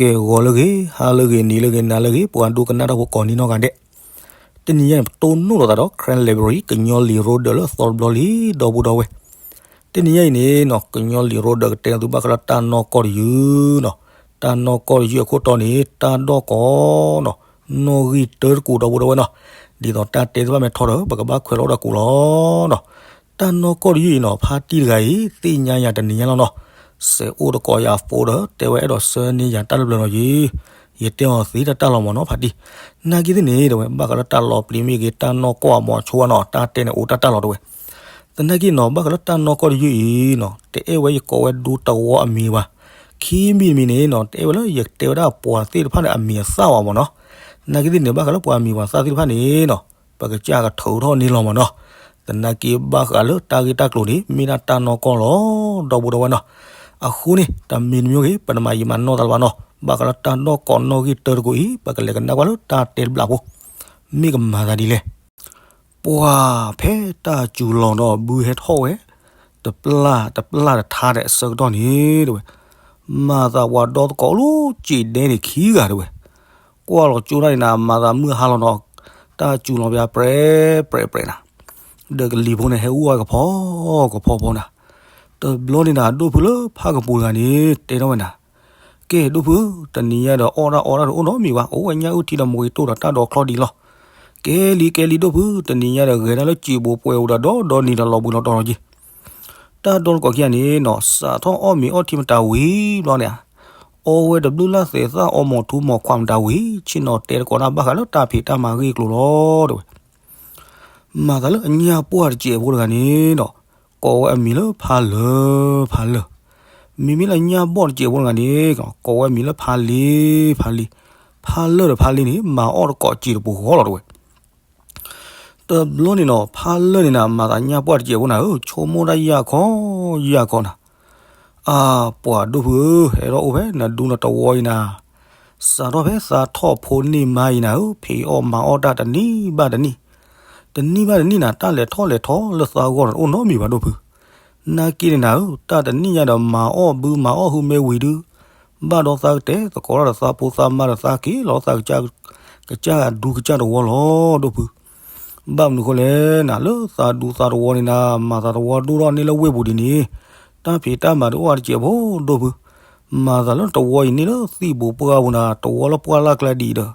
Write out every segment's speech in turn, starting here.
ကဲ ဂီၤလၢအဂ့ၤ, ဟါလၢအဂ့ၤ, နံၤလၢအဂ့ၤ, နၤလၢအဂ့ၤ, ပှၤဒိကနၣ်တၢ်ဖိကိးဂၤဒဲး, တနံၤညါန့ၣ် ပတိၢ်နီၣ်လိာ်သးဒီး Karen Library ကညီလံာ်ရိဒၢးလၢအသီတဘျီလံ ဒီပုၢ်ဒီဝဲၢ်. တနံၤညါအံၤန့ၣ်နီၤ ကညီလံာ်ရိဒၢးကတဲသုဘၣ်ဃးလၢတၢ်နီၢ်ကီၢ်တယုၢ်နီၤ, တၢ်နီၢ်ကီၢ်တယုၢ်အခိၣ်တီန့ၣ် တၢ်ဒီၣ်ကိးနီၤ, နီၣ်ဂံၢ်တၢတကိး ဒီပုၢ်ဒီဝဲၢ်နီၤ. ဒ်သိးတၢ်တဲသ့ၣ်တဖၣ်မ့ၢ်ထီဒီး ပကဘၣ်ခွဲးလီၤအိၣ်ဒီးကိးလီၤနီၤ. တၢ်နီၢ်ကီၢ်တယုၢ်အံၤနီၤ ဖါတံၢ်တဂၤအံၤ သ့ၣ်ညါယၤတနံၤညါလီၤနီၤ. စဲးအိၣ်တကိးယၤအဖိဒီး တဲဝဲအဲၣ်ဒိးဆှၢန့ၢ်ယၤတၢ်တဘျုးလီၤယံၤ, ယတဲအီၤသ့တၢ်တၢ်လီၤမၢ်နီၤ ဖါတံၢ်. နာ်က့သ့ၣ်န့ၣ် တဲဝဲ ဘၣ်ဃးလၢတၢ်လီၤပျံၤမ့ၢ်ဂ့ၤ တၢ်နီၢ်ကီၢ်အမီၤဆိဝဲနီၤ တၢ်တဲန့ၣ်အိၣ်တၢ်တၢ်လီၤ တဲဝဲ. သနာ်က့နီၤ ဘၣ်ဃးလၢတၢ်နီၢ်ကီၢ်တယုၢ်အံၤနီၤ တအဲၣ်ဝဲယကိးဝဲဒူတဝီအမံၤဘၣ်. ခံမံၤတမံၤန့ၣ်နီၤ တအဲၣ်ဝဲလၢယတဲဝဲဒၣ်ပှၤသ့ၣ်တဖၣ်န့ၣ် အမံၤအသၣ်ဘၣ်မၢ်နီၤ. သနာ်က့သ့ၣ်န့ၣ် ဘၣ်ဃးလၢပှၤမံၤပှၤသၣ်သ့ၣ်တဖၣ်န့ၣ်နီၤ ပကစၢ်ကထုးထီၣ်န့ၢ်လီၤမၢ်နီၤ. သနာ်က့ဘၣ်ဃးလၢတၢ်ဂ့ၢ်တၢ်ကျိၤန့ၣ် မ့ၢ်ဒၣ်တၢ်နီၢ်ကီၢ်လီၤ ဒီပုၢ်ဒီဝဲၢ်နီၤ. အဃိန့ၣ် တမံၤတမံၤဂ့ၤ ပတမၤယံာ်မၤနီၢ်သးလၢၤဘၣ်နီၤ. ဘၣ်ဃးလၢတၢ်ဒီၣ်ကိးနီၣ်ဂံၢ်တၢတကိးအံၤ ပကလဲၤကနၣ်ကွၢ်လၢတၢ်တဲတဘျုးဖိ မ့ၢ်ကမၤသးဒ်လဲၣ်. ပှၤဖဲတၢ်စူၤလီၤဒီးဘုဟဲထီၣ်ဝဲ တပျၢ်တပျၢ်တထါဒီးအဆၢကတီၢ်န့ၣ် တဲဝဲ, မၤသးပှၤဒီသကိးအိၣ်လၢစံးဒဲန့ၣ်ခံဂၤ တဲဝဲ. ကွၢ်လီၤကၠိဒၣ်န့ၣ်နၤ မၤသးမုၢ်ဟါလီၤနီၤ, တၢ်စူၤလီၤပၠးပြဲးပြဲးပြဲးနၤ, ဒီးကလံၤဖိန့ၣ်ဟဲအူအီၣ်ကဖီကဖီဖိနၤ. တဘျီန့ၣ်နၤ ဒိၣ်ဖုလၢဖၣ်ကပူၤတဂၤန့ၣ် တဲထီၣ်ဝဲနၤ, ကဲဒိၣ်ဖု, တနံၤညါဒီးအီၣ်တၢ်အီတၢ်တအိၣ်နီတမံၤဘၣ်, အိၣ်ဝဲညၣ်အုၣ်ထံဒီးမူၤက့ၤတိၢ်ဒီးတၢ်ဒီချီဒံးလီၤ. ကဲလံကဲလံဒိၣ်ဖု, တနံၤညါဒီးဂဲၤဒၣ်လၢစံာ်ပူၤပှဲၤပူၤဒီးဒီဒီနံၤဒီးလီၤဘှံးလီၤတီၤလီၤက့ၤ, တၢ်ဒီသကိးခံဂၤန့ၣ်နီၤ စးထီၣ်အီၣ်မ့ၤအီထံမတၤဝံၤဘျီန့ၣ်ဧါ, အီဝဲတဘျုးလၢ်သဲးသၣ်အီမိာ်ထူမိာ်ခွါမတၤဝံၤ ဆ့ၣ်နီၤတဲသကိးတၢ်ဘၣ်ဃးလၢတၢ်ဖံးတၢ်မၤဂ့ၢ်ကျိၤလီၤ တဲဝဲ. မၤသးလၢအညၣ်ပှၢ်တစဲးဖိတဂၤန့ၣ်ဒီး ကိးဝဲအမံၤလၢဖါလၢၢ်, ဖါလၢၢ်. မ့မ့ၢ်လၢအညၣ်ဘီၣ်တစဲးဖိတဂၤန့ၣ် ကိးဝဲအမံၤလၢဖါလ့, ဖါလ့, ဖါလၢၢ်ဒီးဖါလ့န့ၣ် မၤအီၣ်သကိးစံာ်တပူၤဃီလီၤ တဲဝဲ. တဘျီန့ၣ်နီၤ ဖါလၢၢ်န့ၣ်နၤ မၤသးညၣ်ပှၢ်တစဲးဖိနၤဧၢ, ဆိကမိၣ်တၢ်ယၢ်ခီယၢ်ခီနၤ. အါ ပှၤဒိၣ်ဖုဧၢ, ဟဲထီၣ်အိၣ်ဖဲနဒူနတဝီအံၤနၤ, စးထီၣ်ဖဲသးထီၣ်ဖိန့ၢ်မါအံၤနၤဧၢ, ဖံးအီၣ်မၤအီၣ်တၢ်တနံၣ်ဘၣ်တနံၣ်, တနံၣ်ဘၣ်တနံၣ်နၤ တၢ်လဲၤထီၣ်လဲၤထီလၢသးဂီၢ်န့ၣ် တအိၣ်နီတမံၤဘၣ်ဒိၣ်ဖု. နာ်က့န့ၣ်နၤဧၢ, တၢ်တနံၣ်ညါဒီးမၤအီၣ်ဘုမၤအီၣ်ဟုမ့ၢ်ဝံၤဒု ဘၣ်ဒီးသးကတဲာ်သကိးတၢ်ဒီးသးဖိသးမါဒီးသးက့ၤလီၤသး ကစၢ်အဒူကစၢ်တဝီလီၤ ဒိၣ်ဖု. ဘၣ်မနုၤဃိလဲၣ်နၤ, လၢသးဒူသးတဝီန့ၣ်နၤ မၤသးတဝီဒိၣ်ထီၣ်န့ၢ်လၢဝ့ၢ်ပူၤဒ်န့ၣ်, တၢ်ဖံးတၢ်မၤဒုးအိၣ်အါတစဲးဖိဒိၣ်ဖု. မၤသးလၢတဝီအံၤန့ၢ်လၢသံၣ်ဘိးပှၢ်ပူၤနၤ တဝီလၢပှၢ်လၢ်ကျဲဒ်အံၤဒီး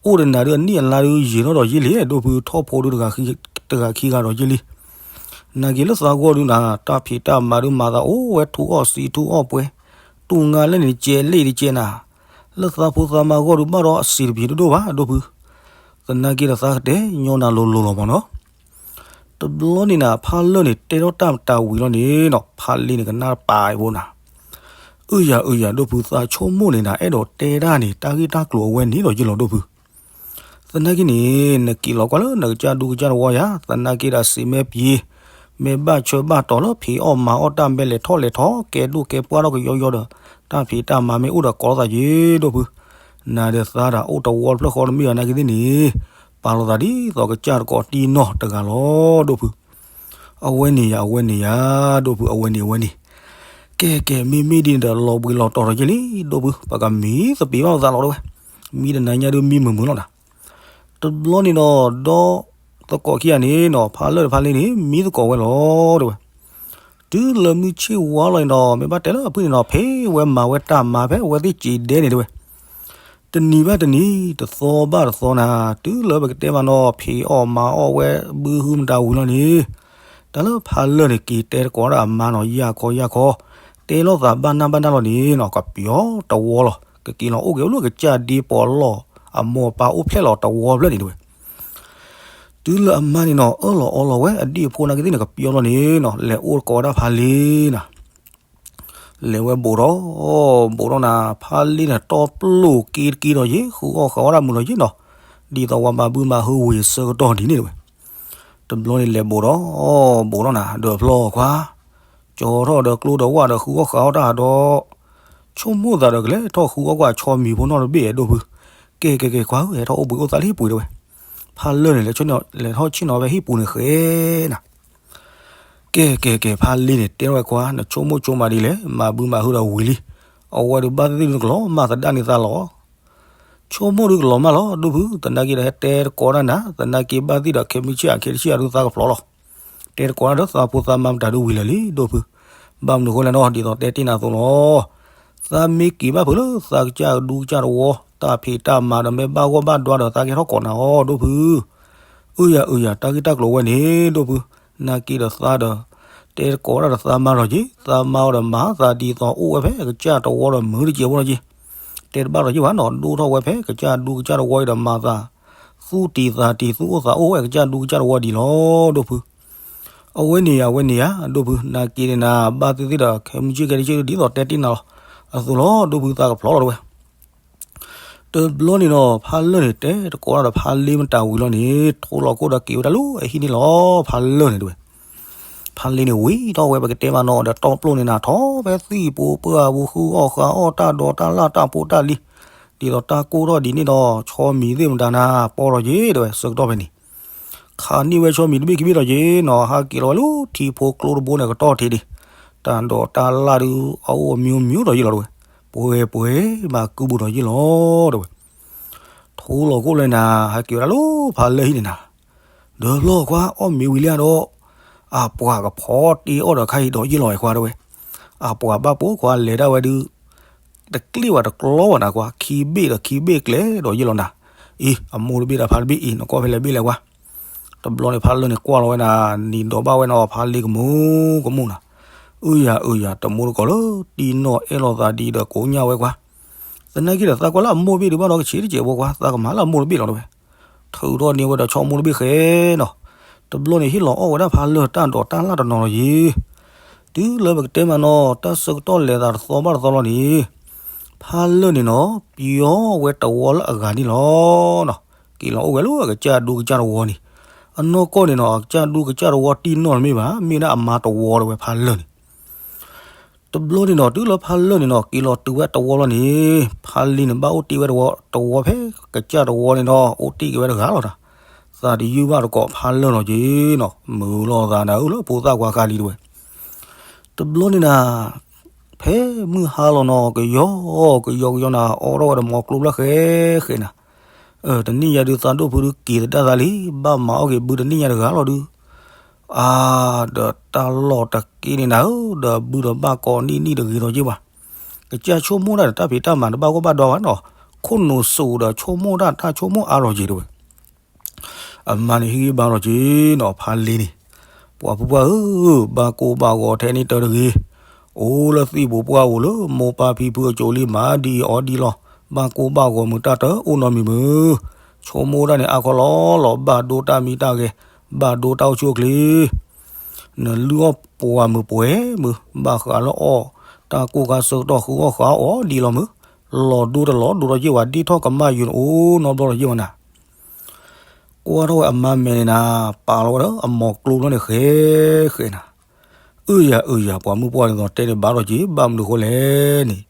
အိၣ်ဒီးနၤဒုးအနံၣ်အလါဒုးယံာ်ထီၣ်ဒီးယံာ်လံ ဒိၣ်ဖု, ထီၣ်ဖိဒုးတဂၤခံဂၤဒီးယံာ်လံ. နာ်က့လၢသးဂီၢ်ဒုးနၤ တၢ်ဖံးတၢ်မၤဒုးမၤသးအိၣ်ဝဲထူအီၣ်စံထူအီၣ်ပှဲၤ, တူၢ်ငါလဲၣ်န့ၣ်တကဲးလ့ၣ်တကဲးနၤ, လၢသးဖိသးမါဂီၢ်ဒုးဘၣ်ဒီးအစံးတပံၤတဒိၣ်ဘၣ်ဒိၣ်ဖု. သနာ်က့ဒီးသးကတဲာ်ညီနၤလိၤလိၤလီၤမၢ်နီၤ. တဘျီန့ၣ်နၤ ဖါလၢၢ်န့ၣ်တဲထီၣ်တၢ်မတၤဝံၤလီၤန့ၣ်နီၤ ဖါလ့န့ၣ်ကနၣ်ပာ်အံၤဖိနၤ. အၢယၤအၢယၤဒိၣ်ဖု သးဆိကမိၣ်န့ၣ်နၤ အဲၣ်ဒိးတဲဒၣ်န့ၣ် တၢ်ဂ့ၢ်တၢ်ကျိၤအဝဲန့ၣ်ဒီးယ့ၢ်လီၤဒိၣ်ဖု. သနာ်က့န့ၣ် နက့ၤလီၤကွၢ်လၢနကစၢ်ဒူကစၢ်တဝီယၤ, သနာ်က့ဒီးစံးမ့ၢ်ပှဲၤ, မ့ၢ်ဘၣ်ဆၢဘၣ်တီၤလၢဖံးအီၣ်မၤအီၣ်တၢ်မ့ၢ်လဲၤထီၣ်လဲၤထီ ကဲဒိၣ်ကဲပှၢ်ထီၣ်ကယီယီဒီး တၢ်ဖံးတၢ်မၤမ့ၢ်အိၣ်ဒီးကိးလိာ်သးယ့ၢ်ဒိၣ်ဖု. နၤဒီးသးတၢ်အိၣ်တဝီတဖျၢၣ်ဃီတမ့ၢ်အီၤနာ်က့သ့ၣ်န့ၣ် ပာ်လီၤသးဒ်သိးကစၢ်တကိးတံၢ်နီၢ်တဂၤလီၤဒိၣ်ဖု. အဝဲန့ၣ်ယၤ အဝဲန့ၣ်ယၤ ဒိၣ်ဖု အဝဲန့ၣ် အဝဲန့ၣ်. ကဲကဲ မ့မ့ၢ်ဒ်န့ၣ်ဒီးလီၤဘှံးလီၤတီၤဒီးယ့ၢ်လံ ဒိၣ်ဖု ပကမံသပ့ၤဘၣ်သးလီၤတဲဝဲ. မံတနၤညါဒုးမံမုာ်မုာ်လီၤနၤ. တဘျီန့ၣ်ဒီး ဒီသကိးခံဂၤန့ၣ်နီၤ ဖါလၢၢ်ဒီးဖါလ့န့ၣ် မံသကိးဝဲလီၤတဲဝဲ. တုၤလၢမုၢ်ဆ့ၣ်ဝါလီၤန့ၣ်ဒီး မ့ၢ်ဘၣ်တဲလၢအဖုၣ်န့ၣ်နီၤ ဖဲဝဲမၤဝဲတၢ်မၤဖဲဝဲသ့ၣ်စံးဒဲန့ၣ်တဲဝဲ. တနံၤဘၣ်တနံၤ တသီဘၣ်တသီနၤ တုၤလၢပကတဲမးနီၤ ဖံးအီၣ်မၤအီၣ်ဝဲဘုဟုမတၤဝံၤလီၤန့ၣ် တၢ်လၢဖါလၢၢ်န့ၣ် က့ၤတဲသကိးဒၣ်အမါနီၤ ယၢ်ခီယၢ်ခီ တဲလိာ်သးဘၣ်နၢ်ဘၣ်နၢ်လီၤန့ၣ်နီၤ ကပျီတဝီလီၤ ကက့ၤလီၤအိၣ်က့ၤအိၣ်လၢကစၢ်ဒ့ပီၤလီၢ်အမိၢ်အပၢ်အိၣ်ဖျဲၣ်လီၤတဝီဖျၢၣ်န့ၣ်တဲဝဲ. တုၤလၢအမါန့ၣ်နီၤ အၢၣ်လီၤအီလီၤဝဲအဒံၣ်အဖိနာ်က့သ့ၣ်န့ၣ် ကပျီလီၤန့ၣ်နီၤ လဲၤအိၣ်သကိးဝဲဒၣ်ဖါလ့နၤ လဲၤဝဲဘိးဒီး ဘိးဒီးနၤ ဖါလ့န့ၣ် တီပလိာ်က့ၤတက့ၤဒီးယ့ၢ် ဃုအီၣ်ဃုအီၣ်တၢ်မုာ်ဒီးယ့ၢ်နီၤ ဒ်သိးပှၤမၤဘုမၤဟုဝံၤအဆၢကတီၢ်ဒ်န့ၣ်တဲဝဲ. တဘျီန့ၣ်လဲၤဘိးဒီး ဘိးဒီးနၤ ဒီးဖျီခွါ ကၠီထီၣ်ဒီးကျိဒီးဝၣ်ဒီးဃုအီၣ်ဃုအီၣ်တၢ်ဒီး ဆိကမိၣ်သးဒီးကလဲၤထီၣ်ဃုအီၣ်ကွၢ်ဆီမံၤဖိနီတဘ့ၣ်ဒိၣ်ဖု. ကဲကဲကဲ ခွါဧၢ ဟဲထီၣ်အိၣ်ဘှံးအိၣ်သါလၢဟံၣ်ပူၤတဲဝဲ. ဖါလၢၢ်န့ၣ် လဲၤထီၣ်ဆ့ၣ်နီၤဖဲဟံၣ်ပူၤန့ၣ်ဃဲနၤ ကဲကဲကဲ ဖါလ့န့ၣ် တဲဝဲခွါ နဆိကမိၣ်ဆိကမးဒ်လဲၣ် မၤဘုမၤဟုဒီးဝံၤလံ. အဝဲဒုးဘၣ်သ့ၣ်သ့ၣ်ဒုးကလီၤမၢ်သဒါန့ၢ်သးလီၤ. ဆိကမိၣ်ဒုးကလီၤမၢ်လီၤ ဒိၣ်ဖု, သနာ်က့ဒီးဟဲတဲတကိးဒၣ်နၤ, သနာ်က့ဘၣ်သ့ၣ်ဒီးခဲမုၢ်ဆ့ၣ်အခဲတဆ့ၣ်အဒုးသးကဖျိးလီၤ. တဲတကိးဒၣ်ဒီးသးဖိသးမါမတၤဒုးဝံၤလၢာ်လံ ဒိၣ်ဖု, ဘၣ်မနုၤဃိလဲၣ်နီၤ ဒ်သိးတဲတ့ၢ်နၤအသိးလီၤ. သးမ့ၢ်က့ၤဘၣ်ဖုးလၢသးကစၢ်ဒူကစၢ်တဝီ, တၢ်ဖံးတၢ်မၤဒီးမ့ၢ်ဘၣ်ဂီၢ်ဘၣ်ဒွါဒီးသးကဟဲထီၣ်ကိးနၤအီၤ ဒိၣ်ဖု. အုယၤအုယၤ တၢ်ဂ့ၢ်တၢ်ကျိၤဝဲန့ၣ် ဒိၣ်ဖု, နာ်က့ဒီးသးဒီး တဲတကိးဒၣ်ဒီးသးမါလီၤက့ၤ, သးမါအီၤဒီးမၤသးဒ်သိးအိၣ်ဝဲဖဲကစၢ်တဝီဒီးမုာ်တကဲးဖိလီၤက့ၤ. တဲတဘၣ်လီၤက့ၤဘၣ်နီၤ, ဒိၣ်ထီၣ်ဝဲဖဲကစၢ်ဒူကစၢ်တဝီအံၤဒီးမၤသး သူၣ်တံၤသးတံၤ သူၣ်အိၣ်သးအိၣ်ဝဲကစၢ်ဒူကစၢ်တဝီဒံးလီၤ ဒိၣ်ဖု. အဝဲန့ၣ်ယၤ အဝဲန့ၣ်ယၤ ဒိၣ်ဖု, နာ်က့န့ၣ်နၤ ဘၣ်သ့ၣ်သ့ၣ်ဒီးခဲမုၢ်ဆ့ၣ်ခဲတဆ့ၣ်ဒ်သိးတဲတ့ၢ်နၤလီၤအသိးလီၤ ဒိၣ်ဖု, သးကဖျိးလီၤတဝဲ. တဘျီန့ၣ်ဒီး ဖါလၢၢ်န့ၣ် တဲတကိးဒၣ်ဒီးဖါလ့မတၤဝံၤလီၤန့ၣ် ထိလီၤခိၣ်ဒီးက့ၤဝဲဒၣ်လၢအဟံၣ်န့ၣ်လီၤ ဖါလၢၢ်န့ၣ်တဝဲ. ဖါလ့န့ၣ်ဝံၤထီၣ်ဝဲပကတဲမးနီၤ ဒီးတီပျိၢ်န့ၣ်နၤ ထီၣ်ဖဲသံၣ်ပူၤပှၢ်ပူၤ ဃုအီၣ်ဃုအီၣ်တၢ်ဒိးတၢ်လၣ်တၢ်ဖိတၢ်လံၤ, ဒ်သိးတၢ်ကိၢ်ထီၣ်ဒ်န့ၣ်ဒီး ဆီမံၤသ့ၣ်မတၤနၤ ပီထီၣ်က့ၤတဝဲ ဆၢကတီၢ်ဖဲန့ၣ် ခးန့ၢ်ဝဲဆီမံၤတဘ့ၣ်ခံဘ့ၣ်ဒီးက့ၤနီၤ ဟးက့ၤလီၤဝဲလၢထံဖိကျိတဘိန့ၣ် ကတီၢ်ထံးဒံး, တၢ်ဒိးတၢ်လၣ်ဒုး အအိၣ်အမျိုးမျိုးဒီးယ့ၢ်လီၤတဝဲ, ပှဲၤပှဲၤမးကုဘူးဒီးယ့ၢ်လီၤတဝဲ. ထိလီၤခိၣ်လၢနၤ ဟဲက့ၤဝဲဒၣ်လၢဖါလၢၢ်ဟံၣ်န့ၣ်နၤ, ဒီးလီၤခွါ အီၣ်မ့ၤဝံၤလံဒီး အပှၤကဖီတ့အီၣ်ဒီးခါအံၤဒီးယ့ၢ်လီၤဝဲခွါတဝဲ. အပှၤဘၣ်ပိာ်ခွါလဲၤဒၣ်ဝဲဒုး တကျ့ၣ်ဝဲတကျီဝဲနၤကွၢ် ခံဘ့ၣ်ဒီးခံဘ့ၣ်ကျဲဒီးယ့ၢ်လီၤနၤ. အံၤ အမိၢ်တဘ့ၣ်ဒီးဖါတဘ့ၣ်အံၤ နကွၢ်ဖဲလဲၣ်ဘ့ၣ်လဲၣ်ကွၢ်. တဘျီန့ၣ်ဖါလၢၢ်န့ၣ်ကွၢ်လီၤဝဲနၤ နံၤဒီးဘၣ်ဝဲနီၤ ဖါလ့ကမူၤကမူၤနၤ. အုယၤအုယၤ တမူတကိးလၢ တံၢ်နီၢ်အဲၣ်လိာ်သးဒ်ဒီးကိးညၣ်ဝဲကွၢ်. သနာ်က့ဒီးသးကွၢ်လၢအမိၢ်တဘ့ၣ်ဒုးဘၣ်ဒီးကဆံးတစဲးဖိကွၢ် သးကမၤလၢအမိၢ်တဘ့ၣ်လီၤတဝဲ. ထုးထီၣ်န့ၢ်ဝဲဒီးဆီမိၢ်တဘ့ၣ်ဃဲနီၤ. တဘျီန့ၣ်ဟ့ၣ်လီၤအီၣ်ဝဲဒၣ်ဖါလၢၢ်တၢ်ဒိးတၢ်လၣ်တနီၤလီၤယ့ၢ် တုၤလၢပကတဲမးနီၤ တၢ်ဆၢကတီၢ်လဲၤသးတသီဘၣ်တသီလီၤန့ၣ် ဖါလၢၢ်န့ၣ်နီၤ ပျီဝဲတဝီလၢအဂၤန့ၣ်လီၤ. က့ၤလီၤအိၣ်ဝဲလၢအကစၢ်ဒူကစၢ်တဝီန့ၣ် အနီၢ်ကီၢ်န့ၣ်နီၤ အကစၢ်ဒူကစၢ်တဝီတံၢ်နီၢ်တမ့ၢ်ဘၣ် မ့ၢ်ဒၣ်အမါတဝီတဝဲဖါလၢၢ်န့ၣ် တဘျီန့ၣ်နီၤ တုၤလၢဖါလၢၢ်န့ၣ်နီၤ က့ၤလီၤတုၤဝဲတဝီလီၤန့ၣ် ဖါလ့န့ၣ် ဘၣ်အိၣ်တ့ၢ်ဝဲတဝီတဝီဖဲကစၢ်တဝီန့ၣ်ဒီး အိၣ်တ့ၢ်က့ၤဝဲတဂၤလီၤဒီး သးတယုၢ်ဘၣ်တကိးဖါလၢၢ်နီၤက့ၤနီၤ မုာ်လီၤသးနၤဧၢလၢဖိသၣ်ခွါခါလံတဝဲ. တဘျီန့ၣ်နၤ ဖဲမုၢ်ဟါလီၤနီၤ ကယီကယီကယီနၤ အိးထီၣ်ဝဲဒီးမီၤကျိဘျၣ်ဃဲဃဲနၤ တနံၣ်ညါဒုးသးဒိၣ်ဖုဒုးက့ၤသဒၣ်သးလံ ဘၣ်မၤအီၣ်က့ၤဘုတနံၣ်ညါတဂၤလီၤဒုး အါ ဒီးတၢ်လီၢ်တက့ၢ်န့ၣ်နၤဧၢ ဒီးဘုဒီးဘၣ်ကိးနံၣ်နံၣ်တဂ့ၤဒီးယ့ၢ်ဘၣ် ကစၢ်ဆိကမိၣ်တၢ်ဒီးတၢ်ဖံးတၢ်မၤတဘၣ်ဂီၢ်ဘၣ်ဒွါဘၣ်နီၤ ခိၣ်နူာ်စိးဒီးဆိကမိၣ်တၢ်တၢ်ဆိကမိၣ်အါလီၤက့ၤတဝဲ အမါန့ၣ်ဟ့ၣ်ဂံၢ်ဘါလီၤက့ၤနီၤ ဖါလ့န့ၣ် ပှၤဖုပှၢ်ဧၢ ဘၣ်ကိၢ်ဘၣ်ဂီၤထဲန့ၣ်တၢ်တဂ့ၤ အိၣ်လၢသံၣ်ပူၤပှၢ်ပူၤလၢ မိၢ်ပၢ်ဖံဖုအစိၤလံ မၤဒ်အီၤဒ်လီၤ ဘၣ်ကိၢ်ဘၣ်ဂီၤမုာ်တၢ်တအိၣ်နီတမံၤမုာ် ဆိကမိၣ်တၢ်န့ၣ်အါခီလီၤလီၤ ဘၣ်ဒိတၢ်မံတၢ်ဂဲၤ ဘၣ်ဒိတၢ်အိၣ်ဆူၣ်အိၣ်ချ့ နလုၢ်အီၣ်ပှၤမုာ်ပှဲၤမုာ် ဘၣ်ဃးလၢအီၣ်တၢ်ကိၢ်ခါဆၢကတီၢ်ဃုအီၣ်ဃးအီၣ်ဒ်လီၤမုာ် လီၤဒိတလီၤဒိဒီးယ့ၢ်ဝဲ ဒ့ၣ်ထီၣ်ကမၣ်ယုာ်နအိၣ်နီတဘျီဒီးယ့ၢ်ဝဲနၤ ကွၢ်ထီၣ်ဝဲအမါမဲာ်န့ၣ်နၤ ပာ်လီၤဝဲဒီးအမီၤကျိဘျီန့ၣ်ဃဲဃဲနၤ အုယၤအုယၤ ပှၤမုၣ်ပှၢ်ဒ်သိးတဲန့ၣ်ဘၣ်ဒီးက့ၤ ဘၣ်မနုၤဃိလဲၣ်န့ၣ်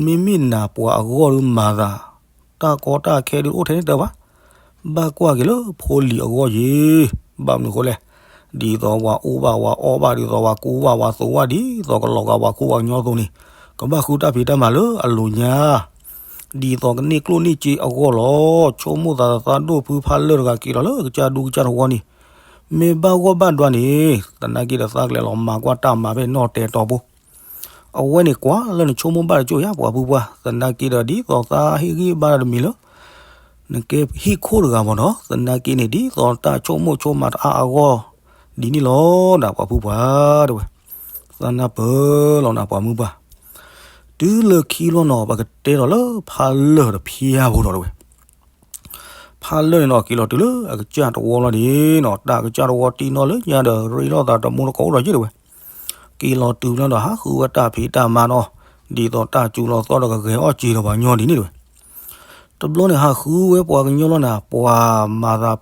မ့မ့ၢ်နၤပှၤအဂီၢ်ဒုးမၤသး တၢ်ကီတၢ်ခဲဒုးအိၣ်ထဲန့ၣ်တၢ်ဘၣ် ဘၣ်ကွၢ်က့ၤလၢဖိလံၤအဂီၢ်ယ့ၢ် ဘၣ်မနုၤဃိလဲၣ် ဒ်သိးပှၤအိၣ်ဘၣ်ပှၤအီၣ်ဘၣ် ဒ်သိးပှၤကူဘၣ်ပှၤသိးဘၣ် ဒ်သိးကလီၤဂာ်ပှၤကူပှၤကညီအသိးန့ၣ် ကဘၣ်ဃုတၢ်ဖံးတၢ်မၤလၢအလိၤညါ ဒ်သိးကန့ၢ်ကျိၣ်န့ၢ်စ့အဂီၢ်လီၤ ဆိကမိၣ်သးသးဒိၣ်ဖုဖါလၢၢ်တဂၤက့ၤလီၤလၢကစၢ်ဒူကစၢ်တဝီန့ၣ် မ့ၢ်ဘၣ်ဂီၢ်ဘၣ်ဒွါန့ၣ် သနာ်က့ဒီးသးကလဲၤလီၤမၤကွၢ်တၢ်မၤဖဲနီၢ်တဲတီၤဖိ အဝဲန့ၣ်ကွၢ်လၢနဆိကမိၣ်ဘၣ်တကၠိၢ်ယါပှၤဖုပှၢ် သနာ်က့ဒီးဒ်သိးသးဟ့ၣ်ဂံၢ်ဘါတမံၤလၢ နကဲဟံၣ်ခိၣ်တဂၤမ့ၢ်နီၤ သနာ်က့န့ၣ် ဒ်သိးတၢ်ဆိကမိၣ်ဆိကမးတအါအဂီၢ် ဒ်န့ၣ်လီၤနၤပှၤဖုပှၢ်တဝဲ သးနၢ်ပၢၢ်လီၤနၤပှၤမုၣ်ပှၢ် တုၤလၢခံလီၤနီၤ ပကတဲဒီးလၢဖါလၢၢ်တဖျၢၣ်ဖိဒီးတဝဲ ဖါလၢၢ်န့ၣ်နီၤ က့ၤလီၤတုၤလၢအကစၢ်တဝီလီၤန့ၣ်နီၤ တၢ်ကစၢ်တဝီတံၢ်နီၢ်လၢညါဒီး ရ့လိာ်သးတမူတကိးအိၣ်ဒီးယ့ၢ်တဝဲ က့ၤလီၤတုၤလီၤဒီးဟးဃုဝဲတၢ်ဖံးတၢ်မၤနီၤ ဒ်သိးတၢ်စူၤလီၤသီဒီးကဂဲၤအီၣ်စ့ၤဒီးပှၤကညီဒ်န့ၣ်တဝဲ တဘျီန့ၣ်ဟးဃုဝဲပှၤကညီလီၤနၤ ပှၤမၤသး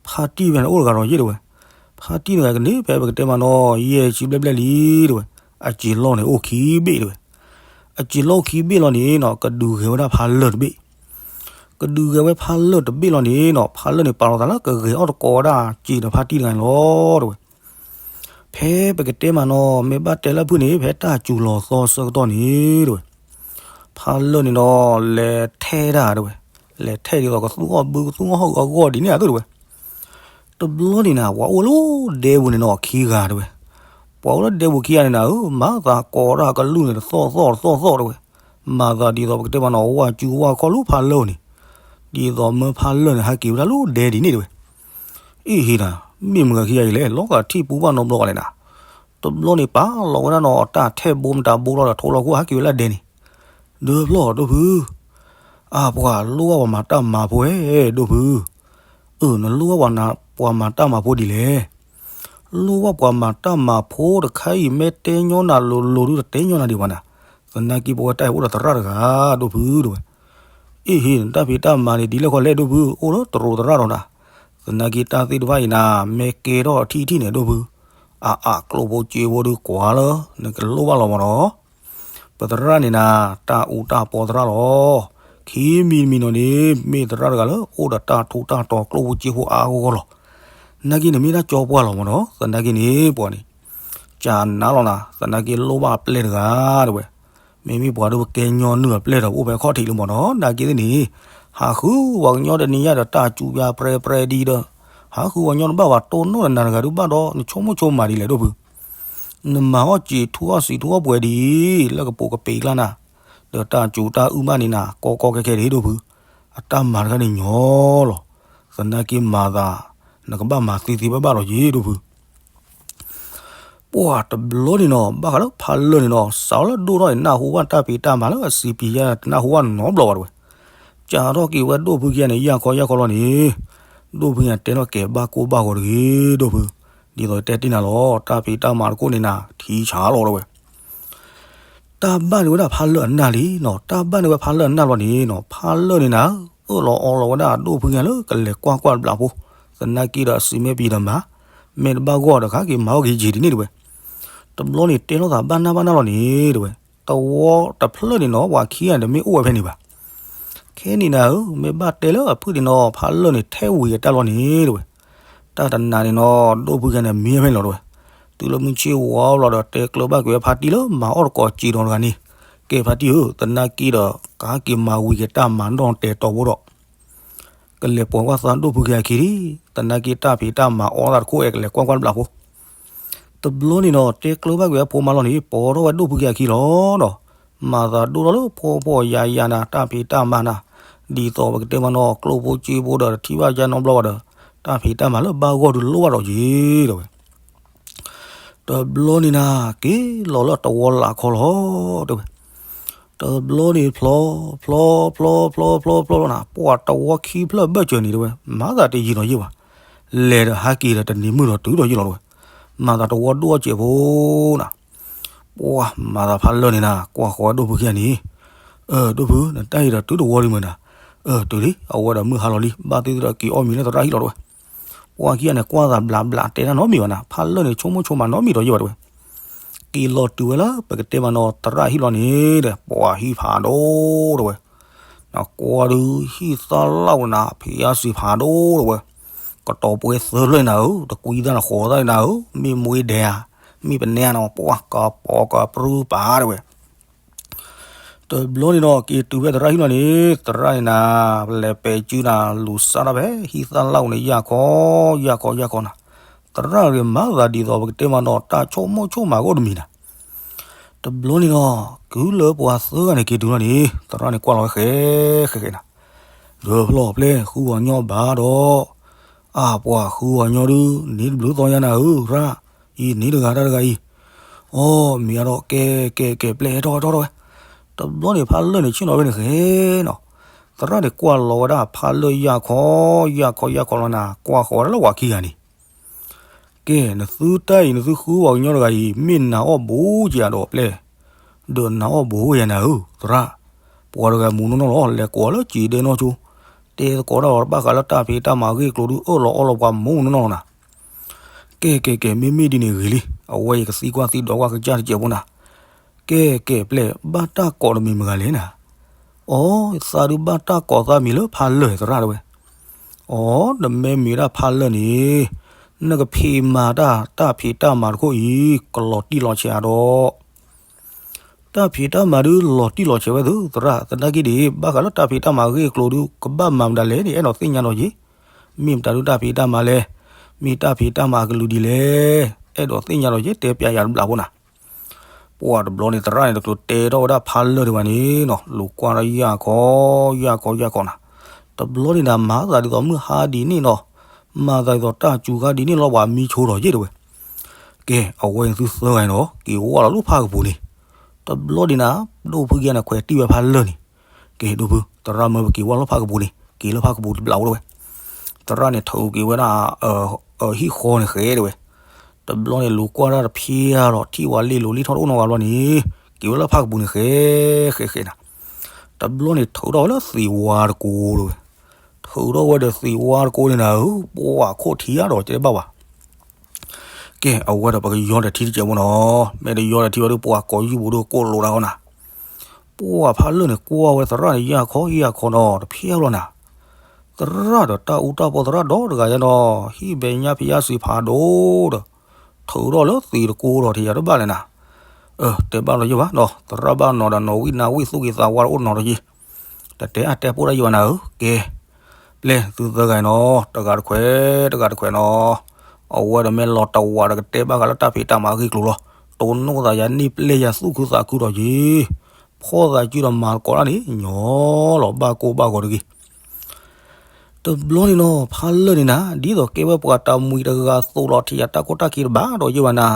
ဖါတံၢ်ဝဲန့ၣ်အိၣ်တဂၤဒီးယ့ၢ်တဝဲ ဖါတံၢ်တဂၤကန့ၢ်ဖဲပကတဲမးနီၤ ယဲၢ်ဆံဘျဲၣ်ဘျဲၣ်လံတဝဲ အစ့ၤလီၢ်န့ၣ်အိၣ်ခံဘ့ၣ်တဝဲ အစ့ၤလီၢ်အိၣ်ခံဘ့ၣ်လီၤန့ၣ်နီၤ ကဒုးဂဲၤဝဲဒၣ်ဖါလၢၢ်တဘ့ၣ် ကဒုးဂဲၤဝဲဖါလၢၢ်တဘ့ၣ်လီၤန့ၣ်နီၤ ဖါလၢၢ်န့ၣ်ပာ်လီၤသးလၢကဂဲၤအီၣ်တကိးဝဲဒၣ်စ့ၤဒီးဖါတံၢ်တဂၤန့ၣ်လီၤတဝဲ ဖဲပကတဲမးနီၤ မ့ၢ်ဘၣ်တဲလၢဖုၣ်န့ၣ် ဖါလၢၢ်န့ၣ်ဒီး လဲၤထဲတၢ်တဲဝဲ, လဲၤထဲဒ်သိးကသူၣ်အီၣ်ဘုကသူၣ်အီၣ်ဟီၣ်အဂီၢ်ဒ်န့ၣ်အသိးတဲဝဲ. တဘျီန့ၣ်နၤ ပှၤအိၣ်လၢဒဲပူၤန့ၣ်နီၤခံဂၤတဲဝဲ. ပှၤအိၣ်လၢဒဲပူၤခံဂၤန့ၣ်နၤဧၢ, မၤသးကိးတၢ်ကလုၢ်န့ၣ် တသီၣ်သီၣ်တသီၣ်သီၣ်တဲဝဲ. မၤသးဒ်သိးပကတဲမးနီၤ ဝၣ်ကူဝၣ်ခီၣ်လၢဖါလၢၢ်န့ၣ်, ဒ်သိးမၢဖါလၢၢ်န့ၣ် ဟဲက့ၤဝဲဒၣ်လၢဒဲဒ်န့ၣ်တဲဝဲ. အ့ၣ်ဟ့နၤ, မ့ၢ်မတၤခံဂၤအံၤလဲၣ်, လီၤဂာ်ထံၣ်ပူၤဘၣ်နီတဘျီဂၤလဲၣ်နၤ. တဘျီန့ၣ်ပာ်လီၤဝဲဒၣ်နီၤ အတၢ်ထဲဘိမတၤဘိလီၤဒီး ထိလီၤခိၣ်ဟဲက့ၤဝဲလၢဒဲန့ၣ်. ဒုးဖျီၣ်ဒိၣ်ဖု, အၢ ပှၤလိၣ်ဘၣ်ပှၤမၤတၢ်မၤဖိဧၢ ဒိၣ်ဖု. အၢ နလိၣ်ဘၣ်ပှၤမၤတၢ်မၤဖိဒ်လဲၣ်. လိၣ်ဘၣ်ပှၤမၤတၢ်မၤဖိတခါအံၤ မ့ၢ်တဲညီနၤလိၤလိၤဒုး တတဲညီနၤဒံးဘၣ်နၤ. သနာ်က့ပဝဲတၢ်အံၤအိၣ်ဒီးသရၣ်တဂၤ ဒိၣ်ဖုတဲဝဲ. အ့ၣ်ဟ့ နတၢ်ဖံးတၢ်မၤန့ၣ် ဒ်လဲၣ်ခီလဲၣ်ဒိၣ်ဖု, အိၣ်လၢတရူးသရၣ်ဒီးနၤ. သနာ်က့တၢ်သ့ၣ်တဖၣ်အံၤနၤ မ့ၢ်ကဲထီၣ်ထံၣ်ထံၣ်န့ၣ်ဒိၣ်ဖု, အါအါကျိၣ်ဖိစ့ဖိဒုးကွၢ်လၢ နကလိၣ်ဘၣ်လီၤမးနီၤ. ပသရၣ်န့ၣ်နၤ တၢ်အူတၢ်ပီသရၣ်လီၤ. ခံမံၤတမံၤနီၤန့ၣ် မ့ၢ်သရၣ်တဂၤလၢအိၣ်ဒီးတၢ်ထူးတၢ်တီၤကျိၣ်ဖိစ့ဖိအါဂီၢ်ဂီၢ်လီၤ. သနာ်က့န့ၣ်မ့ၢ်ဒၣ်ကၠီပှၢ်လီၤမးနီၤ. သနာ်က့န့ၣ်ပှၤန့ၣ် ကနၤလီၤနၤ, သနာ်က့လိၣ်ဘၣ်အပျဲၢ်တဂၤတဲဝဲ. မ့မ့ၢ်ပှၤဒိၣ်ပကဲညီနုၢ်အပျဲၢ်ဒီး ပအိၣ်ဖဲခီၣ်ထံးလၢမးနီၤ. နာ်က့သ့ၣ်န့ၣ် ဟးဃုဝဲကညီတနံၤညါဒီးတၢ်စူၤပၠါပြဲပြဲဒ်ဒီး ဟးဃုဝဲကညီတဘၣ်ဘၣ် တိၢ်နီၣ်နၤတဂၤဒုးဘၣ်ဒီး နဆိကမိၣ်ဆိကမးဒ်လဲၣ်ဒိၣ်ဖု. နမၤအီၣ်စံာ်ထူအီၣ်စံာ်ထူအီၣ်ပှဲၤဒ်အံၤ လၢကပိာ်ကပ့ၤကျါနၤ, ဒီးတၢ်စူၤတၢ်အုၣ်ဘၣ်န့ၣ်နၤ ကီကီခဲခဲဒ်ဒိၣ်ဖု, အတၢ်မၤတခါန့ၣ်ညီလီၤ. သနာ်က့မၤသး နကဘၣ်မၤသ့သ့ဘၣ်ဘၣ်လီၤယ့ၣ်ဒိၣ်ဖု. ပှၤတဘျီန့ၣ်နီၤ ဘၣ်ဃးလၢဖါလၢၢ်န့ၣ်နီၤ စးထီၣ်လၢဒိၣ်ထီၣ်န့ၣ် နၢ်ဟူဘၣ်တၢ်ဖံးတၢ်မၤလၢအစံးပံၤယါ တနၢ်ဟူဘၣ်နီတဘျီဘၣ်တဲဝဲ. ကးထီၣ်က့ၤဝဲဒိၣ်ဖုခံဂၤန့ၣ် ယၢ်ခီယၢ်ခီလီၤန့ၣ်, ဒိၣ်ဖုခံဂၤတဲထီၣ်ကဲဘၣ်ကိၢ်ဘၣ်ဂီၤတဂ့ၤဒိၣ်ဖု, ဒ်သိးတဲတ့ၢ်နၤလီၤ တၢ်ဖံးတၢ်မၤတခိၣ်န့ၣ်နၤ ထံဆးလီၤတဲဝဲ. တၢ်ဘၣ်န့ၢ်ဝဲဒၣ်ဖါလၢၢ်အနၢ်လံနီၤ, တၢ်ဘၣ်န့ၢ်ဝဲဖါလၢၢ်အနၢ်ဘျီန့ၣ်နီၤ ဖါလၢၢ်န့ၣ်နၤ အၢၣ်လီၤအီလီၤဝဲဒၣ်ဒိၣ်ဖုခံဂၤလၢကလဲၤကွၢ်ကွၢ်တဘျီဖိ, သနာ်က့ဒီးအစုမ့ၢ်ပျံၤဒီးမၤ, မ့ၢ်တဘၣ်ဂီၢ်ဒီးခါက့ၤမၤအီၣ်က့ၤယံာ်ဒ်န့ၣ်တဲဝဲ. တဘျီန့ၣ်တဲလိာ်သးဘၣ်နၢ်ဘၣ်နၢ်လီၤန့ၣ်တဲဝဲ, တဝီတဖျၢၣ်န့ၣ်နီၤ ပှၤခံဂၤန့ၣ်တမ့ၢ်အိၣ်ဝဲဖဲန့ၣ်ဘၣ်. ခဲန့ၣ်နၤဧၢ မ့ၢ်ဘၣ်တဲလၢအဖုၣ်န့ၣ်နီၤ ဖါလၢၢ်န့ၣ်ထဲဝံၤကတၢၢ်လီၤန့ၣ်တဲဝဲ. တၢ်တနၤန့ၣ်နီၤ ဒိၣ်ဖုခံဂၤန့ၣ်မံဖဲန့ၣ်လီၤတဲဝဲ. တုၤလၢမုၢ်ဆ့ၣ်ဝါဘျီဒီး တဲကျၢၤဘၣ်ကွံာ်ဝဲဖါတံၢ်လၢမၤအီၣ်တကိးစံာ်ဒီးတဂၤန့ၣ်, ကဲဖါတံၢ်ဧၢ, သနာ်က့ဒီး ကဟဲက့ၤမၤဝံၤက့ၤတၢ်မၤနီၣ်တဲာ်တီၤဖိဒီး ကလဲၤပိာ်ကွၢ်သးဒိၣ်ဖုခံဂၤအခံလံ, သနာ်က့တၢ်ဖံးတၢ်မၤအီၣ်သးတခိၣ်အဲၣ်ကလဲၤကွၢ်ကွၢ်တဘျီဖိ. တဘျီန့ၣ်ဒီး တဲကျၢၤဘၣ်ကွံာ်ဝဲဖိမါလီၤန့ၣ် ပိာ်ထီၣ်ဝဲဒိၣ်ဖုခံဂၤအခံလီၤဒီး မၤသးဒိၣ်ထီၣ်လၢဖှီၣ်ဖှီၣ်ယာ်ယာ်နၤ တၢ်ဖံးတၢ်မၤနၤ, ဒ်သိးပကတဲမးနီၤ ကျိၣ်ဖိစ့ဖိဒီးတထံၣ်ဘၣ်ယါနီတဘျီဘၣ်ဒီး တၢ်ဖံးတၢ်မၤလၢဘၣ်ဂီၢ်ဒုးလိၣ်ဘၣ်ဒီးယ့ၣ်တဲဝဲ. တဘျီန့ၣ်နၤ က့ၤလီၤလၢတဝီလၢ်ခီလီၤတဲဝဲ. တဘျီန့ၣ်ဖျီ ဖျီ ဖျီ ဖျီ ဖျီ ဖျီလီၤနၤ ပှၤတဝီခံဖျၢၣ်ဘၢၣ်စၢၤန့ၣ်တဲဝဲ မၤသးတယံာ်ဒီးယ့ၣ်ဘၣ်. လဲၤဒီးဟးက့ၤဒီးတနံၤမုၢ်ဒီးတုၤဒီးယ့ၣ်လီၤတဲဝဲ. မၤသးတဝီဒိၣ်အီၣ်စဲးဖိနၤ ပှၤမၤသးဖါလၢၢ်န့ၣ်နၤ ကွၢ်ဃီၤဝဲဒိၣ်ဖုခံဂၤန့ၣ်, အၢ ဒိၣ်ဖု နတၢ်အံၤဒီးတုၤတဝီဒံးမးနၤ, အၢ တုၤလံ အဝဲဒီးမုၢ်ဟါလီၤလံ ဘၣ်သ့ၣ်သ့ၣ်ဒီးက့ၤအီၣ်မ့ၤလၢသရၣ်ဟံၣ်လီၤတဲဝဲ. ပှၤခံဂၤန့ၣ် ကွၢ်သးဘျးဘျးတဲတၢ်နီတမံၤဘၣ်နၤ ဖါလၢၢ်န့ၣ် ဆိကမိၣ်ဆိကမးနီတမံၤဒီးယ့ၣ်ဘၣ်တဲဝဲ. က့ၤလီၤတုၤဝဲလၢပကတဲမးနီၤ သရၣ်ဟံၣ်လီၤန့ၣ်ဒီး ပှၤဟံၣ်ဖးဒိၣ်တဲဝဲ. နကွၢ်ဒုးဟံၣ်သၣ်လၣ်ဝဲနၤ ဖံးအါစုဖးဒိၣ်တဲဝဲ. ကတီၤပှဲၤသၢဖျၢၣ်နၤဧၢ တကွံသၣ်နဃီၤသၣ်နၤဧၢ မ့ၢ်မွ့ဒဲဧါ မ့ၢ်ပနဲဧါနီၤ ပှၤကပီၤကပြုပာ်တဲဝဲ. တဘျီန့ၣ်ဒီး က့ၤတုၤဖဲသရၣ်ဟံၣ်လီၤန့ၣ် သရၣ်န့ၣ်နၤ လဲၤပဲာ်စုနၤ လူၤစၢ်ထီၣ်ဖဲ ဟံၣ်သၣ်လၣ်အိၣ်န့ၣ် ယၢ်ခီ ယၢ်ခီ ယၢ်ခီနၤ. သရၣ်ဂ့ၤမၤသးဒ်သိး ပကတဲမးနီၤ တၢ်ဆိကမိၣ်ဆိကမးဂီၢ်တမံၤနၤ. တဘျီန့ၣ်ဒီး ကုလၢပှၤသၢဂၤန့ၣ်က့ၤတုၤလီၤန့ၣ် သရၣ်န့ၣ်ကွၢ်လီၤဝဲဃဲ ဃဲ ဃဲနၤ. ဒီးဖျီၣ်ပျဲၢ် ဃုဂီၤညီဘၣ်ဒီး အါ ပှၤဃုဂီၤညီဒုး န့ၢ်တဘျုးသီညါနၤဧၢ ရၣ်, အံၤန့ၢ်တဂၤတၢ်တဂၤအံၤ, အိ မ့ၢ်အါဒီး ကဲ ကဲ ကဲ ပျဲၢ် ဟဲထီၣ် ဟဲထီၣ် ဟဲထီၣ်ဝဲ. တဘျီန့ၣ် ဖါလၢၢ်န့ၣ် ဆ့ၣ်နီၤဝဲန့ၣ်ဃဲနီၤ. သရၣ်န့ၣ်ကွၢ်လီၤဝဲဒၣ်ဖါလၢၢ်ယၢ်ခီ ယၢ်ခီ ယၢ်ခီလီၤနၤ ကွၢ်ဃီၤဝဲဒၣ်လၢပှၤခံဂၤန့ၣ် ကဲ နသုတၢ်အံၤ နသုဃုဝဲကညီတဂၤအံၤ မ့ၢ်နၤအီၣ်ဘိက့ၤဧါဒီးပျဲၢ်, ဒီးနၤအီၣ်ဘိယၤနၤဧၢ သရၣ်, ပှၤတဂၤမူးနီၢ်နီၢ်လီၤ လဲၤကိးလၢစံးဒဲနီၢ်ဆိ, တဲသကိးတၢ်လီၤ ဘၣ်ဃးလၢတၢ်ဖံးတၢ်မၤအဂ့ၢ်အကျိၤဒုး အၢၣ်လီၤအီလီၤပှၤမူးနီၢ်နီၢ်လီၤနၤ. ကဲ ကဲ ကဲ မ့မ့ၢ်ဒ်န့ၣ်ဂ့ၤလံ, အဝဲယကသံကွၢ်သံဒိးကွၢ်ကစၢ်တစဲးဖိနၤ. ကဲ ကဲ ပျဲၢ် ဘၣ်တၢ်ကိးတမံၤမတၤလဲၣ်နၤ. အိ သးဒုးဘၣ်တၢ်ကိးသးမံၤလၢဖါလၢၢ်သရၣ်တဲဝဲ. အိ နမ့ၢ်မ့ၢ်ဒၣ်ဖါလၢၢ်န့ၣ် နကဖံးမၤတၢ် တၢ်ဖံးတၢ်မၤတခိၣ်အံၤ ကလီၤတံၢ်လီၤဆဲးဒီး ပ တၢ်ဖံးတၢ်မၤဒုးလီၤတံၢ်လီၤဆဲးဝဲသုသရၣ်, သနာ်က့ဒ်အံၤ ဘၣ်ဃးလၢတၢ်ဖံးတၢ်မၤအဂ့ၢ်အကျိၤဒုး ကဘၣ်မၤမတၤလဲၣ်န့ၣ် အဲၣ်ဒိးသ့ၣ်ညါဒီးယ့ၤ. မ့ၢ်မတၤဒုးတၢ်ဖံးတၢ်မၤလဲၣ်, မ့ၢ်တၢ်ဖံးတၢ်မၤအကလုာ်ဒ်လဲၣ်, အဲၣ်ဒိးသ့ၣ်ညါဒီးယ့ၤ တဲပျးယၤတဘျီဖိနၤ. ပှၢ်တဘျီန့ၣ် သရၣ်န့ၣ်တကျိၤတဲထီၣ်ဝဲဒၣ်ဖးလၢာ်ဒံးဘၣ်န့ၣ်နီၤ, လူၤကွၢ်ဒီးယၢ်ခီ, ယၢ်ခီ ယၢ်ခီနၤ. တဘျီန့ၣ်နၤ မၤသးဒ်သိးမုၢ်ဟါဒ်န့ၣ်နီၤ, မၤသးဒ်သိးတၢ်စူၤခါဒ်န့ၣ်လီၤ ပှၤမံဆိဒီးယ့ၤတဲဝဲ. ကဲ အဝဲန့ၣ်သုသၢဂၤန့ၣ်နီၤ က့ၤဝဲလီၤလၢဖၣ်ကပူၤန့ၣ်. တဘျီဒံးနၤ ဒိၣ်ဖုကဲန့ၣ် ခွဲးတံၢ်ဝဲဖးလၢာ်န့ၣ်. ကဲ ဒိၣ်ဖု သရၣ်မၢပက့ၤဝဲလၢဖၣ်ကပူၤန့ၣ် က့ၤလၢဖၣ်ကပူၤတဘျီဝဲတဲဝဲ. သရၣ်န့ၣ်ထုးက့ၤဝဲဒၣ် ဟံၣ်ဃီန့ၣ်ဃဲတဲဝဲ. တဘျီန့ၣ်လူၤကွၢ်တၢ်တဖျါဒီး ထံၣ်ဝဲလ့ၣ်လိၤလ့ၣ်ထီၣ်တအိၣ်နီတဂၤဘျီန့ၣ် က့ၤဝဲလၢဖၣ်ကပူၤန့ၣ်ဃဲ ဃဲ ဃဲနၤ. တဘျီန့ၣ်ထုးထီၣ်ဝဲလၢသံးဝါတကိးတဲဝဲ. ထုးထီၣ်ဝဲဒီးသံးဝါတကိးန့ၣ်နၤဧၢ ပှၢ်ခိၣ်ထံးအါဒီးတဲဘၣ်ဝဲ ကဲ အဝဲဒီးပကယီဒီးထံတစဲးဖိနီၤ, မ့ၢ်တယီဒီးထံဝဲဒီး ပှၢ်ကိးယုၢ်ပူၤဒီးကိးလိာ်ဒၣ်အီၤနၤ. ပှၢ်ဖးလၢာ်န့ၣ်ကွၢ်ဝဲသရၣ်န့ၣ် ယၢ်ခီယၢ်ခီနီၤ တဖျါလီၤနၤ. သရၣ်ဒီးတၢ်အူတၢ်ပီသရၣ်ဒီတဂၤယဲနီၤ ဟံၣ်ဘဲညါဖံးယါစံးဖးဒိၣ်ဒီး ထုးထီၣ်လၢသံးတကိးဒီးထံယၤတဘၣ်လဲၣ်နၤ. အၢ တဲဘၣ်လီၤယဲဘၣ်နီၤ, သရၣ်ဘၣ်နီၤဒီးနီၣ်ဝံၣ်နါဝံၣ်သူၣ်က့ၤသးဝါတအိၣ်နီတယံၤ တတဲအတဲပိၢ်ဒၣ်ယံၤဘၣ်နၤဧၢ. ကဲ ပျဲသုသၢဂၤနီၤ တဂၤတခွဲး တဂၤတခွဲးနီၤ. အဝဲဒီးမ့ၢ်လီၤတဝးဒီးကတဲဘၣ်ဃးလၢတၢ်ဖံးတၢ်မၤအဂ့ၢ်အကျိၤလီၤ. တိၢ်နီၣ်သးယၤန့ၢ်ပျဲယၤသူၣ်ခုသးခုဒီးယ့ၤ ဖီၣ်သးစုဒီးမၤသကိးတၢ်န့ၣ် ညီလီၤဘၣ်ကိၢ်ဘၣ်ဂီၤတဂ့ၤ. တဘျီန့ၣ်နီၤ ဖးလၢာ်န့ၣ်နၤ ဒ်သိးကဲဝဲပှၤတၢ်မှံၤတဂၤသိးလီၤထံယၤတၢ်ကိၢ်တၢ်ခံတဘၣ်ဒီးယ့ၤဘၣ်နၤ.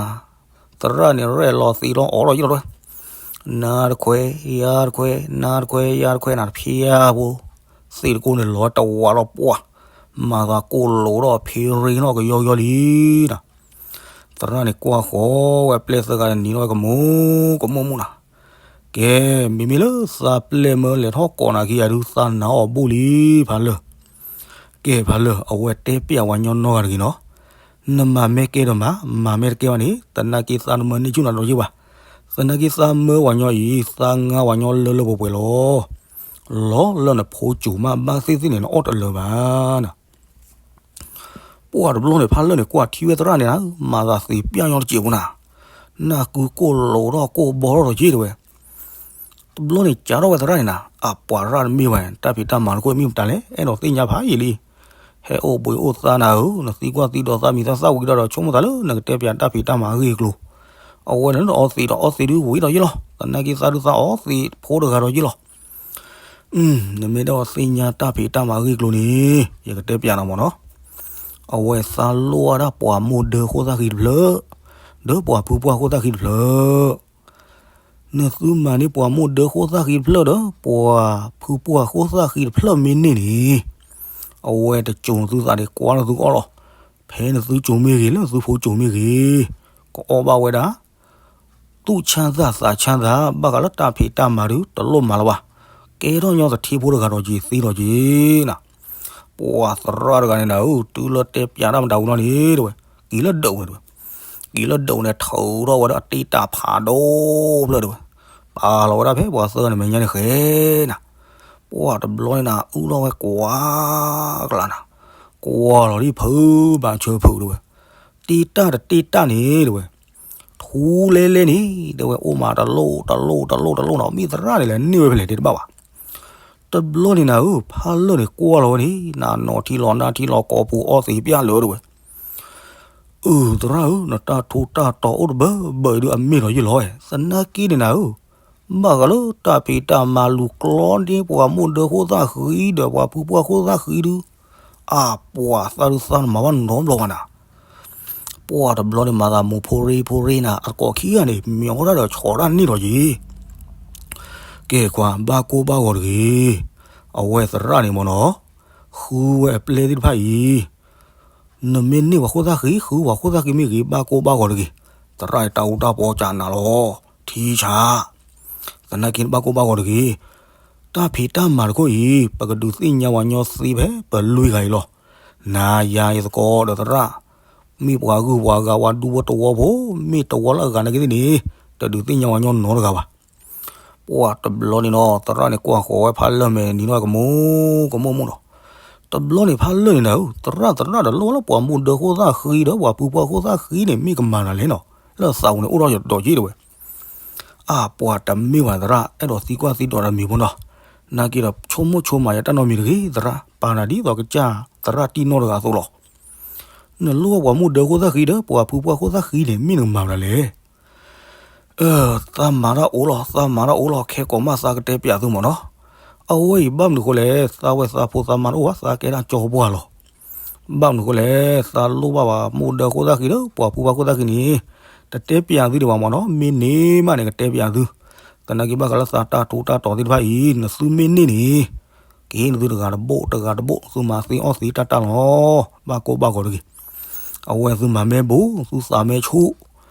သရၣ်န့ၣ်ရဲၣ်လီၤသံးလီၤအီၣ်လီၤယ့ၤလီၤတဲဝဲ. နၤတခွဲး ယၤတခွဲး နၤတခွဲး ယၤတခွဲးနၤ တဖျါဖိ သံးတကိးန့ၣ်လီၤတဝးလီၤပှၢ် မၤသးကိၢ်လိာ်ဒီးဖ့ရ့နီၣ်ကယီကယီလံနၤ. သရၣ်န့ၣ်ကွၢ်ဃီၤဝဲပျဲသၢဂၤန့ၣ် နံၤနီၣ်ဝဲကမူကမူမူနၤ. ကဲ မ့မ့ၢ်လၢသးပျဲၢ်မၢလဲၤထီၣ်ကိးနၤခံဂၤဒုး သးနာ်အီၤဘူးလံ ဖးလၢာ်. ကဲ ဖးလၢာ် အဝဲတဲပျးဝဲညီနီၢ်ဂၤတဂ့ၤနီၤ. နမၤမ့ၢ်ကဲဒီးမၤ, မၤမ့ၢ်တကဲဘၣ်န့ၣ် သနာ်က့သးတမၢန့ၢ်ဆူၣ်နၤဒီးယ့ၤဘၣ်. သနာ်က့သးမၢပှၤညီအံၤ သးငါပှၤညီလၢလၢပှဲၤပှဲၤလီၤ. လီၤလၢနဖိစိၤမးဘၣ်သ့ၣ်သ့ၣ်န့ၣ် နအီၣ်တလၢာ်ဘၣ်နၤ. ပှၢ်တဘျီန့ၣ် ဖးလၢာ်န့ၣ် ကွၢ်ထံဝဲသရၣ်န့ၣ်နၤ, မၤသးသံးပျၢ်ညီတစဲးဖိနၤ, နၢ်ကုကိၢ်လိာ်ထီၣ်ကိၢ်ဘီထီၣ်ဒီးက့ၤတဲဝဲ. တဘျီန့ၣ် ကးထီၣ်ဝဲသရၣ်န့ၣ်နၤ, အပှၤရၣ်တမ့ၢ်ဘၣ်, တၢ်ဖံးတၢ်မၤတခိၣ်မ့ၢ်မတၤလဲၣ်, အဲၣ်ဒိးသ့ၣ်ညါဖးယံာ်လံ. ဟဲအိၣ်ဘှံးအိၣ်သါနၤဧၢ, နသံကွၢ်သံဒိးသးမံၤသၣ်သၣ်ဝံၤဒီး ဆိကမိၣ်သးလၢနကတဲပျးတၢ်ဖံးတၢ်မၤအဂ့ၢ်အကျိၤ, အဝဲန့ၣ်လၢအီသံးဒီးအီသံးဒုးဝံၤဒီးယ့ၢ်လီၤ, သနာ်က့သးဒုးသးအီသံးဖိတဂၤဒီးယ့ၢ်လီၤ. နမ့ၢ်အဲၣ်ဒိးသ့ၣ်ညါတၢ်ဖံးတၢ်မၤအဂ့ၢ်အကျိၤန့ၣ် ယကတဲပျးနၤမ့ၢ်နီၤ. အဝဲသးလိၣ်ဝဲဒၣ်ပှၤမိၢ်ဒၢဃိၣ်သၣ်ဃံတဖျၢၣ်, ဒီးပှၤဖုပှၢ်ဃိၣ်သၣ်ဃံတဖျၢၣ်. နသုမၤန့ၢ်ပှၤမိၢ်ဒၢဃိၣ်သၣ်ဃံတဖျၢၣ်ဒီး ပှၤဖုပှၢ်ဃိၣ်သၣ်ဃံတဖျၢၣ်မ့ၢ်န့ၢ်န့ၣ်, အဝဲတစိၤနသုသးန့ၣ် ကွၢ်လၢသုကအီၣ်လီၤ. ဖဲနသုစိၤမ့ၢ်ဂ့ၤ လၢသုဖိစိၤမ့ၢ်ဂ့ၤ, ကအီၣ်ဘၣ်ဝဲဒၣ် သူၣ်ဆါသးသးဆါသး ဘၣ်ဃးလၢတၢ်ဖံးတၢ်မၤဒုး တလိၣ်မၤလၢၤဘၣ်. ကဲထီၣ်ညီသထ့ဖိတဂၤဒီးက့ၤသ့ဒီးက့ၤနၤ. ပှၤသရၣ်တဂၤန့ၣ်နၤဧၢ, တုၤလၢတဲပျးတၢ်မတၤဝံၤလီၤန့ၣ်တဲဝဲ, က့ၤလၢဒၢးဝဲတဲဝဲ. က့ၤလၢဒၢးန့ၣ် ထုးထီၣ်ဝဲဒၣ်အတ့တၢ်ဖးဒိၣ်ဖျၢၣ်တဲဝဲ. ပာ်လီၤဝဲဒၣ်ဖဲပှၤသၢဂၤန့ၣ်မဲာ်ညါန့ၣ်ဃဲနၤ. ပှၢ်တဘျီန့ၣ်နၤ အုၣ်ထီၣ်ဝဲကွၢ်ကျါနၤ, ကွၢ်လီၤဒ်ဖုးဘၣ်ဆၢဖုးတဲဝဲ. တ့တၢ်တတ့တၢ်န့ၣ်တဲဝဲ ထူလဲလဲန့ၣ် တဲဝဲ အိၣ်မးတလိၣ်တလိၣ်တလိၣ်တလိၣ်နီၤ, မ့ၢ်သရၣ်န့ၣ်လဲၤန့ၢ်ဝဲဖဲလဲၣ်တဲတဘၣ်ဘၣ်. တဘျီန့ၣ်နၤဧၢ, ဖးလၢာ်န့ၣ်ကွၢ်လီၤဝဲန့ၣ် နနီၤထံလီၤနါထံလီၤကိာ်ပူၤအီသံးပျၢ်လၢာ်တဲဝဲ. အၢ သရၣ်ဧၢ, နတၢ်ထူးတၢ်တီၤအိၣ်တဘၢဘၢအံၤဒုးအမ့ၢ်လီၤယ့ၢ်လီၤ, သနာ်က့န့ၣ်နၤဧၢ, ဘၣ်ဃးလၢတၢ်ဖံးတၢ်မၤလူၤကျီန့ၢ်ပှၤမိၢ်ဒၢဃိၣ်သၣ်ဃံဒီးပှၤဖုပှၢ်ဃိၣ်သၣ်ဃံဒုး, အပှၤသးဒုးသးနမၤဘၣ်နီတဘျီဘၣ်နၤ. ပှၢ်တဘျီန့ၣ်မၤသးမိၢ်ဖိရ့ဖိရ့နၤ, အကိးခံဂၤန့ၣ် မ့ၢ်အိၣ်ဒၣ်ဒီးဆီဒၣ်န့ၢ်လီၤယ့ၢ်. ကဲခွါ ဘၣ်ကိၢ်ဘၣ်ဂီၤတဂ့ၤ. အဝဲသရၣ်န့ၣ်မ့ၢ်နီၤ, ဃုဝဲအပျဲၢ်သ့ၣ်တဖၣ်အံၤ နမ့ၢ်န့ၢ်ပှၤဃိၣ်သၣ်ဃံ ဃုပှၤဃိၣ်သၣ်ဃံမ့ၢ်ဂ့ၤ ဘၣ်ကိၢ်ဘၣ်ဂီၤတဂ့ၤ. သရၣ်အံၤတၢ်အူတၢ်ပီစးနၤလီၤ, ထံဆး. သနာ်က့ဘၣ်ကိၢ်ဘၣ်ဂီၤတဂ့ၤ. တၢ်ဖံးတၢ်မၤတခိၣ်အံၤ ပကဒုးသ့ၣ်ညါပှၤညီသ့ဖဲပလွံၢ်ဂၤအံၤလီၤ. နၤယၤယသကိးဒီးသရၣ်, မ့ၢ်ပှၤဂုၤပှၤဂၤပှၤဒူဖိတဝီဖိ, မ့ၢ်တဝီလၢအဂၤနာ်က့သ့ၣ်န့ၣ်, တဒုးသ့ၣ်ညါပှၤညီနီတဂၤဘၣ်. ပှၢ်တဘျီန့ၣ်နီၤ သရၣ်န့ၣ်ကွၢ်ဃီၤဝဲဖးလၢာ်မဲာ်နံၤနီၢ်ကမူ, ကမူမူနီၤ. တဘျီန့ၣ်ဖးလၢာ်န့ၣ်နၤဧၢ, သရၣ်သရၣ်ဒီးလိၣ်ဝဲလၢပှၤမိၢ်ဒၢဃိၣ်သၣ်ဃံဒီးပှၤဖုပှၢ်ဃိၣ်သၣ်ဃံန့ၣ် မ့ၢ်ကမၤနၤလဲၣ်နီၤ, လၢသးပူၤန့ၣ်အိၣ်ထီၣ်ဒီးက့ၤတဲဝဲ. အါ ပှၤတမ့ၢ်ဘၣ်သရၣ် အဲၣ်ဒိးသံကွၢ်သံဒိးတၢ်မံၤဖိနီၤ, သနာ်က့ဒီး ဆိကမိၣ်ဆိကမးယတၢ်နီတမံၤတဂ့ၤသရၣ်, ပာ်နၤဒ်သိးကစၢ်သရၣ်တံၢ်နီၢ်တဂၤအသိးလီၤ. နလိၣ်ဘၣ်ပှၤမိၢ်ဒၢခိၣ်သၣ်ဃံဒီး ပှၤဖုပှၢ်ခိၣ်သၣ်ဃံန့ၣ် မ့ၢ်နကမၤမနုၤလဲၣ်. သးမၤတၢ်အိၣ်လီၤ, သးမၤတၢ်အိၣ်လီၤ, ခဲကိးမးသးကတဲပၠးသုမ့ၢ်နီၤ. အဝဲအံၤဘၣ်မနုၤအဃိလဲၣ်, သးဝဲသးဖိသးမါတအိၣ်ဘၣ်, သးကဲဒၣ်ကၠီပှၢ်လီၤ. ဘၣ်မနုၤအဃိလဲၣ်, သးလိၣ်ဘၣ်ပှၤမိၢ်ဒၢခိၣ်သၣ်ဃံဒီး ပှၤဖုပှၢ်ခိၣ်သၣ်ဃံန့ၣ် တတဲပၠးသုဒံးဘၣ်မ့ၢ်နီၤ, မ့ၢ်န့ၢ်မးန့ၣ် ကတဲပၠးသု. သနာ်က့ဘၣ်ဃးလၢသးတၢ်ထူးတၢ်တီၤသ့ၣ်တဖၣ်အံၤ နသုမ့ၢ်န့ၢ်န့ၣ် က့ၤနသုတဂၤတဘိၣ်တဂၤတဘိၣ်, သုမၤသ့အီၣ်သ့တၢ်တၢ်လီၤ, ဘၣ်ကိၢ်ဘၣ်ဂီၤတဂ့ၤ. အဝဲသုမၤမ့ၢ်ဘူး, သုသးမ့ၢ်ဆူၣ်,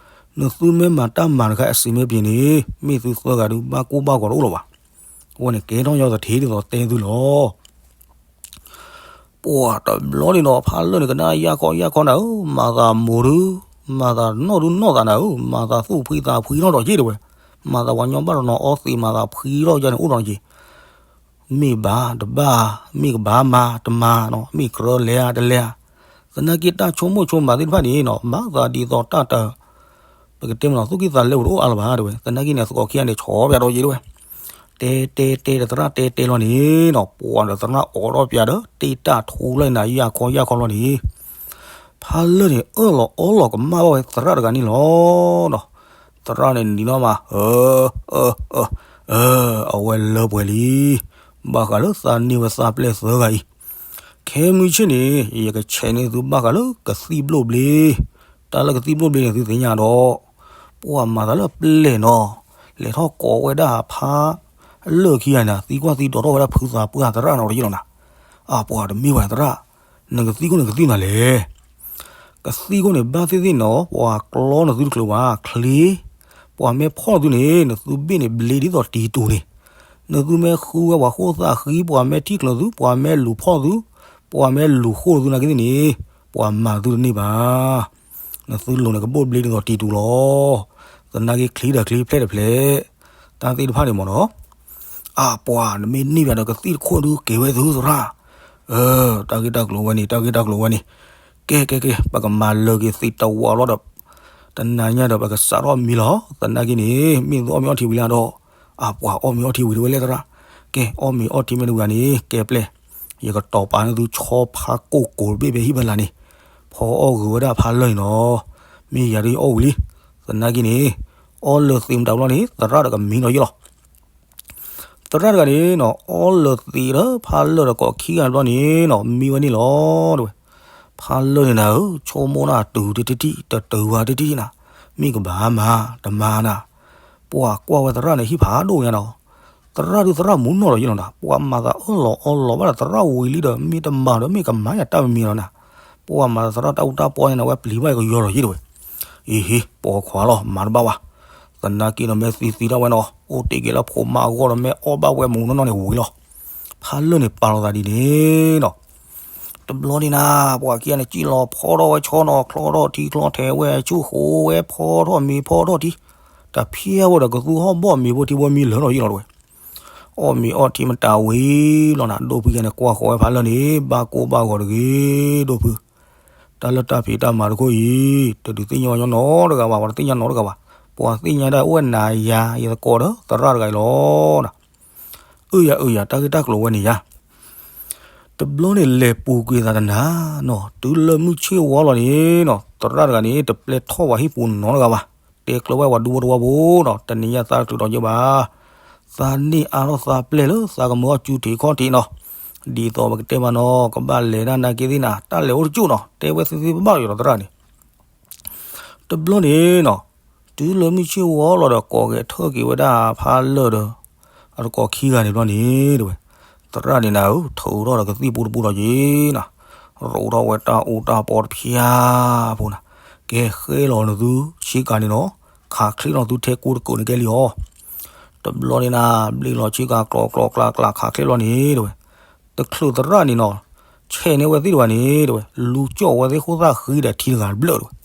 နသုမ့ၢ်မၤတၢ်မၤတခါအစံးမ့ၢ်ပှဲၤန့ၣ် မ့ၢ်သုသၢဂၤဒုး ဘၣ်ကိၢ်ဘၣ်ဂီၤတအိၣ်လၢၤဘၣ်. အဝဲန့ၣ်ကဲထီၣ်ညီသထ့ဒ်သိးတဲသုလီၤ. ပှၤတဘျီန့ၣ်ဒီး ဖးလၢာ်န့ၣ် ကနၣ်ယၢ်ခီယၢ်ခီနၤဧၢ, မၤသးမိၢ်ဒုး, မၤသးနီၢ်ဒုးနီၢ်သးနၤဧၢ, မၤသးသူၣ်ဖှံသးဖှံနီၢ်ဒီးက့ၤတဲဝဲ, မၤသးပှၤညီဘၣ်တနီၤအီသံး မၤသးဖှံထီၣ်ယါန့ၣ်အိၣ်ဒီးက့ၤ, မ့ၢ်ဘၣ်တဘၣ်, မ့ၢ်ကဘၣ်မၤတမၤနီၤ, မ့ၢ်ကြၢးလဲၤဧါတလဲၤဧါ, သနာ်က့တၢ်ဆိကမိၣ်ဆိကမးသ့ၣ်တဖၣ်န့ၣ်နီၤ မၤသးဒ်သိးတၢ်တ ပကတဲမ့ၢ်နီၤ သူၣ်ကံၢ်သးလဲပူၤတအိၣ်အါလၢၤဘၣ်တဲဝဲ, သနာ်က့န့ၣ် သကိးခံဂၤန့ၣ် ဆီၣ်ဖဲဒီးက့ၤတဲဝဲ, တဲတဲတဲဒီးသရၣ်တဲတဲလီၤန့ၣ်နီၤ ပှၤဒီးသရၣ်အိးထီၣ်ပၠးဒီး တ့ၢ်တၢ်ထူလီၤန့ၣ် ယၢ်ခီယၢ်ခီလီၤန့ၣ်, ဖးလၢာ်န့ၣ် အၢၣ်လီၤအီလီၤကမၣ်ဘၣ်ဝဲသရၣ်တဂၤန့ၣ်လီၤနီၤ, သရၣ်န့ၣ်နံၤနီၢ်မး အၢ အၢ အၢ အၢ အဝဲလၢပှဲၤလံ, ဘၣ်ဃးလၢသးန့ၢ်ဝဲသးပျဲၢ်သၢဂၤအံၤ ခဲမုၢ်ဆ့ၣ်န့ၣ် ယကဆဲးန့ၢ်သုဘၣ်ဃးလၢကသံၣ်ဘျိၣ်ဘျ့, တၢ်လၢကသံၣ်ဘျိၣ်ဘျ့န့ၣ် သုသ့ၣ်ညါဒီး, ပှၤမၤသးလၢပျဲၢ်နီၤ, လဲၤထီၣ်ကိးဝဲဒၣ်ဖးလၢာ်ခံဂၤန့ၣ် သံကွၢ်သံဒိးထီၣ်ဝဲဒၣ်ဖုသးပှၢ်သရၣ်နီၤတယ့ၢ်လီၤနၤ, အါ ပှၤတမ့ၢ်ဘၣ်သရၣ်, နကသံၣ်ခိၣ်န့ၣ်ကသံၣ်နၤလဲၣ် ကသံၣ်ခိၣ်န့ၣ် ဘၣ်သ့ၣ်သ့ၣ်နီၤ ပှၤကျီနသုတချုးဘၣ် ချ့, ပှၤမ့ၢ်ဖီၣ်သုန့ၣ် နသုဘ့ၣ်န့ၣ်ဘျ့ဒ်သိးတံတူးန့ၣ်, နသုမ့ၢ်ဃုဝဲပှၤခိၣ်သၣ်ဃံ ပှၤမ့ၢ်ထံၣ်ကျၢၤသု ပှၤမ့ၢ်လူၤဖီၣ်သု, ပှၤမ့ၢ်လူၤဃိသုနာ်က့သ့ၣ်န့ၣ်, ပှၤမၤသုတန့ၢ်ဘၣ်. နသုလိၤန့ၣ်ကဘိၣ်ဘျ့ဒ်သိးတံတူးလီၤ. သနာ်က့ချ့ဒီးချ့ ဖျဲၣ်ဒီးဖျဲၣ်, တၢ်သ့ၣ်တဖၣ်န့ၣ်မ့ၢ်နီၤ အါ ပှၤနမ့ၢ်န့ၢ်ဘၣ်ဒီး ကသံၣ်တခိၣ်ဒုးက့ၤဝဲသုသရၣ်, တၢ်ဂ့ၢ်တၢ်ကျိၤဝဲန့ၣ် တၢ်ဂ့ၢ်တၢ်ကျိၤဝဲန့ၣ်, ကဲကဲကဲ ပကမၤလၢာ်က့ၤသ့တဝးလီၤဒီး, တနၤညါဒီးပကစးထီၣ်မံလီၤ. သနာ်က့န့ၣ် မ့ၢ်သုအီၣ်မ့ၤအီထံဝံၤလၢဒီး, အါ ပှၤအီၣ်မ့ၤအီထံဝံၤတဝဲလဲၣ်သရၣ်, ကဲ အီၣ်မ့ၤအီထံမ့ၢ်တဝံၤန့ၣ် ကဲပျဲၢ်, ယကတီၤပာ်န့ၢ်သုဆီဖါကိၢ်ကိၤတဘ့ၣ်ဖဲဟံၣ်ဖဲလာ်န့ၣ်, ဖီအီၣ်ဂုၤဝဲဒၣ်ဖးလၢာ်န့ၣ်နီၤ, မ့ၢ်ယၤဒုးယအီၣ်ဝံၤလံ. သနာ်က့န့ၣ်, အီလၢာ်သံးမတၤဘျီန့ၣ် သရၣ်ဒီးကမံလီၤယ့ၣ်လီၤ. သရၣ်တဂၤန့ၣ်နီၤ အီလၢာ်သံးဒီးဖးလၢာ်ဒီးကိးခံဂၤတဘျီန့ၣ်နီၤ မံဝဲန့ၣ်လီၤတဲဝဲ, ဖးလၢာ်န့ၣ်နၤဧၢ, ဆိကမိၣ်နၤတုၤတထံၣ်တထံၣ် တတုၤဝဲတထံၣ်နၤ, မ့ၢ်ကဘၣ်မၤတမၤနၤ, ပှၤကွၢ်ဝဲသရၣ်န့ၣ် ဟံၣ်ဖးဒိၣ်ညါနီၤ, သရၣ်ဒုးသရၣ်မူနီၢ်လီၤယ့ၣ်လီၤနၤ, ပှၤမၤသးအၢၣ်လီၤအီလီၤဘၣ်ဒီးသရၣ်ဝံၤလံဒီး မ့ၢ်တမၤဒီးမ့ၢ်ကမၤယၤတၢ်မံၤမံၤလီၤနၤ, ပှၤမၤသးသရၣ်တၢ်အူတၢ်ပီန့ၣ်နၤ ဝဲပျံၤဘၣ်ကယီလီၤယ့ၣ်တဲဝဲ, အံၤဟ့ ပိာ်ခွါလီၤ မၤတဘၣ်ဝဲ သနာ်က့ဒီးမ့ၢ်သံသံတၢ်ဝဲနီၤ အိၣ်တ့ၢ်က့ၤလၢဖိမါအဂီၢ်ဒီးမ့ၢ်အီၣ်ဘၣ်ဝဲမူနီၢ်နီၢ်န့ၣ်ဝံၤလီၤ. ဖးလၢာ်န့ၣ်ပာ်လီၤသးဒ်န့ၣ်နီၤ တဘျီန့ၣ်နၤ ပှၤခံဂၤန့ၣ် စံၣ်လီၤဖီထီၣ်ဝဲဆီနီၤ ချီထီၣ်ထံချီထဲဝဲဆူၣ်ဃိဝဲဖီထီၣ်မ့ၤဖီထီၣ်ထံ တၢ်ဖၠါဝဲဒီးကသူဟီၣ်ဘီၣ်မ့ၤဖိထံဖိမံလၢာ်လီၤယ့ၣ်လီၤတဲဝဲ အီၣ်မ့ၤအီထံမတၤဝံၤလီၤနၤ ဒိၣ်ဖုယဲန့ၣ် ကွၢ်ဃီၤဝဲဖးလၢာ်န့ၣ် ဘၣ်ကိၢ်ဘၣ်ဂီၤတဂ့ၤ ဒိၣ်ဖု တၢ်လၢတၢ်ဖံးတၢ်မၤတခိၣ်အံၤ တဒုးသ့ၣ်ညါဝဲညီနီတဂၤဘၣ် ပှၤတသ့ၣ်ညါနီတဂၤဘၣ် ပှၤသ့ၣ်ညါဒၣ်အိၣ်ဝဲနၤယၤ ယသကိးဒီးသရၣ်တဂၤအံၤလီၤနၤ အၢယၤအၢယၤ တၢ်ဂ့ၢ်တၢ်ကျိၤဝဲန့ၣ်ယၤ တဘျီန့ၣ်လဲၤပူၤကွံာ်သးတနၤနီၤ တုၤလၢမုၢ်ဆ့ၣ်ဝီလီၤန့ၣ်နီၤ သရၣ်တဂၤန့ၣ် တပျဲထီၣ်ပှၤဟံၣ်ပူၤနီတဂၤဘၣ် တဲကျၢၤဝဲပှၤဒူဖိတဝီဖိနီၤ တနံၤညါသးတတုၤဒီးယဘၣ် သးန့ၢ်အါထီၣ်သးပျဲၢ်လၢသးကမၢအီၣ်ကၠူထံးခီၣ်ထံးနီၤ ဒ်သိးပကတဲမးနီၤ ကဘၣ်လဲၤဒၣ်နာ်က့သ့ၣ်နၤ တၢ်လဲၤအိၣ်တကၠူၢ်နီၤ တဲဝဲသ့သ့ဘၣ်ဘၣ်ယီၤဒီးသရၣ်န့ၣ် တဘျီန့ၣ်နီၤ တုၤလၢမုၢ်ဆ့ၣ်ဝီလီၤဒီး ကိးဂဲၤထၢၣ်က့ၤဝဲဒၣ်ဖးလၢာ်ဒီး အတကိးခံဂၤန့ၣ်ဘျီန့ၣ် တဲဝဲ သရၣ်န့ၣ်နၤဧၢ ထုးထီၣ်ဒီးကသံၣ်ပူတပူဒီးက့ၤနၤ ရိးထီၣ်ဝဲတၢ်အူတၢ်ပီတဖၠါဖိနၤ ကဲဃဲလီၤနသုဆ့ကၤန့ၣ်နီၤ ခးချ့လီၤသုထဲကိတကိးန့ၣ်ကဲလံအီၤ တဘျီန့ၣ်နၤ ဘျ့လီၤဆ့ကၤကျီကျီကျါကျါခးချ့လီၤန့ၣ် တဲဝဲ တချုးသရၣ်န့ၣ်နီၤ ဆဲးန့ၢ်ဝဲသ့ၣ်တဖၣ်န့ၣ် တဲဝဲ လူၤကၠီၣ်ဝဲသ့ၣ်ခိၣ်သၣ်ဃံဒီးထံတဂၤတဘျၢၣ်တဲဝဲ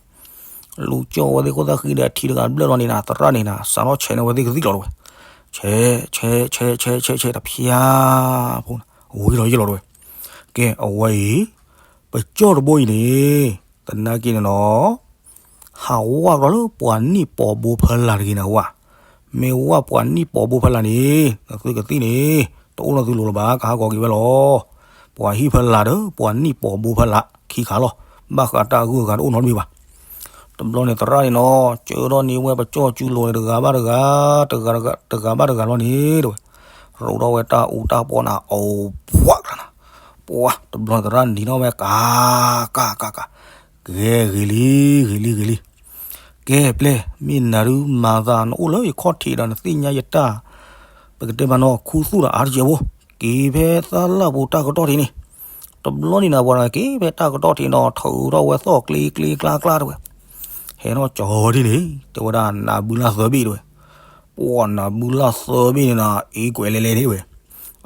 လူၤကၠီၣ်ဝဲသ့ၣ်ခိၣ်သၣ်ဃံဒီးထံတဂၤတဘျၢၣ်လီၤန့ၣ်နၤ သရၣ်န့ၣ်နၤ စးထီၣ်ဆဲးန့ၢ်ဝဲသ့ၣ်ကသံၣ်လီၤတဲဝဲ ဆဲး ဆဲး ဆဲး ဆဲး ဆဲး ဆဲး တဖၠါဖိန့ၣ် ဝံၤလီၤယ့ၢ်လီၤတဲဝဲ ကဲအဝဲအံၤ ပကၠီၣ်တဘိအံၤန့ၣ် သနာ်က့န့ၣ်နီၤ ဟးဝးကဒီးလၢပှၤနံၣ်ပိာ်ဘိဖီလာ်တဂ့ၤန့ၣ်ဝဲ မ့ၢ်ဝဲပှၤနံၣ်ပိာ်ဘိဖီလာ်န့ၣ် နသုကသံၣ်န့ၣ် တအိၣ်လၢသုလိၤလၢၤဘၣ် ကဟးဂီၤက့ၤဝဲလီၤ. ပှၤဟံၣ်ဖီလာ်ဒီး ပှၤနံၣ်ပိာ်ဘိဖီလာ်ခံခါလီၤ. ဘၣ်ဃးတၢ်အဂုၤအဂၤတအိၣ်နီတမံၤဘၣ်. တဘျီန့ၣ်သရၣ်န့ၣ်နီၤ ကၢထီၣ်န့ၢ်ဝဲပကၠီၣ်ကၠူလိၤန့ၣ် တဂၤဘၣ်တဂၤ တဂၤဘၣ်တဂၤလီၤန့ၣ် တဲဝဲ, ရိးထီၣ်ဝဲတၢ်အူတၢ်ပီးန့ၣ် အိၣ်ပှၢ်ကျါန့ၣ်, ပှၢ်တဘျီန့ၣ်သရၣ်န့ၣ်နံၤထီၣ်ဝဲ ကၤ ကၤ ကၤ ကၤ, ကဲဂ့ၤလံ ဂ့ၤလံ ဂ့ၤလံ. ကဲပျဲၢ် မ့ၢ်နၤဒုးမၤသး နအိၣ်လၢယခီၣ်ထံးဒီး နသ့ၣ်ညါယတၢ် ပကတဲမးနီၤ ခူသူၣ်ဒီးအါတကဲးဖိ, က့ၤဖဲသၢလၢ်ပူၤတၢ်ကတီၢ်ထံးန့ၣ်, တဘျီန့ၣ်နၤပှၤက့ၤဖဲတၢ်ကတီၢ်ထံးနီၤ ထုးထီၣ်ဝဲသီၣ်ကျ့ကျ့ကျါကျါတဲဝဲ, ဟဲထီၣ်ကၠီၤဒ်န့ၣ် တဲဝဲဒၣ် နၤဘုလၢ်သၢဘ့ၣ်တဲဝဲ, ပှၢ်နၤဘုလၢ်သၢဘ့ၣ်န့ၣ်နၤ အ့ကွဲးလဲၤလဲၤန့ၣ်တဲဝဲ,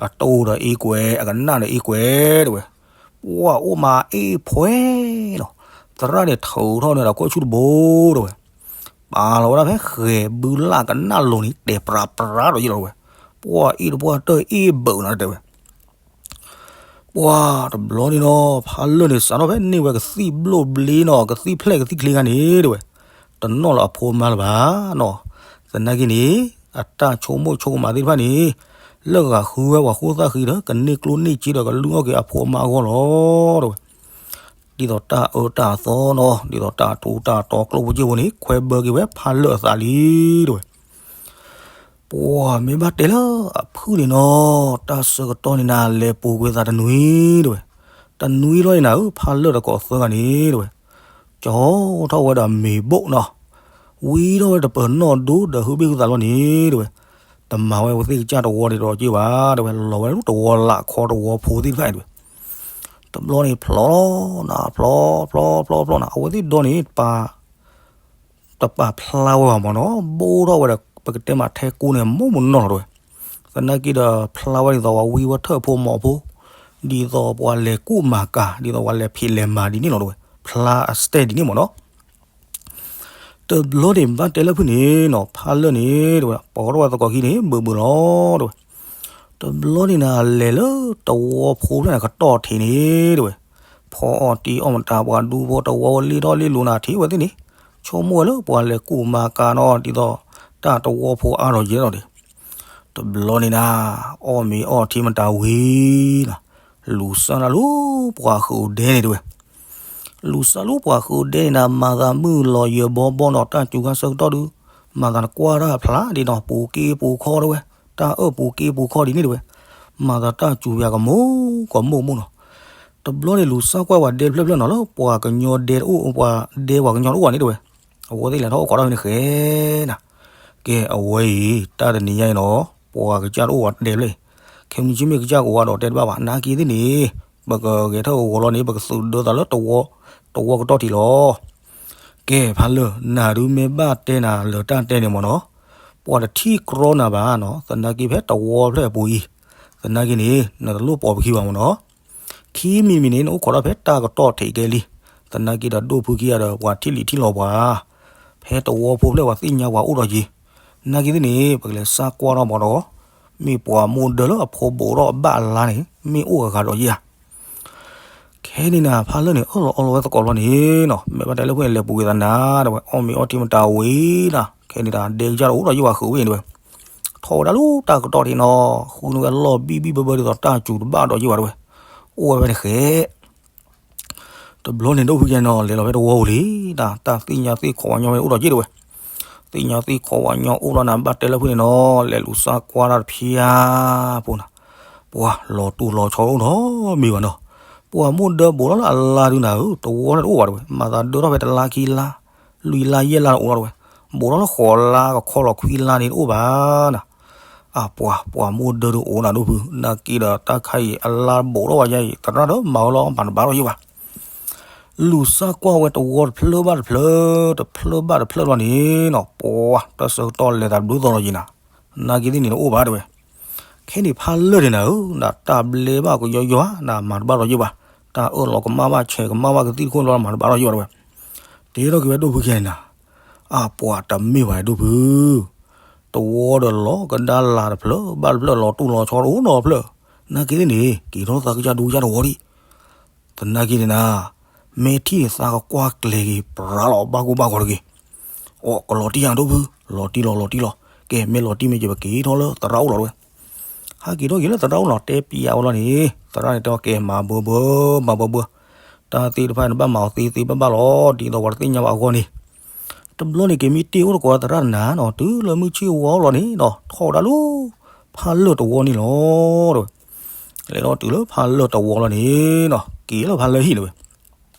အတိၢ်ဒီးအ့ကွဲး အကနၣ်ဒီးအ့ကွဲးတဲဝဲ, ပှၢ်အိၣ်မးအ့ၣ်ဖှဲနီၤ, သရၣ်န့ၣ်ထုးထီၣ်န့ၣ်ဒီးကွၢ်ဆူၣ်တဘိတဲဝဲ ပာ်လီၤဝဲဒၣ်ဖဲဃဲၤဘုလၢ်ကနၣ်လိၤန့ၣ် တဲာ်ပြးပြးဒီးယလီၤတဲဝဲ, ပှၢ်အ့ၣ်တပှၢ်တၢၢ်အ့ၣ်ဘၢးနၤတဲဝဲ, ပှၢ်တဘျီန့ၣ်နီၤ ဖးလၢာ်န့ၣ် စးထီၣ်ဖဲန့ၢ်ဝဲကသံၣ်ဘျိၣ်ဘျ့နီၤ ကသံၣ်ဖျဲၣ်ကသံၣ်ချ့ခါန့ၣ်တဲဝဲ, တနီၣ်လၢအဖိမါလၢၤဘၣ်နီၤ, သနာ်က့န့ၣ် အတၢ်ဆိကမိၣ်ဆိကမးသ့ၣ်တဖၣ်န့ၣ် လၢဂၤဃုဝဲပှၤဃိသၣ်ဃံဒီး ကန့ၢ်ကျိၣ်န့ၢ်စ့ဒီးကလုၢ်အီၣ်က့ၤအဖိအမါအဂီၢ်လီၤတဲဝဲ ဒ်သိးတၢ်အၢတၢ်သီနီၤ ဒ်သိးတၢ်ထူးတၢ်တီၤကျိၣ်ဖိစ့ဖိန့ၣ် ခွဲဘၢက့ၤဝဲဖးလၢာ်အသးလံတဲဝဲ, ပှၢ်မ့ၢ်ဘၣ်တဲလၢအဖုၣ်န့ၣ်နီၤ တၢ်ဆၢကတီၢ်န့ၣ်နၤ လဲၤပူၤကွံာ်သးတနွံတဲဝဲ, တနွံလီၤန့ၣ်နၤဧၢ ဖးလၢာ်တကိးသၢဂၤန့ၣ်တဲဝဲ, ကၠီထီၣ်ဝဲဒီးမ့ၤဘိၣ်နီၤ, ဝံထီၣ်ဝဲတပၢၤနီၣ်ဒိဒီးဟုဘ့ၣ်ဟုသးလီၤန့ၣ်တဲဝဲ, တမၤဝဲပသ့ၣ်ကစၢ်တဝီန့ၣ်ဒီးက့ၤဘၣ်တဲဝဲ လီၤဝဲလၢတဝီလၢ်ခီတဝီဖိသ့ၣ်တဖၣ်အံၤတဲဝဲ, တဘျီန့ၣ်ဖျီနၤ ဖျီ ဖျီ ဖျီ ဖျီနၤ အဝဲသ့ၣ်ဒီန့ၣ် တပာ် တပာ်ဖျါဝဲဘၣ်မ့ၢ်နီၤ ဘိၣ်ထီၣ်ဝဲဒီး ပကတဲမးထဲကူန့ၣ် မိၢ်မိၢ်နီၢ်နီၢ်တဲဝဲ, သနာ်က့ဒီးဖျါဝဲဒ်သိးပှၤဝံဝဲထၢၣ်ဖိမီၤဖိ, ဒ်သိးပှၤလဲၤကူၣ်မၤကၤ ဒ်သိးပှၤလဲၤဖံးလဲၤမၤဒ်န့ၣ်လီၤတဲဝဲ ဖျါအစတဲဒ်န့ၣ်မ့ၢ်နီၤ တဘျီန့ၣ်ဘၣ်တဲလၢဖုၣ်န့ၣ်နီၤ ဖးလၢာ်န့ၣ်တဲဝဲ ပိာ်ထီၣ်ဝဲသကိးခံန့ၣ် ဘုးဘုးလီၤတဲဝဲ, တဘျီန့ၣ်နၤလဲၤလၢ တဝီဖိဖျၢၣ်န့ၣ်ကတီၢ်ထံးန့ၣ်တဲဝဲ, ဖီအီၣ်တံၢ်အီၣ်မတၤပှၤဒူဖိတဝီဝဲလ့ထီၣ်လ့လိၤနၤထံးဝဲသ့ၣ်န့ၣ်, ဆိကမိၣ်ဝဲလၢပှၤလဲၤကူၣ်မၤကၤနီၤ ဒ်သိး တၢ်တဝီဖိအါထီၣ်ယဲလီၤဒီး တဘျီန့ၣ်နၤ အီၣ်မ့ၤအီၣ်ထံမတၤဝံၤနၤ, လူၤစၢ်နၤလူၤပှၤဃုာ်ဒဲန့ၣ်တဲဝဲ, လူၤစၢ်လူၤပှၤဃုာ်ဒဲန့ၣ်နၤ မၤသးမုၢ်လီၤယၢၤဘီဘီနီၤ တၢ်စူၤခါဆၢကတီၢ်ဒုး, မၤသးနကွၢ်တၢ်ဖျါဒ်နီၤ ပူၤက့ပူၤခီတဲဝဲ, တၢ်အၢၣ်ပူၤက့ပူၤခီဒ်န့ၣ်တဲဝဲ, မၤသးတၢ်စူၤယၤကမိၢ်ကမိၢ်မိၢ်နီၤ, တဘျီန့ၣ်လူၤစၢ်ကွၢ်ပှၤဒဲတဖျၢၣ်ဖျၢၣ်နီၤ လၢပှၤကညီဒဲတအိၣ် ပှၤဒဲပှၤကညီတအိၣ်ဘၣ်န့ၣ်တဲဝဲ, အဝဲသ့ၣ်လဲၤထီၣ်အိၣ်ခိးထီၣ်ဖဲန့ၣ်ဃဲနၤ, ကဲအဝဲအံၤ တၢ်တနံၤညါအံၤနီၤ ပှၤကစၢ်တအိၣ်ဝဲဒဲဖျၢၣ်အံၤ, ခဲမုၢ်ဆ့ၣ်မ့ၢ်ကစၢ်ကဝါဒီးတဲတဘၣ်ဘၣ် နာ်က့သ့ၣ်န့ၣ်, ပကဂဲၤထၢၣ်ဂီၤလီၤန့ၣ် ပကသုးဒၢသးလၢတဝီ, တဝီကတီၢ်ထံးလီၤ. ကဲဖးလၢာ် နၤဒုးမ့ၢ်ဘၣ်တဲနၤလၢတၢ်တဲန့ၣ်မ့ၢ်နီၤ, ပှၤတထံၣ်ကြီနၤဘၣ်နီၤ သနာ်က့ဖဲတဝီဖျၢၣ်အပူၤအံၤ, သနာ်က့န့ၣ် နတလိၣ်ပိာ်ပခံဘၣ်မ့ၢ်နီၤ ခံမံၤမံၤန့ၣ် နအိၣ်ခိးထီၣ်ဖဲတၢ်ကတီၢ်ထံးကဲလံ, သနာ်က့ဒီးဒိၣ်ဖုခံဂၤဒီး ပှၤထံၣ်လံာ်ထံၣ်လီၤပှၤ, ဖဲတဝီဖိဖျၢၣ်ပှၤသ့ၣ်ညါပှၤအိၣ်ဒီးက့ၤ, နာ်က့သ့ၣ်န့ၣ် ပကလဲၤစၢ်ကွၢ်ထီၣ်မ့ၢ်ဒီး, မ့ၢ်ပှၤမိၢ်ဒၢလၢအဖိဘူးထီၣ်အဘၣ်အလါန့ၣ် မ့ၢ်အိၣ်ဂၤဂၤဒီးယၤ ခဲန့ၣ်နၤ ဖးလၢာ်န့ၣ် အၢၣ်လီၤအီလီၤဝဲသကိးလီၤန့ၣ်နီၤ မ့ၢ်ဘၣ်တဲလၢဖုၣ်န့ၣ် လဲၤပူၤကွံာ်သးနၤတဲဝဲ အီၣ်မ့ၤအီထံမတၤဝံၤနၤ ခဲန့ၣ်ဒီး ဒဲကစၢ်တအိၣ်ဒီးယၤဘၣ်ဃုာ်ဝဲန့ၣ်တဲဝဲ, ထီၣ်ဝဲဒၣ်လၢတၢ်ကတီၢ်ထံးနီၤ ဃုန့ၢ်ဝဲလီၢ်ဘံၣ်ဘံၣ်ဘၢဘၢဒ်သိးတၢ်စူၤတဘၣ်ဒီးယၤဘၣ်တဲဝဲ, အိၣ်ဝဲဖဲန့ၣ်ဃဲ တဘျီန့ၣ်ဒိၣ်ဖုကဲနီၤ လဲၤလီၤဖဲတဝီပူၤလံ, တၢ်သ့ၣ်ညါသ့ၣ်ခိးဝဲညီဝဲန့ၣ်အိၣ်ဒီးက့ၤတဲဝဲ, သ့ၣ်ညါသ့ၣ်ခိးဝဲညီအိၣ်လီၤနၤ ဘၣ်တဲလၢဖုၣ်န့ၣ်နီၤ လဲၤလူၤစၢ်ကွၢ်တၢ်တဖျါဖိနၤ, ပှၤလီၤတူၢ်လီၤဆီအိၣ်နီတမံၤဘၣ်နီၤ, ပှၤမိၢ်ဒၢဘူးထီၣ်လၢအလါဒုနၤဧၢ တဝီန့ၣ်တအိၣ်ဘၣ်တဲဝဲ မၤသးဒၢထီၣ်ဖဲတလါခံလါ, လွံၢ်လါယဲၢ်လါတအိၣ်လီၤတဲဝဲ, ဘူးထီၣ်လၢဃိးလါကခီလီၤခွံလါန့ၣ်တအိၣ်ဘၣ်နၤ အပှၤ ပှၤမိၢ်ဒၢဒုးအိၣ်နၤဒိၣ်ဖု နာ်က့ဒီးတၢ်ခါအံၤအလါဘူးထီၣ်ဝဲယါအံၤ သရၣ်ဒီးမၤဝဲလီၤမၤတဘၣ်ထီၣ်ယံၤဘၣ်, လူၤစၢ်ကွၢ်ဝဲတဝီတဖျၢၣ်ဘၣ်တဖျၢၣ်, တဖျၢၣ်ဘၣ်တဖျၢၣ်လီၤန့ၣ်နီၤ ပှၤ တၢ်ဆၢကတီၢ်လဲၤသးဘျုးသီလီၤယံၤနၤ, နာ်က့သ့ၣ်န့ၣ်တအိၣ်ဘၣ်တဲဝဲ, ခဲန့ၣ်ဖးလၢာ်န့ၣ်နၤဧၢ နတၢ်ဘျဲဘၣ်ကယီယီနၤ မၤတဘၣ်ထီၣ်ယံၤဘၣ်, တၢ်အၢၣ်လီၤကမၣ်ဘၣ်ဆဲးကမၣ်ဘၣ်ကသံၣ်တခိၣ်လီၤမၤတဘၣ်ထီၣ်ယံၤဘၣ်တဲဝဲ တဲထီၣ်က့ၤဝဲဒိၣ်ဖုခဲန့ၣ်နၤ, အပှၤတမ့ၢ်ဘၣ်ဒိၣ်ဖု, တဝီဒီးလီၤကဒါလၤတဖျၢၣ်ဘၣ်တဖျၢၣ် လီၤတူၢ်လီၤဆီတအိၣ်နီတဖျၢၣ်, နာ်က့သ့ၣ်န့ၣ် က့ၤထီၣ်သးကစၢ်ဒိကစၢ်တဝီဒံး, သနာ်က့န့ၣ်နၤ, မ့ၢ်ထံၣ်န့ၣ်သးကကွၢ်ကျဲၤက့ၤ ပြးလီၤဘၣ်ကိၢ်ဘၣ်ဂီၤတဂ့ၤ, အိၣ်ကလီၤတံၢ်ယါဒိၣ်ဖု, လီၤတံၢ်လီၤလီၤတံၢ်လီၤ, ကဲ မ့ၢ်လီၤတံၢ်မ့ၢ်က့ၤ ပက့ၤထီၣ်လၢသရၣ်အိၣ်လီၤတဝဲ. ဟဲက့ၤထီၣ်က့ၤလၢသရၣ်အိၣ်လီၤ တဲပျးဝဲလီၤန့ၣ် သရၣ်န့ၣ်တဲအီၤ ကဲ မၤဘၢဘၢ မၤဘၢဘၢ, တၢ်သ့ၣ်တဖၣ်န့ၣ် ဘၣ်မၤအီၤသ့သ့ဘၣ်ဘၣ်လီၤ ဒ်သိးပှၤတသ့ၣ်ညါဘၣ်အဂီၢ်န့ၣ်. တဘျီန့ၣ်က့ၤမ့ၢ်တ့ၢ်အိၣ်သကိးသရၣ်တနၤနီၤ တုၤလၢမုၢ်ဆ့ၣ်ဝါလီၤန့ၣ်ဒီး ထီၣ်ဝဲဒၣ်လၢ ဖးလၢၢ်တဝီန့ၣ်လီၤတဝဲ. လဲၤထီၣ်တုၤလၢဖးလၢၢ်တဝီလီၤန့ၣ်နီၤ က့ၤလၢဖးလၢၢ်ဟံၣ်တဝဲ.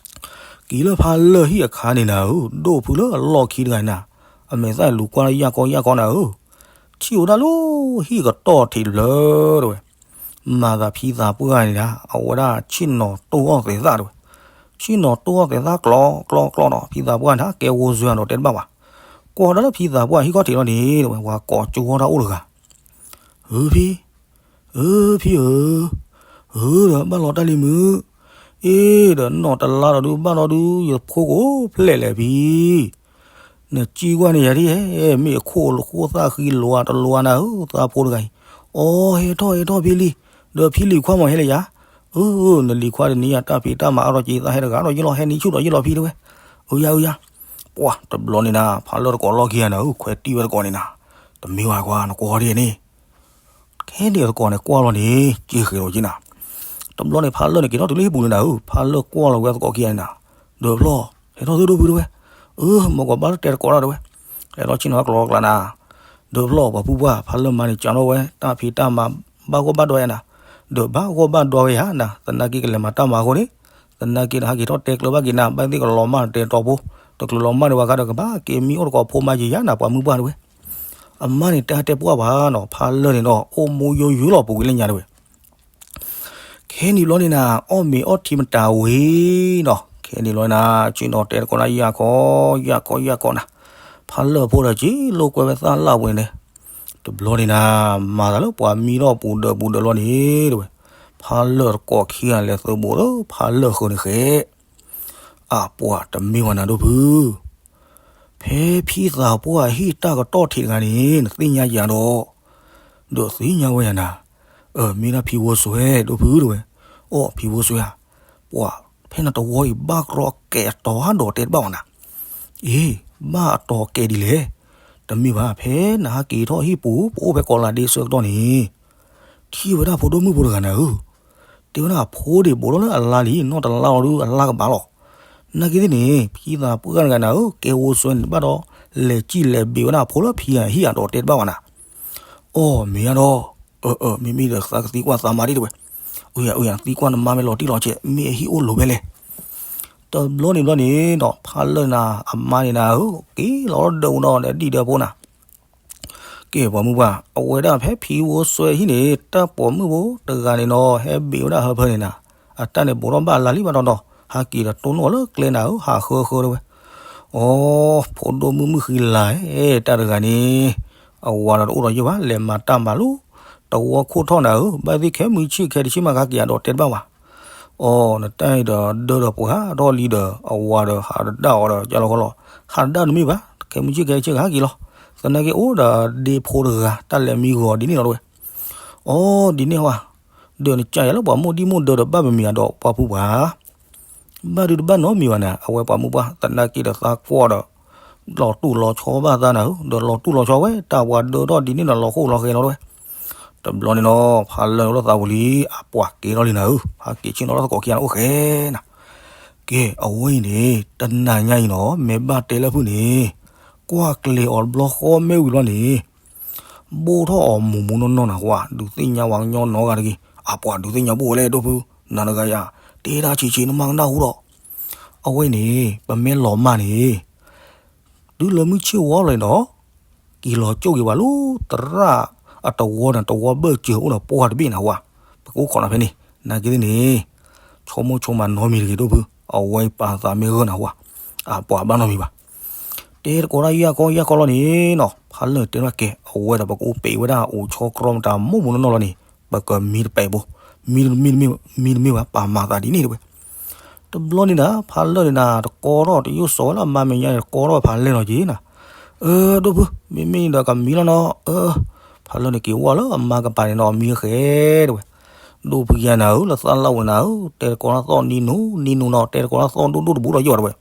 က့ၤလၢဖးလၢၢ်ဟံၣ်အခါန့ၣ်နၤဧၢ ဒိၣ်ဖုလၢအလီၢ်ခံတဂၤန့ၣ်နၤ အမဲာ်သၣ်လူၤကွၢ်လၢယၢ်ကီယၢ်ကီနၤဧၢ, ထံၣ်ဝဲဒၣ်လၢဟံၣ်ကတီၢ်ထံးတဖျၢၣ်တဝဲ. မၤသးဖံသးပှၢ်န့ၣ်ဒၣ် အဝဲဒၣ်ဆ့ၣ်နီၤတိၢ်အီၣ်သဲးသၣ်တဝဲ. ဆ့ၣ်နီၤတိၢ်အီၣ်သဲးသၣ်ကျီကျီကျီနီၤ ဖံသးပှၢ်န့ၣ် ကဲဝိစွဲဒီးတဲတဘၣ်ဘၣ်. ကွၢ်ဒၣ်လၢဖံသးပှၢ်ဟံၣ်ခီၣ်ထံးလီၤန့ၣ်တဝဲ ဝၤကိးကၠိဝီတၢ်အိၣ်တဂၤ ဧၢဖံ, ဧၢဖံဧၢ, ဧၢဒီးဘၣ်လီၤတၢ်လံၤမုၣ်, အ့ဒီးနီၢ်တလါဒီးဒုးဘၣ်ဒီးဒုး ယဖိကိးဖျဲးလဲၣ်ဖံ, နစံကွၢ်န့ၣ်ယၤဒ်ဧဲ, မ့ၢ်အခိၣ်လၢဃိသၣ်ဃံလိၤတလိၤနၤဧၢ သးဖိတဂၤအံၤ, အိ ဟဲထီၣ်ဟဲထီၣ်ဖံလံ, ဒီးဖံလံၤခွါမ့ၢ်ဟဲလၢယၤ, အၢ နလံၤခွါတနံၤယၤတၢ်ဖံးတၢ်မၤအါထီၣ်က့ၤ သးဟဲတဂၤဒီးယလီၤ ဟဲနံၤဆူၣ်ဒီးယလီၤဖံတဝဲ, အၢယၤအၢယၤ, ပှၤတဘျီန့ၣ်နၤ ဖးလၢၢ်တကိးလီၢ်ခံဂၤနၤဧၢ ခွဲးတံၢ်ဝဲတကိးန့ၣ်နၤ, တမ့ၢ်ဝဲကွၢ် နကွၢ်ဒ်န့ၣ် ခဲန့ၣ်သကိးန့ၣ် ကွၢ်လီၤန့ၣ် က့ဃဲးလီၤက့နၤ, တဘျီန့ၣ် ဖးလၢၢ်န့ၣ် က့ၤထီၣ်တုၤလၢဟံၣ်ပူၤန့ၣ်နၤဧၢ ဖးလၢၢ်ကွၢ်လီၤဝဲသကိးခံဂၤန့ၣ်နၤ, ဒၢးဖျီၣ် ဟဲထီၣ်သုဒိၣ်ဖုတဝဲ, အၢ မ့ၢ်ကီးဘၣ်လၢတဲတကိးတၢ်တဝဲ, ဟဲထီၣ်ဆ့ၣ်နီၤကျီကျါနၤ, ဒၢးဖျီၣ် ပှၤပုၢ်ပှၢ် ဖးလၢၢ်မၤန့ၣ် ကးထီၣ်ဝဲ တၢ်ဖံးတၢ်မၤ ဘၣ်ဂီၢ်ဘၣ်ဒွးယၤနၤ, ဒီးဘၣ်ဂီၢ်ဘၣ်ဒွးဝဲယၤနၤ သနာ်က့ကလဲၤမၤတၢ်မၤအဃိန့ၣ်, သနာ်က့ဒီးဟဲက့ၤထီၣ်တဲကျၢၤဘၣ်က့ၤနၤ ဘၣ်သ့ၣ်ကလီၤမၢ်တဲတီဖိ, တကျၢၤလီၤမၢ်န့ၣ်ဝဲခါဒီးကဘၣ်က့ၤမံအိၣ်တကိးဖိမါယံၤယၤနၤ ပှၤမုၢ်ပှၢ်တဝဲ အမါန့ၣ် တၢ်တဲပှၢ်ပှၤနီၤ ဖးလၢၢ်န့ၣ်ဒီး အိၣ်မူယိယိလီၤပူၤကွံာ်လၢညါတဝဲ. ခဲနံၤဘျီန့ၣ်နၤ အီၣ်မ့ၤအီထံမတၤဝံၤနီၤ ခဲနံၤဘျီနၤ ဆ့ၣ်နီၤတဲတကိးနၤ ယၢ်ခီ ယၢ်ခီ ယၢ်ခီနၤ, ဖးလၢၢ်ဖိဒီး က့ၤလိာ်ကွဲဝဲသၣ်လၣ်ပူၤန့ၣ်, တဘျီန့ၣ်နၤ မၤသးလၢပှၤမံထီၣ်ပူၤဒၢးပူၤဒၢးလီၤန့ၣ်တဝဲ, ဖးလၢၢ်တကိးခံဂၤလဲၤသုးဘူးလၢဖးလၢၢ်ဃၢၤန့ၣ်ဃဲ အပှၤတမ့ၢ်ဝဲနၤဒိၣ်ဖု, ဖဲဖံသးပှၢ်ဟံၣ်တၢ်ကတီၢ်ထံးတဂၤန့ၣ် နသ့ၣ်ညါယၤဒီး, ဒီးသ့ၣ်ညါဝဲယၤနၤ, အၢ မ့ၢ်ဒၣ်ဖံဝီစွဲ ဒိၣ်ဖုတဝဲ, အိၣ်ဖံဝီစွဲဧါ, ပှၤဖဲနတဝီအံၤ ဘၣ်ကရီကဲးအတီၤဟးဒီးတဲတဘၣ်ဝဲနၤ, အ့ ဘၣ်အတီၤကဲးဒ်လဲၣ်, တမ့ၢ်ဘၣ် ဖဲနဟးက့ၤထီၣ်ဟံၣ်ပူၤ ပအိၣ်ဖဲကီးလးဒ့ဆၢကတီၢ်န့ၣ် ထံၣ်ဝဲဒၣ်ဖိဒိၣ်မုၣ်ဖိတဂၤနၤဧၢ, တဲဝဲဒၣ်အဖိဒံးဘူးထီၣ်လၢအလါလံ နီၢ်တလါလီၤဒုးအလါကဘၣ်လီၤ, နာ်က့သ့ၣ်န့ၣ် ဖံသးပှၢ်တဂၤနၤဧၢ ကဲဝီစွဲန့ၣ်တဘၣ်ဒီး လဲၤစံၣ်လဲၤဘ့းဝဲဒၣ်အဖိလၢဖံဂၤဟံၣ်အဒီးတဲတဘၣ်ဝဲနၤ, အိၣ်မ့ၢ်ဧါဒီး, အၢ အၢ မ့မ့ၢ်ဒီးသးကသံကွၢ်သးမါဒ်တဝဲ, အၢ ယသံကွၢ်နမါမ့ၢ်လီၤတံၢ်လီၤဆဲး မ့ၢ်အဟံၣ်အိၣ်လိၤဖဲလဲၣ်, တဘျီန့ၣ်ဘျီန့ၣ်ဒီး ဖးလၢၢ်နၤ အမါန့ၣ်နၤဧၢ က့ၤလီၤဒီးဒီးဒံၣ်ဒီးဖိနၤ ကဲ ပှၤမုၢ်ပှၢ် အဝဲဒၣ်ဖဲဖံဝီစွဲဟံၣ်န့ၣ် တၢ်ပိာ်မုၣ်ဖိတဂၤန့ၣ်နီၤ ဟဲဘ့းဝဲဒၣ်ဟၢဖၢန့ၣ်နၤ, အတၢ်န့ၣ်ဘူးထီၣ်ဘၣ်အလါလံဘၣ်ဒီးဒီး ဟးက့ၤဒီးတိၢ်နီၣ်လၢကျဲနၤဧၢ ဟးဃၢဃၢတဝဲ, အိ ဖိဒိၣ်မုၣ်မုၣ်ဃံလၤဧၢ တၢ်တဂၤန့ၣ်, အဝၤဒီးတအိၣ်ဒီးယိာ်ဘၣ် လဲၤမၤတၢ်မၤလၢ တဝီခိၣ်ထီၣ်နၤဧၢ ဘၣ်သ့ၣ်ခဲမုၢ်ဆ့ၣ်ခဲတဆ့ၣ်မးကဟးက့ၤအဒီးတဲတဘၣ်ဝဲ အိ နတၢ်အံၤဒီးဒၢဒီးပှၤထီၣ်လံဒီး အဝၤဒီးဟးတဒၣ်အီၤဒီး ကၢ်လီၤခီလီၤ ဟးတဒၣ်တမ့ၢ်ဘၣ် ခဲမုၢ်ဆ့ၣ်ခဲဆ့ၣ်ကဟးက့ၤလီၤ, သနာ်က့အိၣ်ဒီးဒ့ဖိတဂၤ တၢ်လဲၤမံဂီၤဒ်န့ၣ်လီၤတဝဲ, အိ ဒ်န့ၣ်ဝဲ, ဒီးနကးယၤလၢပှၤမိၢ်ဒံၣ်မိၢ်ဒၢဒီးဘၣ်ပမံၤအဒီးပှၤဖုပှၤ ဘၣ်ဒုးတဘၣ်နီတမံၤဘၣ်န့ၣ် အဝဲပှၤမုၢ်ပှၢ် သနာ်က့ဒီးသးကွၢ်ဒီး လီၤတူၢ်လီၤဆီဘၣ်သးနၤဧၢ ဒီးလီၤတူၢ်လီၤဆီဝဲ တၢ်ပှၤဒၢထီၣ်ဒ်န့ၣ်ဒီးလီၤဃိလီၤဃဲလီၤတဝဲ, တဘျီန့ၣ်နီၤ ဖးလၢၢ်လီၤသးပူၤလံ အပှၤက့ၤထီၣ်လံနၤဧၢ ဟးက့ၤဆ့ၣ်နီၤလီၤသကိးခံဂၤန့ၣ်အိၣ်ဃဲနၤ, ကဲ အဝဲအံၤန့ၣ် တနၤညါအံၤနီၤ မ့ၢ်ဘၣ်တဲလၢဖုန့ၣ် ကွၢ်ကျဲၤအီၤတဘျီဃီမ့ၢ်ဝံၤလီၤန့ၣ် ဘိၣ်ထီၣ်အီၤမူးမူးနီၢ်နီၢ်နၤ ပှၤဒုးသ့ၣ်ညါဝဲကညီနီတဂၤတဂ့ၤ အပှၤဒုးသ့ၣ်ညါဘိၣ်ဝဲလဲၣ်ဒိၣ်ဖု နၤတဂၤယၤ တဲဒၣ်ဆံးဆံးနမၤကနၣ်ဟူဒီး အဝဲန့ၣ် ပမ့ၢ်လီၤမၢ်န့ၣ် တုၤလၢမုၢ်ဆ့ၣ်ဝီလီၤန့ၣ်ဒီး က့ၤလီၤကၠိၣ်က့ၤဝဲလၢသရၣ်အတဝီန့ၣ် တဝီဘၢၣ်စၢၤအိၣ်ဒီးပှၢ်တဘ့ၣ်နၤဝဲ ပကအိၣ်ခိးနၤဖဲန့ၣ် နာ်က့သ့ၣ်န့ၣ် ဆိကမိၣ်ဆိကမးနီတမံၤတဂ့ၤဒိၣ်ဖု အဝဲပာ်သးမ့ၢ်ဂၢၢ်နၤဝဲ အပှၤဘၣ်နီတမံၤဘၣ် တဲတကိးတၢ်ယၢ်ကီယၢ်ကီလီၤန့ၣ်နီၤ ဖးလၢၢ်န့ၣ်တဲဝဲကဲ အဝဲဒီးပကအိၣ်ပံးဝဲဒၣ်အိၣ်ဆီကြီမတၤမိၢ်မိၢ်နီၢ်နီၢ်လီၤန့ၣ် ပကမံတပဲာ်ဘိ မံတမ့ၢ်မ့ၢ်ဘၣ် ပာ်မၤသးဒ်န့ၣ်တဝဲ တဘျီန့ၣ်ဒီး ဖးလၢၢ်န့ၣ်ဒီး တကီထီၣ်တယိၣ်စီၤဝဲလၢအမါမဲာ်ညါန့ၣ် တကီထီၣ်ဖးလၢၢ်နီၤက့ၤနၤ အၢ ဒိၣ်ဖု မ့မ့ၢ်ဒီးကမံလီၤနီၤ အၢ ဖးလၢၢ်န့ၣ်က့ၤဝဲလၢအမါကပၤန့ၣ်နီၤ မံဃဲတဝဲ ဒိၣ်ဖုယၤနၤဧၢ လၢသးလၢ်ဝဲနၤဧၢ တဲတကိးတၢ်သီၣ်နံၤနူၤ နံၤနူၤနီၤ တဲတကိးတၢ်သီၣ်ဒိၣ်ဒိၣ်တဘူးဒီးယိာ်တဝဲ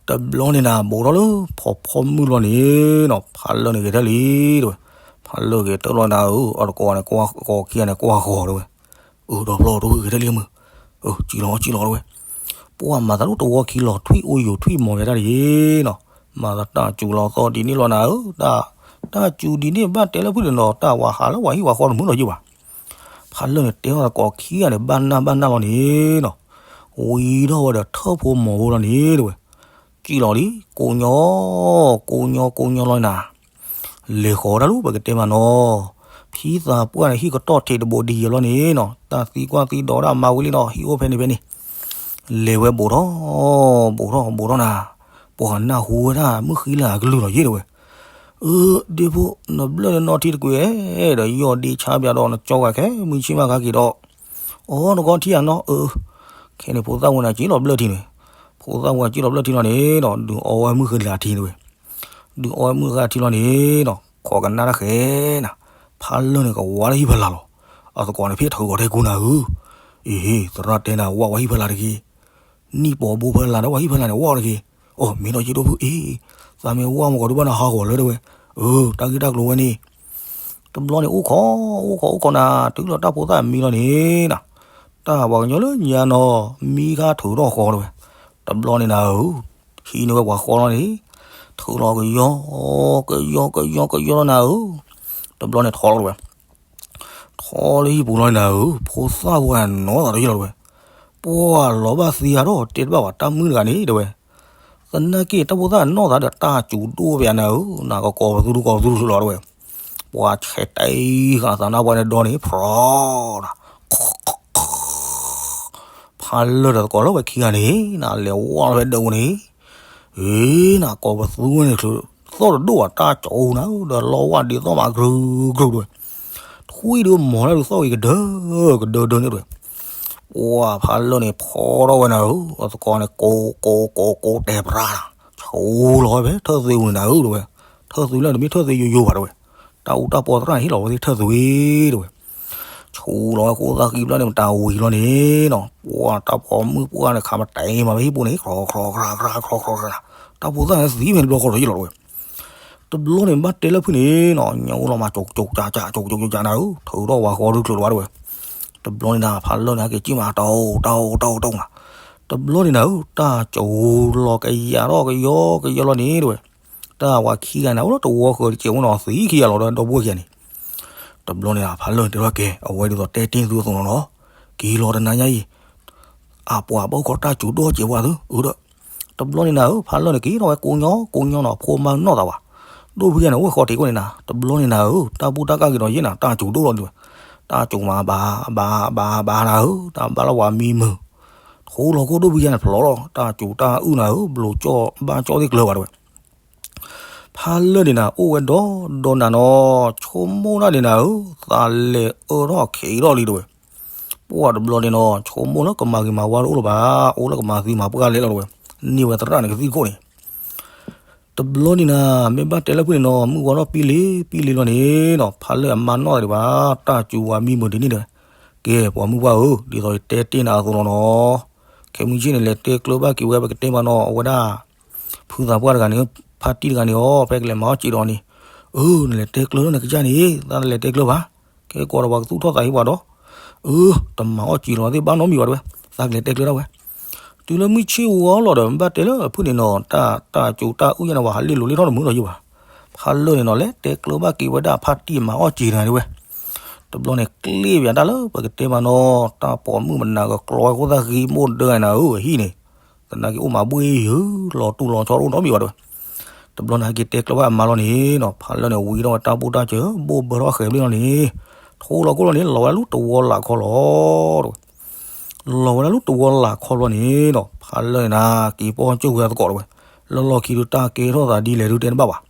က တဘျီန့ၣ်နၤ ဘူးထီၣ်လၢဖီဖီမုၢ်လီၤန့ၣ်နီၤ, ဖးလၢာ်န့ၣ်ဂဲၤထၢၣ်လံတဲဝဲ. ဖးလၢာ်ဂဲၤထၢၣ်လီၤနၤဧၢ, အတကိးန့ၣ် ကိးခံဂၤန့ၣ် ကွၢ်ဃီၤတဲဝဲ. အၢ ဒီဖျီၣ် တဝံၣ်ဂဲၤထၢၣ်လံမုၢ်, အၢ စံၣ်လီၤ စံၣ်လီၤတဲဝဲ. ပှၢ်မၤသးဒ်တဝီခံလီၤထွံၣ်အိၣ်ယိာ်ထွံၣ်မီၤဝဲဒၣ်တဂ့ၤနီၤ, မၤသးတၢ်စူၤလီၤသီၣ်ဒ်န့ၣ်လီၤနၤဧၢ, တၢ်စူၤဒ်န့ၣ် ဘၣ်တဲလၢဖုၣ်န့ၣ်နီၤ, တၢ်ဝၤဟးလၢပှၤဟံၣ်ပှၤဃီတမုာ်လီၤယံၤဘၣ်. ဖးလၢာ်န့ၣ် တဲထီၣ်သကိးခံဂၤန့ၣ် ဘၣ်နၢ်ဘၣ်နၢ်လီၤန့ၣ်နီၤ, ဝံၤထီၣ်ဝဲဒီးထၢၣ်ဖိမီၤဖိလီၤန့ၣ်တဲဝဲ. စံၣ်လီၤလံ ကိးညီ ကိးညီ ကိးညီလီၤနၤ. လဲၤဃီၤတၢ်လၢပကတဲမးနီၤ, ဖံသးပှၢ်န့ၣ် ဟံၣ်ကတီၢ်ထံးတဘိးဒံးယဲလီၤန့ၣ်နီၤ, တၢ်သံကွၢ်သံဒိးတၢ်မၤဝံၤလံနီၤ, ဟံၣ်အိၣ်ဖဲန့ၣ်ဖဲန့ၣ်. လဲၤဝဲဘူးထီၣ် ဘူးထီၣ် ဘူးထီၣ်နၤ, ပှၤနၢ်ဟူဝဲဒၣ်မုၣ်ဃံလၤအကလုၢ်လီၤယံၤတဲဝဲ. အၢ ဒ့ဖိ နဘျၢၣ်လၢနီၢ်ထံတကွံာ်ဧဲ, ဒီးယီၢ်ဒ့ဆါပၠးဒီးနကၠီဂၤခဲမုၢ်ဆ့ၣ်မးခါက့ၤဒီး, အီ နကီထံဧါနီၤ, အၢ ခဲန့ၣ်ဖိသၣ်ဝဲန့ၣ်စံၣ်လီၤဘျၢၣ်ထံန့ၣ်, ဖိသၣ်ဝဲစံၣ်လီၤဘျၢၣ်ထံလီၤန့ၣ်ဒီး ဒုးအီဝဲမုၣ်ဃံလၤထံတဲဝဲ. ဒုးအီဝဲမုၣ်ဃံလၤထံလီၤန့ၣ်ဒီး ခိးကနၣ်တၢ်ဃဲနၤ, ဖးလၢာ်န့ၣ်ကဝါလၢဟံၣ်ဖီလာ်လီၤ. အသကိးန့ၣ် ဖဲထုးဂီၤထဲကူနၤဧၢ, အ့ သရၣ်တဲနၤ ဝၣ်ဝဲဟံၣ်ဖီလာ်တဂ့ၤ, နံၣ်ပိာ်ဘိဖီလာ်ဒီးဝဲဟံၣ်ဖီလာ်န့ၣ် ဝၣ်တဂ့ၤ. အီ မ့ၢ်ဒီးယ့ၢ်ဒိၣ်ဖုၣ်အ့, သးမ့ၢ်ဝၣ်မ့ၢ်ကီးဒုးဘၣ်နဟးဂီၤလၢတဲဝဲ. အၢ တၢ်ဂ့ၢ်တၢ်ကျိၤဝဲန့ၣ် တဘျီန့ၣ် အိၣ်ခိး အိၣ်ခိး အိၣ်ခိးနၤ, တုၤလီၤတၢ်ဖိသၣ်မံလီၤန့ၣ်နၤ, တၢ်ပှၤကညီလၢညါနီၤ မံခါထုးထီၣ်ဃီတဲဝဲ. တဘျီန့ၣ်နၤဧၢ, ဟံးန့ၢ်ဝဲပှၤဃီလီၤန့ၣ်, ထုးလီၤကယီ ကယီ ကယီ ကယီလီၤနၤဧၢ. တဘျီန့ၣ်ထီလီၤတဲဝဲ. ထီလၢဟံၣ်ပူၤလီၤန့ၣ်နၤဧၢ, ဖိသၣ်ဝဲနီၢ်သးတယံာ်လီၤတဲဝဲ. ပှၢ်လီၤဘၣ်သံဂၤဒီးတဲတဘၣ်ဘၣ်တၢ်မုၣ်တဂၤန့ၣ်တဲဝဲ. သနာ်က့တၢ်ဖိသၣ်နီၢ်သးဒီးတၢ်စူၤဒိၣ်ပယၤနၤဧၢ, နကကိးပသူဒုးကိးပသူဒုးလီၤတဲဝဲ. ပှၤဆဲးတဲဃာ်သးနါပှၢ်န့ၣ်ဒီးန့ၣ် ဖြီၣ်နၤ, ဖးလၢာ်ဒီးသကိးလၢဝဲခံဂၤန့ၣ် နလဲၤဝါလီၤဖဲဒၢးပူၤန့ၣ်, အ့ နကိးပသူဝဲန့ၣ်ချုး, သီၣ်တဒိၣ်ဘၣ်တၢ်ကၠီနၤဧၢ, ဒီးလီဝါဒ့သီၣ်မးကရုကရုတဲဝဲ. ထွံၣ်ဒုးမီၤလၢဒုးသီၣ်ဂ့ၤကဒၢကဒၢဒၢန့ၣ်တဲဝဲ. ပှၢ်ဖးလၢာ်န့ၣ်ဖီထီၣ်ဝဲနၤဧၢ, အသကိးန့ၣ်ကိးကိးကိးကိးတဲပြးနၤ, ဆူလီၤဝဲဖဲထၢၣ်သွ့ပူၤန့ၣ်နၤဧၢတဲဝဲ. ထၢၣ်သွ့လၢတမ့ၢ်ထၢၣ်သွ့ယိယိဘၣ်တဲဝဲ, တၢ်အူတၢ်ပီသရၣ်န့ၣ်ဟ့ၣ်လီၤဝဲသ့ၣ်ထၢၣ်သွ့တဲဝဲ. ဆူလီၤဝဲဃိသၣ်ဃံဖျၢၣ်န့ၣ် မတၤဝံၤလီၤန့ၣ်နီၤ, ပှၢ်တၢ်ပိာ်မုၣ်ပှၢ်န့ၣ် ခးမတၤမးဖဲဟံၣ်ပူၤန့ၣ် ခီခီခီခီခီခီနၤ, တၢ်ဖိသၣ်န့ၣ်သံဖဲန့ၣ်တဘျီဃီဒီးယံာ်လီၤတဲဝဲ. တဘျီန့ၣ်ဘၣ်တဲလၢဖုၣ်န့ၣ်နီၤ, ညၣ်အိၣ်လီၤမး ကၠိကၠိကၠးကၠး ကၠိကၠိကၠိကၠးနၤဧၢ, ထုးထီၣ်ဝၤဃီဒုးချုးလီၤဘၣ်တဲဝဲ. တဘျီန့ၣ်နၤ ဖးလၢာ်န့ၣ် ဟဲက့ၤစံၣ်မး တၢ်အိၣ်တၢ်အိၣ်တၢ်အိၣ်တၢ်အိၣ်နၤ. တဘျီန့ၣ်နၤဧၢ, တၢ်စူၤလီၤကယၤထီၣ်ကယီကယီလီၤန့ၣ်တဲဝဲ. တၢ်ဝၤခံဂၤန့ၣ် အိၣ်လၢတဝီဃၢၤတစဲးဖိနီၤ, သံခံဂၤလီၤဒီးဒီပုၢ်ဝဲၢ်ခံဂၤန့ၣ်. တဘျီန့ၣ်နၤ ဖးလၢာ်န့ၣ်တဲထီၣ်ကဲ, အဝဲဒ်သိးတဲတ့ၢ်သုအသိးလီၤနီၤ, က့ၤလီၤတနၤညါအံၤ အပှၤဘၣ်အိၣ်ခိးတၢ်စူၤဒိၣ်စဲးဖိသု, အၢဒီး. တဘျီန့ၣ်နၤဧၢ, ဖးလၢာ်န့ၣ်က့ၤထီၣ်ဝဲကိးညီကိးညီနီၤ, ဖိမါနီၢ်သးဝဲ, ဒိၣ်ဖုယါန့ၣ် အိၣ်ဃီတ့ၢ်ကိၣ်န့ၣ်နၤ. တဘျီန့ၣ်နၤဧၢ, တၢ်ဘူၣ်တၢ်ကၢ်က့ၤဒီးယဲၢ်နၤ, တၢ်စူၤဒိၣ်လီၤဒုးဝဲ. တၢ်စူၤမးဘၣ် ဘၣ် ဘၣ် ဘၣ်နၤဧၢ, တၢ်ဘၣ်လီၤဝဲမံမုာ်. ထိလီၤခိၣ်ဒိၣ်ဖုယါန့ၣ်ဖျိးလီၤ, တၢ်စူၤတၢ်အုၣ်နၤဧၢ, ဘျိးကၠီၣ်ဘၣ်ကၠီၣ်သ့ၣ်ကျၢၤဘၣ်တဲဝဲ. ဖးလၢာ်န့ၣ်နၤ အိၣ်ဝဲဒီးဒီးနၤနီၤ, ဆိကမိၣ်တၢ်န့ၣ်နၤဧၢ, သးလဲၤအၢထီၣ်ခံးထီၣ်လံတဲဝဲ. ပှၢ်တဘျီန့ၣ်နီၤ, ဆိကမိၣ်လၢကမၤဂ့ၤမၤဝါတအိၣ်လၢၤဘၣ်, အိၣ်လၢကမၤသံမၤပှၢ်လဲၣ်လီၤတဲဝဲ. န့ၢ်ဝဲသရၣ်န့ၣ်ကသံၣ်ခိၣ်န့ၣ်. တဘျီန့ၣ်နၤ, မ့ၢ်ဘၣ်တဲလၢဖုၣ်န့ၣ်နီၤ, မုၢ်ဝါထီၣ်ပံလံၤပံလံၤလီၤန့ၣ်နီၤ, ဖးလၢာ်အမါနီၢ်သးဒံးဘၣ်, တၢ်စူၤဝၤမံမုာ်ဒ်န့ၣ်တဲဝဲ. ကဲ ပှၤမုၢ်ပှၢ်ဧၢ, ဒ်သိးယတဲတ့ၢ်နၤအသိးလီၤနီၤ. ခဲမုၢ်ဆ့ၣ်န့ၣ် လဲၤတဲကျၢၤဘၣ်က့ၤဝဲ ပကတဲမးနီၤ, အဝဲဒၣ် ဖုသးပှၢ်တဂၤန့ၣ်, ဖါတံၢ်တဂၤန့ၣ်အီၤ, ဖဲကလဲၤမၤအီၣ်စံာ်ဒီးန့ၣ်, အၢ နလဲၤတဲကျၢၤလၢနကစၢ်န့ၣ်, သးတလဲၤတဲကျၢၤဘၣ်. ခဲကိးဒီးပှၤကသူၣ်ထီၣ်သးဟ့ပှၤဒီး, အၢ တမၤအီၣ်စံာ်လီၤသ့ၣ်ဘၣ်နီတမံၤဘၣ်တဲဝဲ, သးကလဲၤတဲကျၢၤဒၣ်ဝဲ. တုၤလၢမုၢ်ဆ့ၣ်ဝါလီၤဒီး ဘၣ်တဲလၢအဖုၣ်န့ၣ်နီၤ, တၢ်စူၤတၢ်အုၣ်ယါန့ၣ် ပှၤဟးလ့လိာ်လ့ထီၣ်တမုာ်လီၤယံၤဘၣ်. ဖးလၢာ်န့ၣ်နီၤ လဲၤတဲကျၢၤဘၣ်က့ၤဝဲဒၣ်ဖါတံၢ်မၤအီၣ်စံာ်တဂၤန့ၣ်ဝဲ. တဘျီန့ၣ် ကျ့ၣ်ပၠးတၢ်လၢပကတဲမးနီၤ, တၢ်ပိာ်မုၣ်မနၤကကျီဝဲဃိသၣ်ဃံမိၢ်ဒၢဂၤနၤဧၢ, အဟံၣ်န့ၣ် သနာ်က့အိၣ်မးဘှ့ၣ်ယုာ်, လီၤတူၢ်လီၤဆီတအိၣ်နီတမံၤဘၣ်တဲဝဲ. တဘျီန့ၣ် ဟဲက့ၤတဲကျၢၤဘၣ်အမါလီၤန့ၣ်နီၤ, ဖးလၢာ်န့ၣ်ဝံထီၣ်ဝဲတၢ်ဘူၣ်တၢ်စၢၤ ဘိၣ်ဘၢထီၣ်ဃဲၤဘျ့ၣ်လီၤန့ၣ်, ထိလီၤခိၣ်လီၤန့ၣ် လီၤဝဲဒၣ်လၢတဝီလၢ်ခီလီၤတဲဝဲ. လီၤဝဲဒၣ်လၢတဝီလၢ်ခီလီၤန့ၣ်နီၤ, ဖးလၢာ်န့ၣ်နၤ က့ၤပိာ်ကၠိၣ်ဝဲသကိးတဲဝဲ. လၢလီၢ်ခံဒုးတၢ်ကဲထီၣ်သးဒ်လဲၣ်ဒုးတဲတဘၣ်ဘၣ်.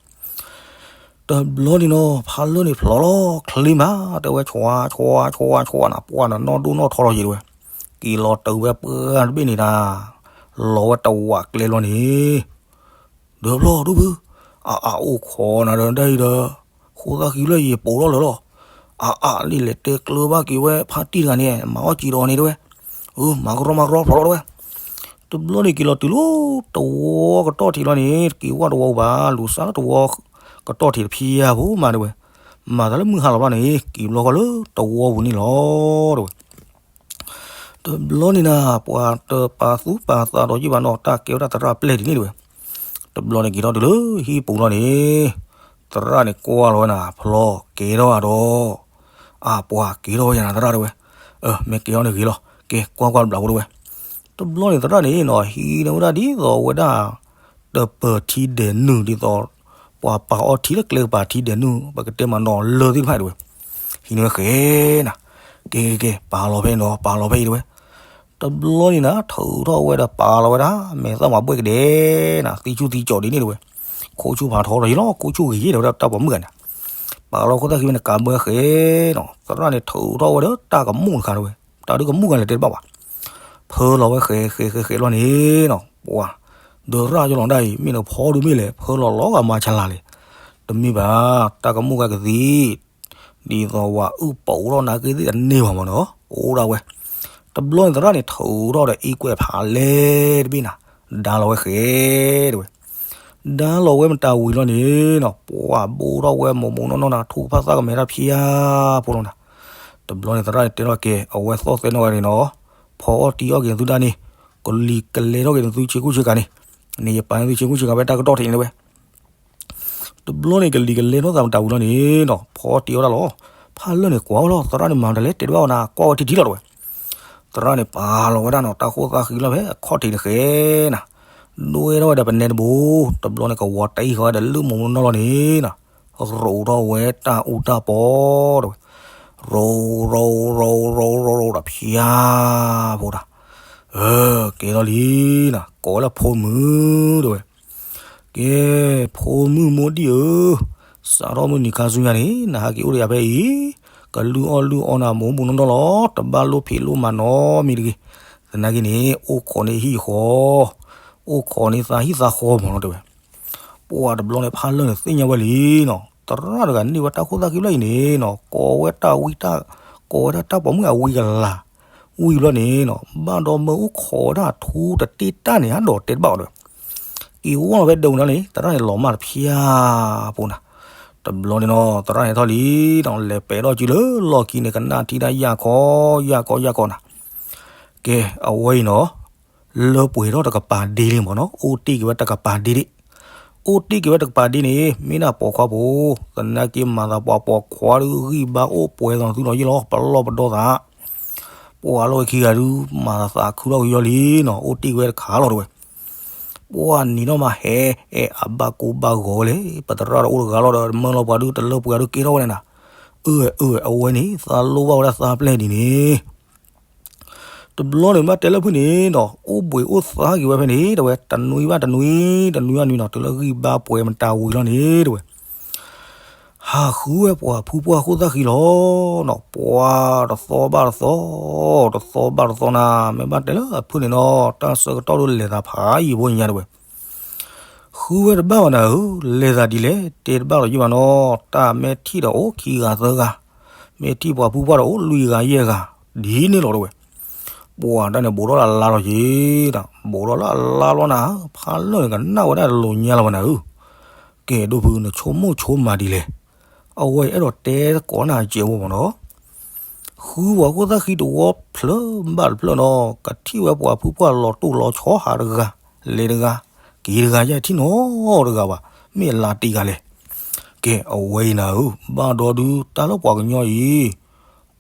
တဘျီန့ၣ်နီၤ ဖးလၢာ်န့ၣ်ဖျိးလီၤချ့မး တဲဝဲ, ဆွး ဆွး ဆွး ဆွးနၤ, ပှၢ်နနီၢ်ဒိၣ်နီၢ်ထီလီၤယံၤတဲဝဲ. က့ၤလီၤတုၤဝဲပှၢ်တဘ့ၣ်န့ၣ်နၤ, လီၤဝဲတဝးကျဲလီၤန့ၣ်, ဒီးဖျီၣ်ဒိၣ်ဖုၣ်, အအၣ်အိၣ်ခိးနၤဒီးဒ်အံၤဒီး, ဃိသၣ်ဃံဖျၢၣ်ယံၤပိာ်ထီၣ်လၢာ်လီၤ. အအၣ်လံ လဲၤတဲကျၢၤဘၣ်က့ၤဝဲဖါတံၢ်တဂၤန့ၣ် မၤအီၣ်စံာ်ဒီးန့ၣ်တဲဝဲ. အၢ မၤကရီမၤကရီဖျိးလီၤတဲဝဲ. တ တဘျီန့ၣ်က့ၤလီၤတုၤလၢတဝီကတီၢ်ထံးလီၤန့ၣ် တက့ၤဝဲတဝီပူၤဘၣ် လူၤစၢ်လၢတဝီကတီၢ်ထံးတဖျၢၣ်ဖိမးတဲဝဲ, မၤသးလၢမုၢ်ဟါလီၤဘျီန့ၣ် က့ၤဘျီဃီလၢတဝီပူၤန့ၣ်လီၤတဲဝဲ. တဘျီန့ၣ်နၤ ပှၤတပာ်သူၣ်ပာ်သးဒီးယံၣ်ဘၣ်နီၤ တၢ်ကဲဝဲဒၣ်သရၣ်ပျဲၢ်ဒ်န့ၣ်တဲဝဲ. တဘျီန့ၣ်က့ၤထီၣ်တုၤလၢဟံၣ်ပူၤလီၤန့ၣ် သရၣ်န့ၣ်ကွၢ်လီၤဝဲနၤ ဖျီကဲထီၣ်ဧါဒီး အပှၤကဲထီၣ်ဝဲယၤနၤသရၣ်တဲဝဲ, မ့ၢ်ကဲထီၣ်န့ၣ်ဂ့ၤလီၤ ကဲကွၢ်ကွၢ်တဘျီဖိတဲဝဲ. တဘျီန့ၣ်သရၣ်န့ၣ်နီၤ ဟံးန့ၢ်ဝဲဒၣ်ဒ်သိးဝဲဒၣ် တပၢၤထံဒဲးနုာ်ဒ်သိး ပှၤပာ်အီထံလၢကျဲကပၤထံဒဲးနုာ် ပကတဲမးနီၤလၢသ့ၣ်တဖၣ်တဲဝဲ, ဟံးန့ၢ်ဝဲဃဲနၤ, ကဲကဲကဲ ပာ်လီၤဖဲအံၤဒီး ပာ်လီၤဖဲအံၤတဲဝဲ. တဘျီန့ၣ်နၤ ထုးထီၣ်ဝဲဒီးပာ်လီၤဝဲဒၣ် မဲာ်သၣ်မၤဘှဲၣ်ကဒဲနၤ သံဆူၣ်သံကၠီဒ်န့ၣ်တဲဝဲ, ခိၣ်ဆူၣ်ဖးထီဒီးယံၤလီၤ ခိၣ်ဆူၣ်ဂ့ၤယဲၢ်ဒီးဝဲဒၣ်တၢ်ပိာ်မုၣ်ဂၤန့ၣ်, ပာ်လီၤခိၣ်သၣ်ဃံဝဲန့ၣ် ကးဘၢဃဲနီၤ သရၣ်န့ၣ်ထုးထီၣ်ဝဲဒီးတၢ်ကမူၣ်တခါတဲဝဲ, တၢ်ဒုးကမူၣ်ဂၤလဲၣ်တဲတဘၣ်ဘၣ် ဖၢလီၤဝဲဃဲဃဲဃဲဃဲလီၤန့ၣ်နီၤ ပှၤ ဒီးရၣ်ယလီၤဒၣ်အံၤ မ့ၢ်နဖီဒုးမ့ၢ်လဲၣ် ဖၢလီၤလီၤဂာ်မၤဆါလၤလဲၣ်, တမ့ၢ်ဘၣ် တၢ်ကမူၣ်ဂၤကသံၣ် ဒ်သိးဝဲအုၣ်ပာ်အိၣ်ထီၣ်နၤက့သ့ၣ်တန့ၢ်ဘၣ်မးနီၤ အိၣ်ဒၣ်ဝဲ. တဘျီန့ၣ်သရၣ်န့ၣ်ထုးထီၣ်ဒီးအ့ကွဲၢ်ဖးလဲၢ်တဘ့ၣ်နၤ ဒါလီၤဝဲဃဲတဲဝဲ ဒါလီၤဝဲမတၤဝံၤလီၤန့ၣ်နီၤ ပှၤဘိၣ်ထီၣ်ဝဲမိၢ်မိၢ်နီၢ်နီၢ်နၤ ထူၣ်ဖးသၣ်ကမဲာ်တၢ်ဖျါဖိလီၤနၤ. တဘျီန့ၣ်သရၣ်န့ၣ်တဲထီၣ်ကဲ အဝဲသီၣ်သဲနီၣ်ဝဲန့ၣ်နီၤ ဖီအီၣ်တံၢ်အီၣ်က့ၤနသုဒၣ်န့ၣ် ကလံၤကလဲထီၣ်က့ၤနသုဆ့ကူဆ့ကၤန့ၣ် န့ၣ်ယပာ်နသုဆ့ကူဆ့ကၤဖဲတၢ်ကတီၢ်ထံးန့ၣ်တဲဝဲ တဘျီန့ၣ်ကလံၤကလဲထီၣ်သးမတၤဝံၤလီၤန့ၣ်နီၤ ဖီအီၣ်တံၢ်အီၣ်တၢ်လီၤ. ဖးလၢာ်န့ၣ်ကွၢ်လီၤ သရၣ်န့ၣ်မၤမတၤလဲၣ် တဲတဘၣ်ဝဲနၤ ကွၢ်ဝဲထံထံလီၤတဲဝဲ. သရၣ်န့ၣ်ပာ်လီၤဝဲဒၣ်နီၤ တၢ်ခိၣ်သၣ်ဃံလီၤဖဲအခီၣ်ထံးန့ၣ်ဃဲနၤ ဒွဲထီၣ်ဝဲဒီးပနဲတဘိ တဘျီန့ၣ် ကဝီၤတအံၣ်ဃီဒီးလၢမိၢ်မိၢ်နီၢ်နီၢ်လီၤန့ၣ်နီၤ ရိးထီၣ်ဝဲတၢ်အူတၢ်ပီတဲဝဲ, ရိးရိးရိးရိးရိးဒီးဖျါဖိတၢ်, ကဲထီၣ်လံနၤ ကိးဝဲလၢဖိမုၣ်တဲဝဲ, ကဲ ဖိမုၣ်မိၢ်ဒံၣ်ဧၢ, စးထီၣ်မုၢ်နံၤခါဆူညါန့ၣ် နဟးက့ၤအိၣ်ဒီးယၤဖဲအံၤ, ကလုၢ်အီၣ်လုၢ်အီနၤမိၢ်မိၢ်နီၢ်နီၢ်လီၤ, တဘၣ်လိၣ်ဖံးလိၣ်မၤနီတမံၤတဂ့ၤ, သနာ်က့န့ၣ် အိၣ်ခိးန့ၢ်ဟံၣ်ဃီ, အိၣ်ခိးန့ၢ်သးဟံၣ်သးဃီမးနီၤတဲဝဲ. ပှၤတဘျီန့ၣ်ဖးလၢာ်န့ၣ်သ့ၣ်ညါဝဲလံနီၤ, သရၣ်တဂၤန့ၢ်ဝဲတၢ်ခိၣ်သၣ်ဃံဖျၢၣ်အံၤန့ၣ်နီၤ ကိးဝဲတၢ်ဝံတၢ်, ကိးဝဲဒၣ်တၢ်ပိာ်မုၣ်အဝံကလၤ, ဝံၤဘျီန့ၣ်နီၤ ဘၣ်ဒီမၢအိၣ်ခိးဝဲဒၣ်ထူတတ့ၢ်တၢ်န့ၣ် အဒိးတဲတဘၣ်အီၤဒီး က့ၤဝီလီၤဖဲဒိးနၤန့ၣ် သရၣ်န့ၣ်လီၤမၢ်တဖျါဖိနၤ. တဘျီန့ၣ်နီၤ သရၣ်န့ၣ်ထီၣ်လံနီၤ လဲၤပဲာ်ထီၣ်စုလၢလီၢ်ခံန့ၣ် ကနၣ်ထံတၢ်ယၢ်ခီ, ယၢ်ခီယၢ်ခီနၤ. ကဲ အဝဲအံၤနီၤ လၢပှဲၤထီၣ်တကပၤဒ့လံမးနီၤ အိၣ်တ့ၢ်က့ၤဝဲတကပၤဒ့ဒ့ၣ်, အိၣ်တ့ၢ်က့ၤဝဲတကပၤဒ့န့ၣ် မ့ၢ်ဒၣ်ပိာ်ခွါဖိ, သနာ်က့မၤသးပှၤပိာ်ခွါဒုးဂံၢ်ဘါအိၣ်ပှဲၤသီနသုဒီးယ့ၢ်လီၤ ပလီၢ်ပဒီသး ပှၤလီၢ်ဝဲခံဂၤဒုး မၤသးသးခုထီၣ်ကယီလံနီၤ အိၣ်တ့ၢ်က့ၤဝဲတခါလီၤတဲဝဲ. ပှၤနံၤနီၢ်မးဟဲ အဲၣ်အဘၣ်ကိၢ်ဘၣ်ဂီၤဝဲလဲၣ် ပသရၣ်တအိၣ်တဂၤလီၤဒီး မၢလီၤပှၤဒုး တလၢပှဲၤဒုးကဲထီၣ်ဝဲန့ၣ်နၤ. အၢ အၢ အဝဲန့ၣ် သးလိၣ်ဘၣ်ဝဲဒၣ်သးပျဲၢ်ဒ်န့ၣ် တဘျီန့ၣ်ဘၣ်တဲလၢဖုၣ်န့ၣ်ဒီး အိၣ်ဘှံးအိၣ်သါက့ၤဝဲဖဲန့ၣ် တဲဝဲ တနွံဘၣ်တနွံ တနွံဘၣ်နွံနီၤ တုၤလၢဂံၢ်ဘါပှဲၤမတၤဝံၤလီၤန့ၣ်တဲဝဲ ဟးဃုဝဲပှၤဖုပှၢ်ခိၣ်သၣ်ဃံလီၤနီၤ ပှၤတသီဘၣ်တသီ, တသီဘၣ်တသီနၤ မ့ၢ်ဘၣ်တဲလၢအဖုၣ်န့ၣ်နီၤ တၢ်ဆၢကတီၢ်ဒုးလဲၤသးဖးယံာ်ဖိညါတဲဝဲ ဃုဝဲတဘၣ်ဘၣ်နၤဧၢ, လဲၤသးဒ်လဲၣ် တဲတဘၣ်လီၤယံၣ်ဘၣ်နီၤ, တၢ်မ့ၢ်ထံၣ်ဒီးအိၣ်ခံဂၤသၢဂၤ, မ့ၢ်ထံၣ်ပှၤဖုပှၢ်ဒီးအိၣ်လွံၢ်ဂၤယဲၢ်ဂၤ, ဒ်န့ၣ်လီၤတဲဝဲ. ပှၤတၢ်န့ၣ်ဘူးထီၣ်လၢအလါလီၤယံၤ, ဘူးထီၣ်လၢအလါလီၤနၤ, ဖးလၢာ်န့ၣ်ကနၣ်ဝဲဒၣ်တလိၤညါလီၤဝဲနၤဧၢ. ကဲဒိၣ်ဖု နဆိကမိၣ်ဆိကမးဒ်လဲၣ်, အဝဲအဲၣ်ဒိးတဲသကိးနၤစဲးဝဲမးနီၤ ဃုဝဲခိၣ်သၣ်ဃံတဝီဖျၢၣ်ဘၣ်တဖျၢၣ်နီၤ, ကထံၣ်ဝဲပှၤဖုပှၢ်လီၤတိၢ်လီၤဆီဟးတဂၤ, လဲၤတဂၤ, က့ၤတဂၤ ယဲၢ်ထံၣ်နီတဂၤဘၣ်, မ့ၢ်အလါတ့ၢ်ဂၤလဲၣ်. ကဲအဝဲအံၤနၤဧၢ, ဘၣ်ဒီဒုးတၢ်လၢပှၤကညီအံၤ,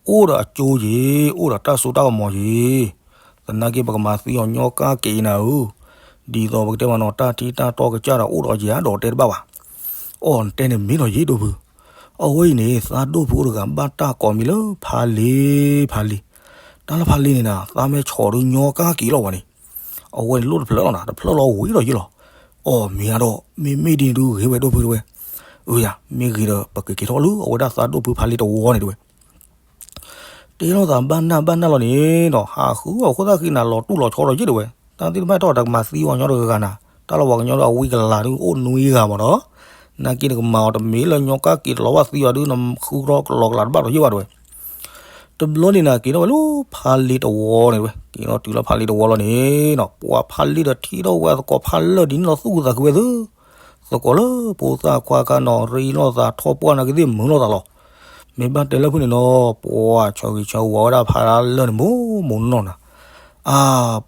အိၣ်ဒီးအကၠိယ့ၤ, အိၣ်ဒီးတၢ်စိတၢ်ကမီၤယ့ၤ, သနာ်က့ပကမၤသံအီၤညီကၢ်က့ၤနၤဧၢ, ဒ်သိးပကတဲမးနီၤ တၢ်ထံတၢ်တီကစၢ်ဒီးအိၣ်ဒီးယၤဒီးတဲတဘၣ်ဘၣ်. အီၤနတဲန့ၣ်မ့ၢ်ဒီးယ့ၤဒိၣ်ဖု အဝဲအံၤန့ၣ် သးဒိၣ်ဖုအိၣ်တဂၤဘၣ်တၢ်ကိးမံၤလၢဖးလ့ဖးလ့, တၢ်လၢဖးလ့န့ၣ်နၤ သးမ့ၢ်ဆီၣ်ဒုးညီကၢ်က့ၤလီၤဝဲန့ၣ်, အဝဲန့ၣ်လိၣ်တဖျၢၣ်လီၤနၤ, တဖျၢၣ်လီၤဝံၤဒီးယ့ၤလီၤ. အီၤမ့ၢ်အါဒီး မ့မ့ၢ်ဒ်န့ၣ်ဒုးဂ့ၤဝဲဒိၣ်ဖုတဲဝဲ, အၢယၤ မ့ၢ်ဂ့ၤဒီး ပကက့ၤထီၣ်လၢအဝဲဒၣ်သးဒိၣ်ဖုဖးလ့တဝီန့ၣ်တဲဝဲ တဲလိာ်သးဘၣ်နၢ်ဘၣ်နၢ်လီၤန့ၣ်ဒီး ဟးဃုအခိၣ်သၣ်ဃံနၤလီၤတူၢ်လီၤဆီဒီးယ့ၤတဲဝဲ, တၢ်သ့ၣ်တဖၣ်ထီၣ်တကမၤသံအီၤညီတဂၤနၤ, တၢ်လၢပှၤကညီဒီးအဝံကလၤဒုးအိၣ်နွံဂၤမးဒီး, နာ်က့နကမၤအီၤတမ့ၢ်လၢညီကၢ်က့ၤတလီၤဘၣ်သံအီၤဒုး နဃုထီၣ်ကလီကလၤတဘၣ်ဒီးယ့ၤဘၣ်တဲဝဲ. တဘျီန့ၣ်နၤ က့ၤထီၣ်ဝဲလၢဖါလ့တဝီန့ၣ်ဝဲ, က့ၤထီၣ်တုၤလၢဖါလ့တဝီလီၤန့ၣ်နီၤ, ပှၤဖါလ့ဒီးထံၣ်ထီၣ်ဝဲသကိးဖါလၢာ်ဒ်န့ၣ်လီၤ သူၣ်ခုသးခုဝဲသ့ၣ်, သကိးလၢဖိသၣ်ခွါခါနီၤ ရ့လိာ်သးထီၣ်ပှၢ်နၤကသ့ၣ်မုာ်လိာ်သးလီၤ. မ့ၢ်ဘၣ်တဲလၢဖုၣ်န့ၣ်နီၤ ပှၤဆီဂ့ၤဆီဝါဝဲဒၣ်ဖါလၢာ်န့ၣ် မိၢ်မိၢ်နီၢ်နီၢ်နၤ, အါ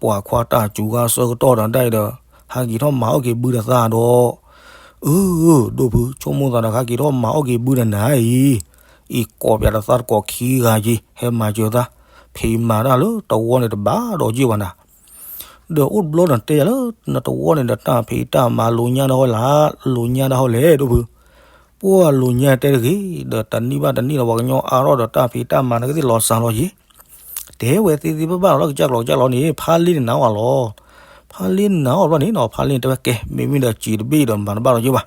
ပှၤခွါတၢ်စူၤဂၤဆၢကတီၢ်ဒီးဒၣ်အံၤဒီး ဟးက့ၤထီၣ်မၤအီၣ်က့ၤဘုဒီးသးဒီး အၢ ဒိၣ်ဖု ဆိကမိၣ်သးဒီး ဟဲက့ၤထီၣ်မၤအီၣ်က့ၤဘုဒီးနၤအံၤ, အံၤကိးပၠးဒီးသးသကိးခံဂၤက့ၤ ဟဲမၤစၢၤသး, ဖံးမၤတၢ်လၢတဝီန့ၣ်တဘၣ်ဒီးက့ၤဘၣ်နၤ, ဒီးအိၣ်တဘျီဒီးတဲယၤလၢ နတဝီန့ၣ်ဒီးတၢ်ဖံးတၢ်မၤလိၤညါတၢ်ဟီလဲၣ်, လိၤညါတၢ်ဟီလဲၣ် ဒိၣ်ဖု, ပှၤလိၤညါတဲတဂ့ၤ, ဒီးတနံၣ်ဘၣ်တနံၣ်ဒီး ပှၤကညီအါထီၣ်ဒီးတၢ်ဖံးတၢ်မၤနကသ့ၣ်လီၤစှၤလီၤယံၤ တဲဝဲသ့သ့ဘၣ်ဘၣ်လီၤ လၢကစၢ်ကျိာ်ကစၢ်လီၤန့ၣ် ဖါလ့န့ၣ်နၤဝဲလီၤ. ဖါလ့နၤအီၤဘျီန့ၣ်နီၤ ဖါလ့န့ၣ်တဲဝဲကဲ မ့မ့ၢ်ဒီးစံးတဘ့ၣ်ဒီးမၤတဘၣ်လီၤယ့ၢ်ဘၣ်.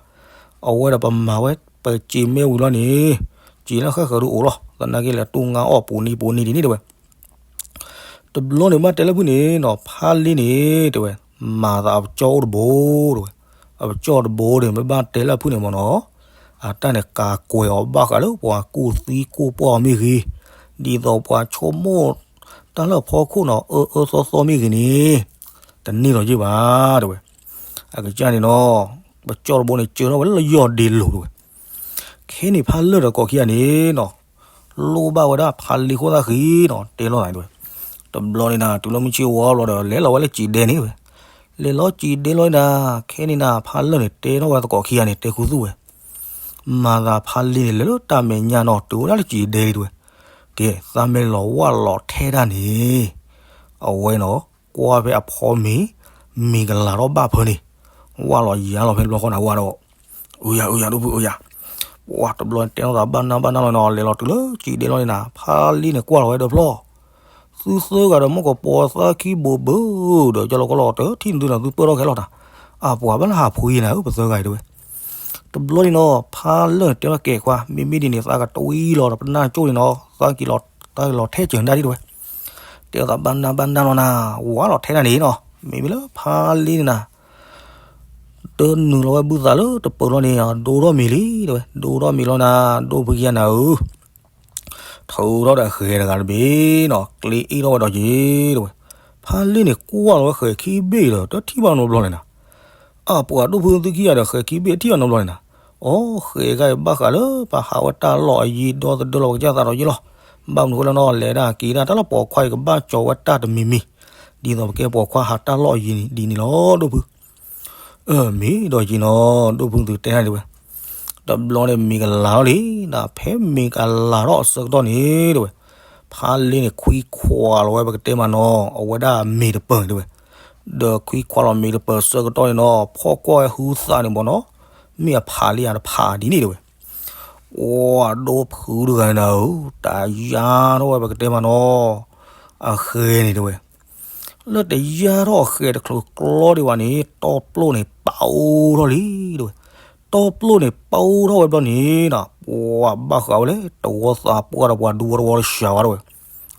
အဝဲဒီးပမၤဝဲ ပစံးမ့ၢ်ဝံၤလီၤန့ၣ် စံးလၢဃၣ်ဃၢၤဒုးအိၣ်လီၤ သနာ်က့လဲၤတူၢ်ငါအီၣ်ပူၤနံၤပူၤနံၤဒ်န့ၣ်တဲဝဲ တဘျီန့ၣ်ဘၣ်တဲလၢဖုၣ်န့ၣ်နီၤ ဖါလ့န့ၣ် တဲဝဲ မၤသးအပကၠီၣ်အိၣ်တဘိ တဲဝဲ, အပကၠီၣ်တဘိန့ၣ် မ့ၢ်ဘၣ်တဲလၢအဖုၣ်န့ၣ်မ့ၢ်နီၤ အတၢ်န့ၣ်ကးကွဲးအီၤဘၣ်ဃးလၢပှၤကူၣ်သံကူၣ်ပှၢ်အီၤမ့ၢ်ဂ့ၤ, ဒ်သိးပှၤဆိကမိၣ်တၢ်လၢအဖီခိၣ်နီၤ အၢအၢသီသီမ့ၢ်ဂ့ၤန့ၣ် တန့ၢ်လီၤယ့ၢ်ဘၣ် တဲဝဲ. အကစၢ်န့ၣ်နီၤ ပကၠီၣ်တဘိန့ၣ် စၢထီၣ်ဝဲလၢယီၢ်ဒ့လိၤ တဲဝဲ. ခဲန့ၣ်ဖါလၢာ်ဒီးကိးခံဂၤန့ၣ်နီၤ လိၣ်ဘၣ်ဝဲဒၣ်ဖါလ့ခိၣ်သၣ်ဃံနီၤ တဲလီၤနၤတဲဝဲ. တဘျီန့ၣ်နၤ တုၤလၢမုၢ်ဆ့ၣ်ဝါဘျီဒီး လဲၤလီၤဝဲလၢစံးဒဲန့ၣ်တဲဝဲ. လဲၤလီၤစံးဒဲလီၤနၤ ခဲန့ၣ်နၤ ဖါလၢာ်န့ၣ် တဲထီၣ်ဝဲသကိးခံဂၤန့ၣ် တဲခူသူၣ်ဝဲ မၤသးဖါလ့န့ၣ် လဲၤလၢတၢ်မဲာ်ညါနီၤ တုၤဝဲဒၣ်လၢစံးဒဲလံတဲဝဲ. ကဲ သးမ့ၢ်လီၤဝၢ်လီၤထဲတၢ်န့ၣ် အဝဲနီၤ ကွၢ်ဖဲအဖီမ့ၤ မ့ၤကလၤထီၣ်ဘၣ်ဖၢန့ၣ် ဝၢ်လီၤယၤလီၤဖဲတဘျီဃီန့ၣ် ဝၢ်ဒီး အုယၤ အုယၤ ဒိၣ်ဖုၣ် အုယၤ. ပှၤတဘျီန့ၣ်တဲထီၣ်သးဘၣ်နၢ်ဘၣ်နၢ်လီၤနီၤ လဲၤလီၤတုၤလၢစံးဒဲလီၤန့ၣ်နၤ ဖါလ့န့ၣ်ကွၢ်လီၤဝဲဒီးဖျီၣ် သုသၢဂၤဒီး မ့ၢ်ကပီၤသးခံဘိးဘၢဒီး ကၠီလီၤကီလီၤတထံၣ်နသုဒီး သုပၢၢ်ထီၣ်ခဲလီၤတၢ်. အပှၤဘၣ်လၢဟးဖှံနၤဧၢ ပသၢဂၤအံၤတဲဝဲ. တဘျီန့ၣ်နီၤ ဖါလၢာ်န့ၣ်တဲဝဲကဲခွါ မ့မ့ၢ်ဒ်န့ၣ် သးကတဝံလီၤဒီးပနၢ်ကၠိန့ၣ်နီၤ သးက့ၤလီၤထဲစၢၤနဒၣ်ဒ်တဲဝဲ. တဲသးဘၣ်နၢ်ဘၣ်နၢ်လီၤနၤ ဝၢ်လီၤထဲတၢ်န့ၣ်နီၤ မ့မ့ၢ်လၢဖါလ့န့ၣ်နၤ တနုာ်လီၤဝဲဘုသးလၢတပၢၤလီၤန့ၣ် ဒိထီၣ်မံၤလံတဲဝဲ ဒိထီၣ်မံၤလီၤနၤ ဒိၣ်ဖုၣ်ခံဂၤနၤဧၢ ထုးထီၣ်ဒီးဃဲၤတဂၤတဘ့ၣ်နီၤ ကျ့အ့ၣ်ထီၣ်ဝဲဒီးက့ၤတဲဝဲ. ဖါလ့န့ၣ်ကွၢ်လီၤဝဲဃဲၤခံဘ့ၣ်ဒီး တထံၣ်ဘၣ်နီတဘျီန့ၣ်နၤ. အပှၤဒိၣ်ဖုၣ်သုခံဂၤဒီးဃဲၤခံဘ့ၣ်တထံၣ်ဘၣ်နီတဘျီန့ၣ်နၤ. အိ ဃဲၤဂၤအံၤဘၣ်ဃးလၢပဟးဝဲတၢ်လီၢ်အယံၤဒီသဒၢလီၤပကစၢ်သးဒီးယ့ၢ်လီၤ. ဘၣ်မနုၤဃိလဲၣ်နီၤ လဲၤဒၣ်က့ၤဒၣ်တၢ်လၢပိာ်ခွါအံၤကဘၣ်ကၠီၤဝဲတၢ်တမံၤမံၤ ဒ်သိးပကဲပိာ်ခွါဟးတၢ်လီၢ်အယံၤန့ၣ် ဒ်န့ၣ်လီၤဒိၣ်ဖုၣ် အၢ မ့ၢ်ဒီးက့ၤနီၤ ဒိၣ်ဖုၣ်သုတဲတၢ်တဲဝဲ. တဘျီန့ၣ်မ့ၤကလၤထီၣ်လံနၤ ဖဲမ့ၤကလၤထီၣ်အဆၢကတီၢ်န့ၣ်တဲဝဲ ဖါလ့န့ၣ် ခွံခွါလီၤဝဲပကတဲမးနီၤ အဝဲဒၣ်မ့ၤတပၢၤန့ၣ်တဲဝဲ. ဒီးခွံခွါလီၤမ့ၤတပၢၤဆၢကတီၢ်န့ၣ်နီၤ ဖီၣ်ကွၢ်ဝဲဟုသးန့ၣ်မ့ၢ်နီၤ မ့ၢ်အဖးလံဧါတဖးဒ်န့ၣ်တဲဝဲ. ပှၤဒိၣ်ဖုၣ်တဂၤန့ၣ်ဧၢ တၢ်ယါထီၣ်ဝဲပကတဲမးနီၤ အဃဲၤန့ၣ်တဲဝဲ လၢတယါထီၣ်အဃဲၤတချုးကျီဒံးဘၣ်န့ၣ် တီပျိၣ်န့ၣ် ပာ်အိၣ်ထီၣ်လံတဲဝဲ. တီပျိၣ်န့ၣ် ပာ်အိၣ်ထီၣ်ဝဲဘျီန့ၣ်နီၤ ပှၤဘၣ်ဃးဝဲလၢ တဝီသးပှၢ်ဒီးပှၤဒူဝီတဝီလၢစှၤဝဲတဲဝဲ.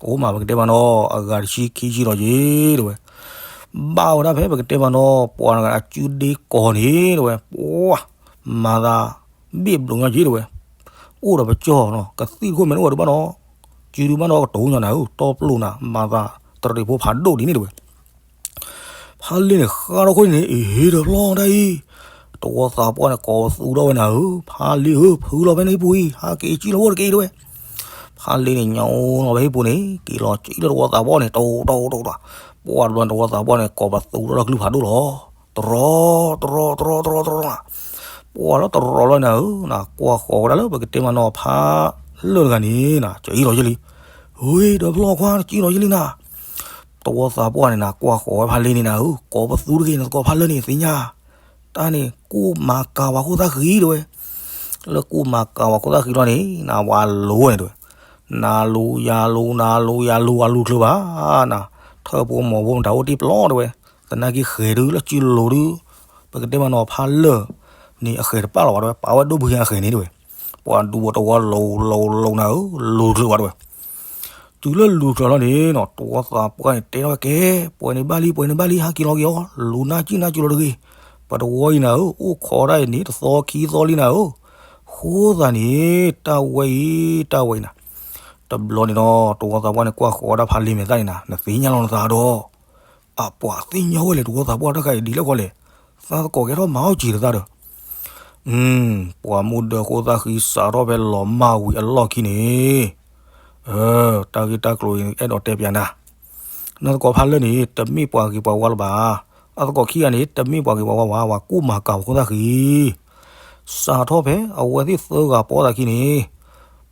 အိၣ်မးပကတဲမးနီၤ အဂၤတဆံခံဆံလီၤက့ၤတဲဝဲ. ဘၣ်ဝဲဒၣ်ဖဲပကတဲမးနီၤ ပှၤတဂၤအစုဒ့ကီၢ်န့ၣ်တဲဝဲ ပှၤ မၤသး ဘ့ၣ်ဘျုးညီက့ၤတဲဝဲ. အိၣ်ဒီးပကၠီၣ်နီၤ ကသံၣ်တခိၣ်မဲာ်န့ၣ်အိၣ်ဒီးဘၣ်နီၤ စုဒုဘၣ်နီၤကတိၤညီနၤဧၢ တီပျိၣ်နၤ မၤသးတရံးဖိဖးဒိၣ်ဒ်န့ၣ်တဲဝဲ. ဖါလ့န့ၣ်ဃါထီၣ်ခိၣ်န့ၣ် အ့ ဒီးဖျီတၢ်အံၤ တဝီသးပှၢ်န့ၣ် ကိးပသူထီၣ်ဝဲနၤဧၢ ဖါလ့ဧၢ ဖုးလီၤဖဲနဟံၣ်ပူၤအံၤ ဟးက့ၤကံၣ်လီၤအိၣ်တက့ၢ်တဲဝဲ. ဖါလ့န့ၣ် ညိလီၤဖဲဟံၣ်ပူၤန့ၣ် က့ၤလီၤကံၣ်လၢတဝီသးပှၢ်န့ၣ် တိၢ်တိၢ်တိၢ်တိၢ် ပှၤတဘျီန့ၣ် တဝီသးပှၢ်န့ၣ် ကိးပသူထီၣ်တၢ်ကလုၢ်ဖးဒိၣ်လီၤ တရီ တရီ တရီ တရီ တရီ တရီ ပှၤလၢတရီလီၤနၤဧၢ နကွၢ်ဃီၤဝဲဒၣ်လၢပကတဲမးနီၤ ဖါလၢာ်တဂၤန့ၣ်နၤ ကံၣ်လီၤယဲလံ. ဟ့ ဒီးဖျီခွါ ကံၣ်လီၤယဲလံနၤ. တဝီသးပှၢ်န့ၣ်နၤ ကွၢ်ဃီၤဝဲဖါလ့န့ၣ်နၤဧၢ ကိးပသူတဂ့ၤ နသကိးဖါလၢာ်န့ၣ်သ့ၣ်ညါ တၢ်န့ၣ် ကူၣ်မၤကၤဝၤခိၣ်သၣ်ဃံတဲဝဲ. လၢကူၣ်မၤကၤဝၤခိၣ်သၣ်ဃံလီၤန့ၣ် နဝၤလိၤဝဲန့ၣ်တဲဝဲ. နလူၤယၤလူၤ နလူၤယၤလူၤ အလူၤချုးဘၣ်နၤ ထၢၣ်ဖိမီၤဖိမတၤအိၣ်တ့ၢ်ပျီတဲဝဲ. သနာ်က့ဃဲၤဒုလၢစုလိၤဒု ပကတဲမးနီၤ ဖါလၢာ်န့ၣ် အဃဲၤတပာ်လီၤဘၣ်တဲဝဲ ပာ်ဝဲဒိၣ်ဘုယၤဃဲၤန့ၣ်တဲဝဲ. ပှၤဒူဖိတဝီလိၤလိၤလိၤနၤဧၢ လူၤချုးဘၣ်တဲဝဲ. တုၤလၢလူၤချုးလီၤန့ၣ်နီၤ တဝီသးပှၢ်န့ၣ် တဲထီၣ်ဝဲကဲ ပှဲၤန့ၣ်ဘၣ်လံ ပှဲၤန့ၣ်ဘၣ်လံ ဟးက့ၤလီၤက့ၤအီၤ လူၤနါကံၣ်နါကံၣ်လီၤတဂ့ၤ. ပတဝီအံၤနၤဧၢ အိၣ်ခိးဒၣ်အံၤန့ၣ် တသီခံသီလံနၤဧၢ. ဃိသးန့ၣ် တၢ်ဝဲအံၤ တၢ်ဝဲအံၤနၤ တဘျီန့ၣ်ဒီး တဝီသးပှၢ်န့ၣ် ကွၢ်ဃီၤဝဲဒၣ်ဖါလ့မဲာ်သၣ်န့ၣ်နၤ, နသ့ၣ်ညါလီၤနသးဒီး, အပှၤသ့ၣ်ညါဝဲလဲၣ် တဝီသးပှၢ်တၢ်ခါအံၤဒ်လဲၣ်ဃီလဲၣ်, သးသကိးကဲထီၣ်မၤအီၣ်စံးတသးဒီး, ပှၤမူဒၢဃိသၣ်ဃံစးထီၣ်ဖဲလီၤမၢ်ဝံၤအလီၢ်ခံန့ၣ်, တၢ်ဂ့ၢ်တၢ်ကျိၤအံၤ အဲၣ်ဒိးတဲပၠးနၤ, နသကိးဖါလၢာ်န့ၣ် တမ့ၢ်ပှၤဂ့ၤပှၤဝါလၢၤဘၣ်. အသကိးခံဂၤန့ၣ် တမ့ၢ်ပှၤဂ့ၤပှၤဝါဘၣ်, ပှၤကူၣ်မၤကၤပှၤဃိသၣ်ဃံ စးထီၣ်ဖဲအဝဲသ့ၣ်သၢဂၤပိာ်သးခံန့ၣ်,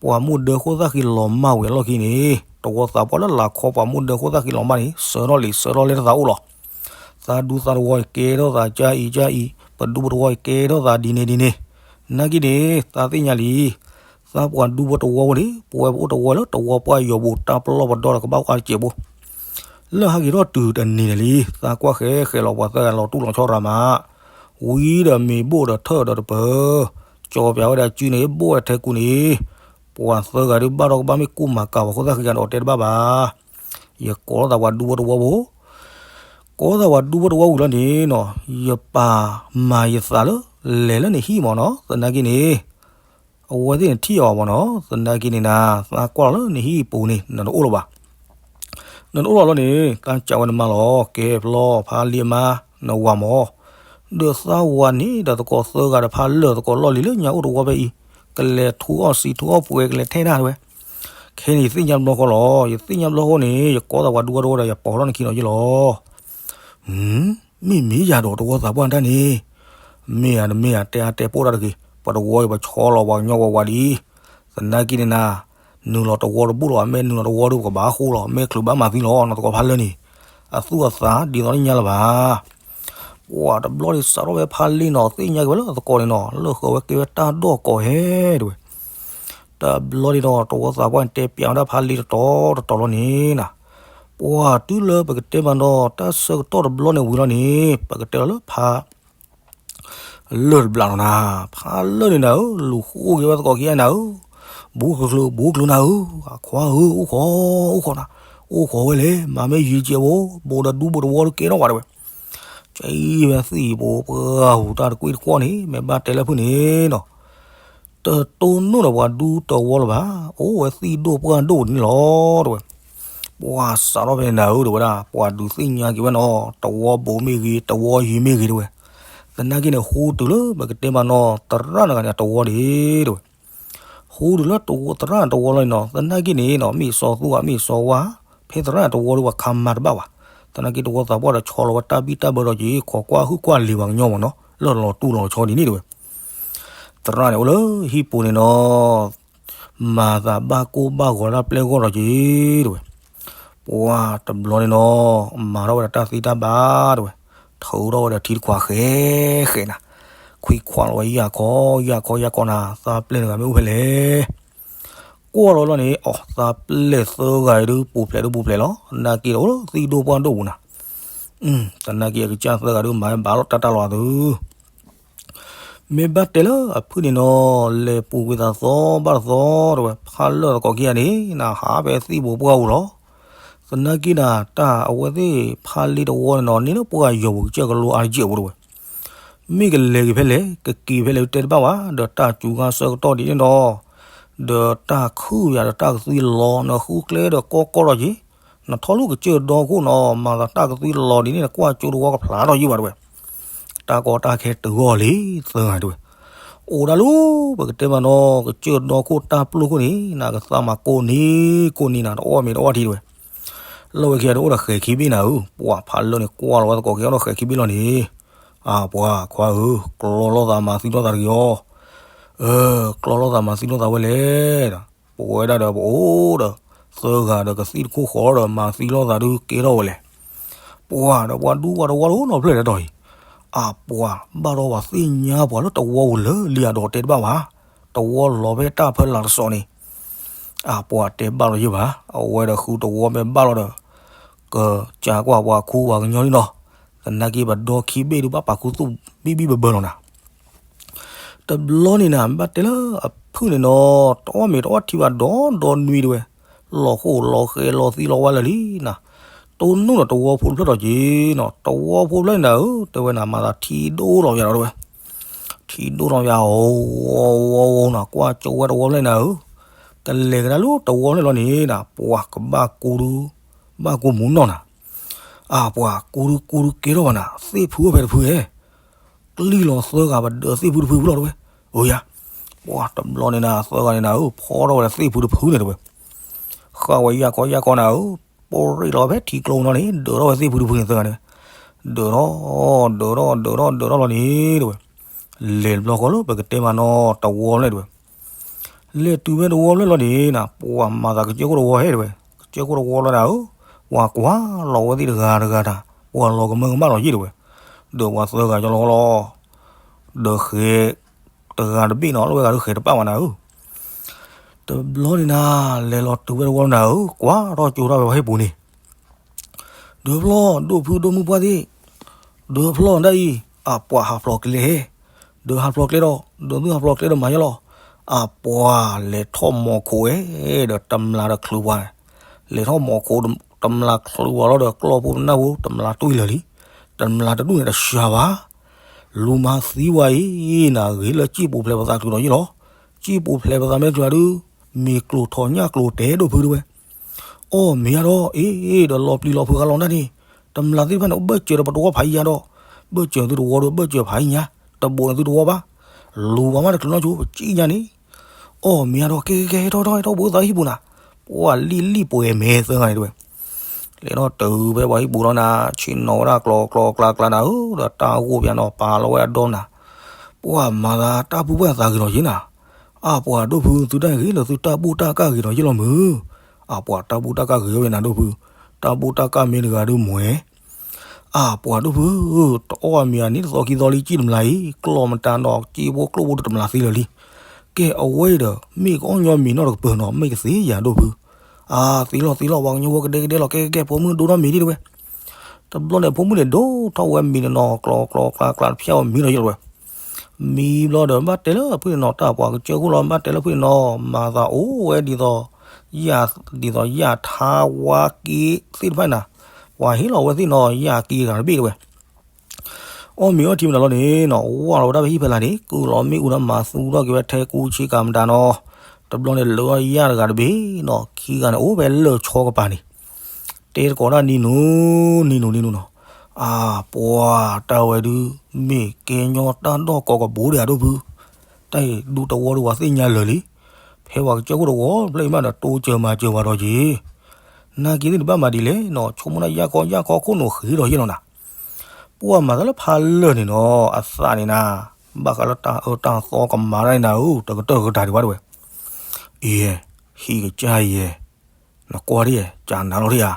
ပှၤမူဒၢဃိသၣ်ဃံလီၤမၢ်ဝံၤအလီၢ်ခံန့ၣ်, တဝီသးပှၢ်လၢလာ်ခီပှၤမူဒၢဃိသၣ်ဃံလီၤမၢ်န့ၣ် စၢထီၣ်လံာ်စၢထီၣ်လဲၢ်တသးအိၣ်လီၤ. သးဒူသးတဝီကဲထီၣ်သးကအံၤကအံၤ, ပဒူပတဝီကဲထီၣ်သးဒ်န့ၣ်ဒ်န့ၣ်, နာ်က့န့ၣ် သးသ့ၣ်ညါလံ သးပှၤဒူဖိတဝီဖိန့ၣ် ပဝဲပအိၣ်တဝီလၢတဝီပှၢ်ယီၤဘိးတၢ်ပလီၢ်ပဒီဒီးကဘၣ်အိၣ်အါတစဲးဖိ, လၢဟဲက့ၤထီၣ်တုၤတနံၤန့ၣ်လံ သးကွၢ်ဃဲဃဲလီၤပှၤသၢဂၤလီၤတူၢ်လီၤဆီရၤမး, ဝံၤဒီးမ့ၤဘိၣ်ဒီးထၢၣ်ဒီးတပၢၤ, ကၠီပၠးဝဲဒၣ်စုန့ၣ် ဘိၣ်ဝဲထဲကူန့ၣ်, ပှၤသၢဂၤဒုးဘၣ်ထီၣ်ကဘၣ်မ့ၢ်ကူၣ်မၤကၤပှၤဃိသၣ်ဃံဂၤဒီးတဲတဘၣ်ဘၣ်. ယကိးလိာ်သးပှၤဒူဖိတဝီဖိ ကိးသးပှၤဒူဖိတဝီဝံၤလီၤန့ၣ်နီၤ, ယပာ်မၤယသးလၢလဲၤလၢနဟံၣ်မ့ၢ်နီၤ, သနာ်က့န့ၣ် အဝဲသ့ၣ်နထံၣ်အီၤမ့ၢ်နီၤ, သနာ်က့န့ၣ်နၤ သးကွၢ်လီၤလၢနဟံၣ်ပူၤန့ၣ် နတအိၣ်လၢၤဘၣ်. နတအိၣ်လီၤလီၤန့ၣ် သးကးဝဲနမါလီၤ, ကဲဖျီဖါလံအမါ, နဝၤမ့ၢ် ဒီးသးဝၤန့ၣ်ဒီးသကိးသၢဂၤဒီးဖါလၢာ်သကိးလီၢ်လံၤလၢညါအိၣ်တဝီဖဲအံၤ, ကလဲၤထူအီၣ်စံးထူအီၣ်ပှဲၤကလဲၤထဲတၢ်တဝဲ, ခဲန့ၣ်ယသ့ၣ်ညါတဘျီဃီလီၤ, ယသ့ၣ်ညါတဘျီဃီန့ၣ် ယကိးသးပှၤဒူဖိတဝီဒီး ယပိာ်ထီၣ်နခံနီၤယ့ၢ်လီၤ. မ့မ့ၢ်ယၤဒီးတဝီသးပှၢ်တၢ်န့ၣ်, မ့ၢ်ဧါတမ့ၢ်ဧါ တဲအါတဲပိၢ်တၢ်တဂ့ၤ, ပတဝီအံၤပဆီလီၤပှၤကညီဝဲဝးဒ်အံၤ, သနာ်က့န့ၣ်နၤ, နုာ်လီၤတဝီတဘူၣ်လီၤ, မ့ၢ်နုာ်လီၤတဝီဒီးပကဘၣ်ဃိလီၤ, မ့ၢ်ချုးဘၣ်မၤသံလီၤ နသကိးဖါလၢာ်န့ၣ်, အသူၣ်အသးဒ်သိးတညါလၢၤဘၣ်. ပှၤတဘျီန့ၣ်စးထီၣ်ဝဲဖါလံနီၤ သ့ၣ်ညါက့ၤဝဲလၢအသကိးန့ၣ်နီၤ လၢဃီၤဝဲကဲဝဲတၢ်ဒိၣ်ကီးဟဲတဝဲ တဘျီန့ၣ်ဒီး တဝီသးပှၢ်န့ၣ်တဲပၠးဝဲဒၣ်ဖါလံတတီၤတတီၤလီၤန့ၣ်နၤ, ပှၤတုၤလၢပကတဲမးဒီး တၢ်ဆၢကတီၢ်တဘျီန့ၣ်ဝံၤလီၤန့ၣ် ပကတဲလီၤလၢဖါ လၢာ်တဘျးလီၤနၤ, ဖါလၢာ်န့ၣ်နၤဧၢ, လူၤဃိက့ၤဝဲသကိးခံဂၤနၤဧၢ, ဘူးချုးချုး ဘူးချုးနၤဧၢ, အခွါဧၢ, အိၣ်ခိး, အိၣ်ခိးနၤ, အိၣ်ခိးဝဲလဲၣ်, မၤမ့ၢ်ယံၤကဲးဖိ, ဘူးဒီးဒူဘူးတဝီဒီးကဲထီၣ်ဝဲတဝဲ, ကဲအံၤဝဲသံၣ်ဘိပှၢ်ဟူးတၢ်တကွံတကွီၢ်န့ၣ် မ့ၢ်ဘၣ်တဲလၢဖုၣ်န့ၣ်နီၤ တတိၢ်နီၣ်ဒီးပှၤဒူတဝီလၢၤဘၣ်, အိၣ်ဝဲသံၣ်ဒိၣ်ပှၢ်ဒိၣ်န့ၣ်လီၤတဝဲ, ပှၤစးထီၣ်ဖဲန့ၣ်နၤဧၢ တဝဲဒၣ်, ပှၤဒုးသ့ၣ်ညါက့ၤဝဲနီၤ, တဝီဘိမ့ၢ်ဂ့ၤ, တဝီယံၤမ့ၢ်ဂ့ၤတဝဲ, သနာ်က့န့ၣ် ဟူတုၤလၢပကတဲမးနီၤ သရၣ်တဂၤန့ၣ် တဝီဒၣ်တဝဲ ဟူတုၤလၢသရၣ်တဝီလီၤန့ၣ်နီၤ, သနာ်က့န့ၣ်နီၤ မ့ၢ်စီၤသူဂၤ မ့ၢ်စီၤဝါ, ဖဲသရၣ်တဝီဒီးပှၤခးမၤတဘၣ်ဘၣ်, သနာ်က့တဝီသးပှၢ်ဒီးဆီလီၤဝဲတၢ်ဘံၣ်တၢ်ဘၢဒီးက့ၤ ခိးကွၢ်ဟုၣ်ကွၢ်လံၤပှၤကညီမ့ၢ်နီၤ လၢလီၤတူၢ်လီၤဆီဒ်န့ၣ်တဝဲ သရၣ်န့ၣ်အိၣ်လၢဟံၣ်ပူၤန့ၣ်နီၤ, မၤသးဘၣ်ကိၢ်ဘၣ်ဂီၤတၢ်ပျဲၢ်ဂီၢ်ဒီးက့ၤတဝဲ, ပှၤတဘျီန့ၣ်နီၤ, မၤထီၣ်ဝဲဒီးတၢ်သံတၢ်ဘၣ်တဝဲ, ထုးထီၣ်ဝဲဒီးထံတခွးဃဲဃဲနၤ, ခွံခွါလီၤဝဲယၢ်ခီယၢ်ခီယၢ်ခီနၤ, သးပျဲၢ်တဂၤမ့ၢ်အိၣ်ဖဲလဲၣ် ကွၢ်လီၤလီၤန့ၣ် အီၤ သးပျဲၢ်သၢဂၤအံၤဒုး ပူၤဖျဲးဒုးပူၤဖျဲးလီၤ, နာ်က့ဒီးအိၣ်လၢသံၣ်ဒိၣ်ပှၢ်ဒိၣ်ပူၤနၤ, သနာ်က့အကစၢ်သၢဂၤဒုး မၤဝဲဘၣ်လီၤတၢ်တၢ်လီၤအသု မ့ၢ်ဘၣ်တဲလၢအဖုၣ်န့ၣ်နီၤ, လဲၤပူၤကွံာ်သးသီဘၣ်တသီတဝဲ, ဖါလၢာ်သကိးခံဂၤန့ၣ် နဟးဖဲသံၣ်ဘိပှၢ်ပူၤလီၤ, သနာ်က့နၤ တၢ်အဝဲသ့ၣ်ဖါလံတဝီန့ၣ်နီၤ န့ၢ်လၢပှၢ်ယီၤပူၤကစၢၢ်ကလိအါတက့ၢ်အပူၤတဝဲ မ့ၢ်ကလဲၤက့ၤဖဲလဲၣ် ကက့ၤဖဲလဲၣ်တဲတဘၣ်ဘၣ်, ဒီးတၢ်စူၤခါဆၢကတီၢ်ဒ်န့ၣ်ဒီး, ဒီးတၢ်ခုၣ်ယၤဒီးတၢ်ကသွံလီၤ နဃုကျဲဒီးကီကီၢ်ထီၣ်က့ၤ, နထီၣ်လူၢ်ကစၢၢ်ဒီခိၣ်နီၤ မၤသးတၢ်ကသွံလီၤဒ်န့ၣ် နကွၢ်ကၠိတဝီကဖျါထီၣ်ယုၢ်ဘၣ်တဝဲ, တၢ်ကီတၢ်ခဲတဂီၢ်လံ သၢဂၤတဝဲ အိၣ်ဒၣ်လူၤ ပကတဲမးနီၤ ကစၢၢ်ဒီခိၣ်တၢ်ပျိၢ်ခိၣ်န့ၣ် နကသးမၤကိးနံၤကိးနံၤနၤ တအီၣ်မ့ၤတအီၣ်ထံတဝဲ, လီၢ်ဝဲခံဂၤဒုးအိၣ်ဒီးဃဲၤခံဘ့ၣ်နၤဧၢ, ပှၤဖးလၢာ်န့ၣ် ကွၢ်လီၤဝဲသကိးက့ၤအိၣ်ဒီးဃဲၤခံဘ့ၣ်လီၤန့ၣ်, အပှၤခွါဧၢ, ကျီလိာ်သးမၤသံလိာ်သးတဂ့ၤအီၤ, ကျီလိာ်သးမၤသံလိာ်သးဝဲလဲၣ်, ပဝဲဒၣ်ဒီးပအိၣ်ဒီး သၢဂၤဒီးကသံၣ်တခိၣ်ဃီဒီးမၤသံလိာ်သးဒုးကဲထီၣ်ဝဲလဲၣ် ပှၤဒီးပှၤဒူပှၤတဝီတအိၣ်နီတဖျၢၣ်လဲၣ်တီၤအံၤ, အပှၤဘၣ်ဒီးပှၤသ့ၣ်ညါပှၤလၢတဝီပူၤလၢာ်လံဧါဒီးတဲတဘၣ်ဘၣ်, တဝီလီၤဖဲတၢ်ဖၢလာ်တစီးန့ၣ်, အပှၤတဲဘၣ်လီၤယုၢ်ဘၣ်, အဝဲဒီးဃုတဝီမ့ၢ်ဘၣ်လီၤဒီး, ကစးကွၢ်ပှၤခူပှၤကညီလံနီၤ, သနာ်က့ပဒီခံဘ့ၣ်ဒုးဘၣ်ပာ်ခူသူၣ်ဘံၣ်ဘံၣ်ဘၢဘၢလီၤနၤ တဘျီန့ၣ်နၤ ဘၣ်တဲလၢအဖုၣ်န့ၣ်နီၤ တအီၣ်မ့ၤတအီၣ်ထံဘၣ်ဒီဒီနွံတဝဲ, လီၤဃိၣ်လီၤဃဲၤလီၤသံလီၤဝါလၢာ်လံနၤ, တိၢ်နီၣ်ဒီးတဝီဖိတဖျၢၣ်ထီၣ်က့ၤနီၤ, တဝီဖိတဖျၢၣ်န့ၣ်နၤဧၢ, တဲဝဲနၤ မၤသးထံဒိၣ်ထီၣ်ယၤဒီးတဝဲ, ထံဒိၣ်ထီၣ်ယၤ အီၤဝီဝီနၤ, ကွၢ်ကၠိဝဲတဝီဖျၢၣ်န့ၣ်နၤဧၢ, ကလဲၤကဒါလၢတဝီဖျၢၣ်လီၤန့ၣ်နၤ ပှၤကဘၣ်ကူဒု ဘၣ်ကူမူနီၢ်နၤ, အပှၤကူဒုကူဒုကဲထီၣ်ဘၣ်နၤ သ့ၣ်ဖုအိၣ်ဖဲတဖုဧဲ, ကျံၣ်လီၤသၢဂၤပဒၢးသ့ၣ်ဖုတဖုဖုလီၤတဝဲ, အိယၤ, ပှၤတဘျီန့ၣ်နၤ သၢဂၤန့ၣ်နၤဧၢ ဖီထီၣ်ဝဲဒီးသ့ၣ်ဖုတဖုန့ၣ်တဝဲ, ဃၣ်ဝဲယၢ်ကီယၢ်ကီနၤဧၢ, ပရ့ၣ်လီၤဖဲထံကျိနီၤန့ၣ် ဒၢးထီၣ်ဝဲသ့ၣ်ဖုတဖုန့ၣ်သၢဂၤန့ၣ်, ဒၢးထီၣ် ဒၢးထီၣ် ဒၢးထီၣ် ဒၢးထီၣ်လီၤန့ၣ်တဝဲ, လဲၤတဘျီဃီလၢပကတဲမးနီၤတဝီဖျၢၣ်တဝဲ လဲၤတုၤဖဲတဝီဖျၢၣ်လီၤန့ၣ်နၤ ပှၤမၤသးကစၢၢ်ခိၣ်တဝီဟဲတဝဲ, ကစၢၢ်ခိၣ်တဝီလီၤနၤဧၢ, ပှၤကွၢ်လီၤဝဲသ့ၣ်တဂၤတဂၤတၢ်, ပှၤလီၤကမၢကမၣ်လီၤယံၣ်တဝဲ, ဒီးပှၤသၢဂၤကလီလီၤ, ဒီးဃဲၤတဂၤတဘ့ၣ်နီၤ လၢဝဲဂၤဒုးဃဲၤတပၣ်ဘၣ်နၤဧၢ, တဘျီန့ၣ်နၤ လဲၤလီၤတုၤဖဲတဝီလီၤနၤဧၢ, ကွၢ်ထီၣ်ကၠိထီၣ်ဖဲပှၤဟံၣ်ပူၤန့ၣ် ဒၢဖျီၣ်ဒိၣ်ဖုဒိၣ်မုၣ်ပှၢ်သ့ၣ်, ဒၢဖျီၣ်ဒၣ်အံၤ, အပှၤဟးဖျိးကျဲ, ဒၢဟးဖျိးကျဲဒီး ဒၢသုဟးဖျိးကျဲဒီးမၤယဲလီၤ, အပှၤလဲၤထီၣ်မီၤခိၣ်ဝဲ, ဒီးတမျာ်ဒီးချုးပှၤ, လဲၤထီၣ်မီၤခိၣ်တမျာ်ချုးပှၤလီၤဒီးကျီၢ်ဖိပနၢ်ဖိ တမျာ်တွံၢ်လၢာ်လံ, တမျာ်တဒူၣ်န့ၣ်တစှၤဘၣ်, လူၤမၤသံဝဲအံၤ, နဂ့ၤလၢကံၣ်ပူၤဖျဲးပသးချုးဒီးယဲလီၤ, ကံၣ်ပူၤဖျဲးပသးမ့ၢ်ချုးဒီး, မ့ၢ်ကျိၤထီၣ်ညၣ်ကျိၤတဲဒိၣ်ဖုတဝဲ အီၣ်မ့ၤယါဒီး အ့ ဒီးလီၤပျံၤလီၤဖုးဂၤလီၤတၢ်န့ၣ်, တမျာ်သ့ၣ်တဖၣ်န့ၣ် ဘၢၣ်စၢၤဒီးပတဝီဖးယံၤညါဒီး, ဘၢၣ်စၢၤသုတဝီဒီး ဘၢၣ်စၢၤဖးယံၤညါ, တဘိးန့ၣ်သုတဝီဘၣ်, လူၤဘၣ်မးတချုးနီၢ်ဆိ ပစံၣ်ညါန့ၣ်, အီၣ်မ့ၤယါဒီး ကဲကဲကဲ ဟဲထီၣ်ထီၣ်ဟဲထီၣ် ဘူးသးဟံၣ်ပူၤနၤ, ပှၤလံၣ်လံၣ်ပှဲၤမဲာ်သၢဂၤန့ၣ်တဝဲ လဲၤထီၣ်တုၤဖဲပှၤဟံၣ်ပူၤလီၤနၤ, ဆ့ၣ်နီၤဝဲဒၣ်ကျီကျီကျါကျါနၤဧၢ, ဒီးတၢ်ဂိၢ်ပၠးနီၤ ပာ်လီၤဝဲအဒီနၤ, ပှၤမၤသးတၢ်ဘူၣ်ဘၣ်သးဂ့ၤလီၤယ့နၤ, အပှၤဒိၣ်ဖုသုတၢ်ဂ့ၤလၢသုတၢ်ဘူၣ်တၢ်ကၢ်ဂ့ၤလီၤယ့လီၤမုၢ်, အပှၤတၢ်ဘူၣ်တၢ်ကၢ်ဂ့ၤဝဲနၤဒိၣ်ဖု, တၢ်ဘူၣ်တၢ်ကၢ်မ့ၢ်တဂၤဒုးမွဲ အပှၤဒိၣ်ဖု, တအီၣ်မ့ၤအန့ၣ်တသီခံသီလံ ကံၣ်တမျာ်အံၤ ကျီၢ်မတၤနီၤ ကံၣ်ဖိကျိၣ်ဖိတမျာ်သ့လၢာ်လံ, ကဲအဝဲအံၤဒီး မ့ၢ်ကအီၣ်ညီမ့ၤနီတကပၤနီၤ မ့ၢ်ကသ့ယၤဒိၣ်ဖု, အသ့လီၤသ့လီၤ ပှၤကညီဖိကဒဲကဒဲလီၤ ကဲကဲကဲ ဖိမုၣ်ဒိထီၣ်မ့ၤဒံးတဝဲ, တဘျီန့ၣ် ဖိမုၣ်န့ၣ်ဒိထီၣ်ဝဲမ့ၤန့ၣ်နီၤ ကျီကျီကျါကျါတဖျၢၣ်ဝဲမံလီၤယဲလီၤဝဲ မံဘျီဒီး ဘၣ်တဲလၢဖုန့ၣ်နီၤ တၢ်ပှၤကစၢၢ်ခိၣ်လီၤ ဘၣ်တဲလၢဖုန့ၣ်နီၤ မၤသးအိၣ်ဝဲဒ်သိး ယ ဒ်သိးယထါဝါက့သ့ၣ်တဖၣ်နၤ, ပှၤဟ့ၣ်လီၤဝဲသ့ၣ်နီၤ ယက့ဂၤတဘ့ၣ်တဝဲ, အီၣ်မ့ၤအီထံမတၤလီၤန့ၣ်နီၤ ဝၢ်လီၤဝဲဒၣ်ဖဲဟံၣ်ဖဲလာ်န့ၣ် ကုၢ်လီၤမ့ၣ်အူဒီးမၤသူထီၣ်က့ၤဝဲထဲကူဆ့ကၤမတၤနီၤ, တဘျီန့ၣ်လၢယၢ်တဂၤတဘ့ၣ်နီၤ ခံဂၤန့ၣ် အိၣ်ဖဲလၢၢ်ဆီကပၤန့ၣ် တဲသကိးဒၣ်နံၤနူၤ နံၤနူၤ နံၤနူၤနီၤ, အပှၤတၢ်ဝဲဒုး မ့ၢ်ကဲညီတၢ်ဒီၣ်ကိးကဘိဒံးဧါဒိၣ်ဖု, တၢ်အံၤဒူတဝီဒုးပှၤသ့ၣ်ညါလၢာ်လံ, ဖဲပှၤကစၢၢ်ခိၣ်တဝီဖျၢၣ်အံၤမးဒီး တိစၢၤမၤစၢၤပှၤဒီးက့ၤ, နာ်က့သ့ၣ်တဘၣ်မၤဒ်လဲၣ်နီၤ ဆိကမိၣ်ဒၣ်ယၢ်ခီယၢ်ခီခိၣ်နူာ်ဃ့ဒီးယဲလီၤနၤ, ပှၤမၤသးလၢဖးလၢာ်န့ၣ်နီၤ အသးန့ၣ်နၤ, ဘၣ်ဃးလၢတၢ်အၢတၢ်သီကမၤတၢ်န့ၣ်နၤဧၢ တကတၢၢ်တကတၢၢ်ဒံးဘၣ်တဝဲ, အံၤ ဟံၣ်ကစၢ်ယဲၢ် နကွၢ်ဒ်ဧါ ကနၤလီၤဒ်ဧါ,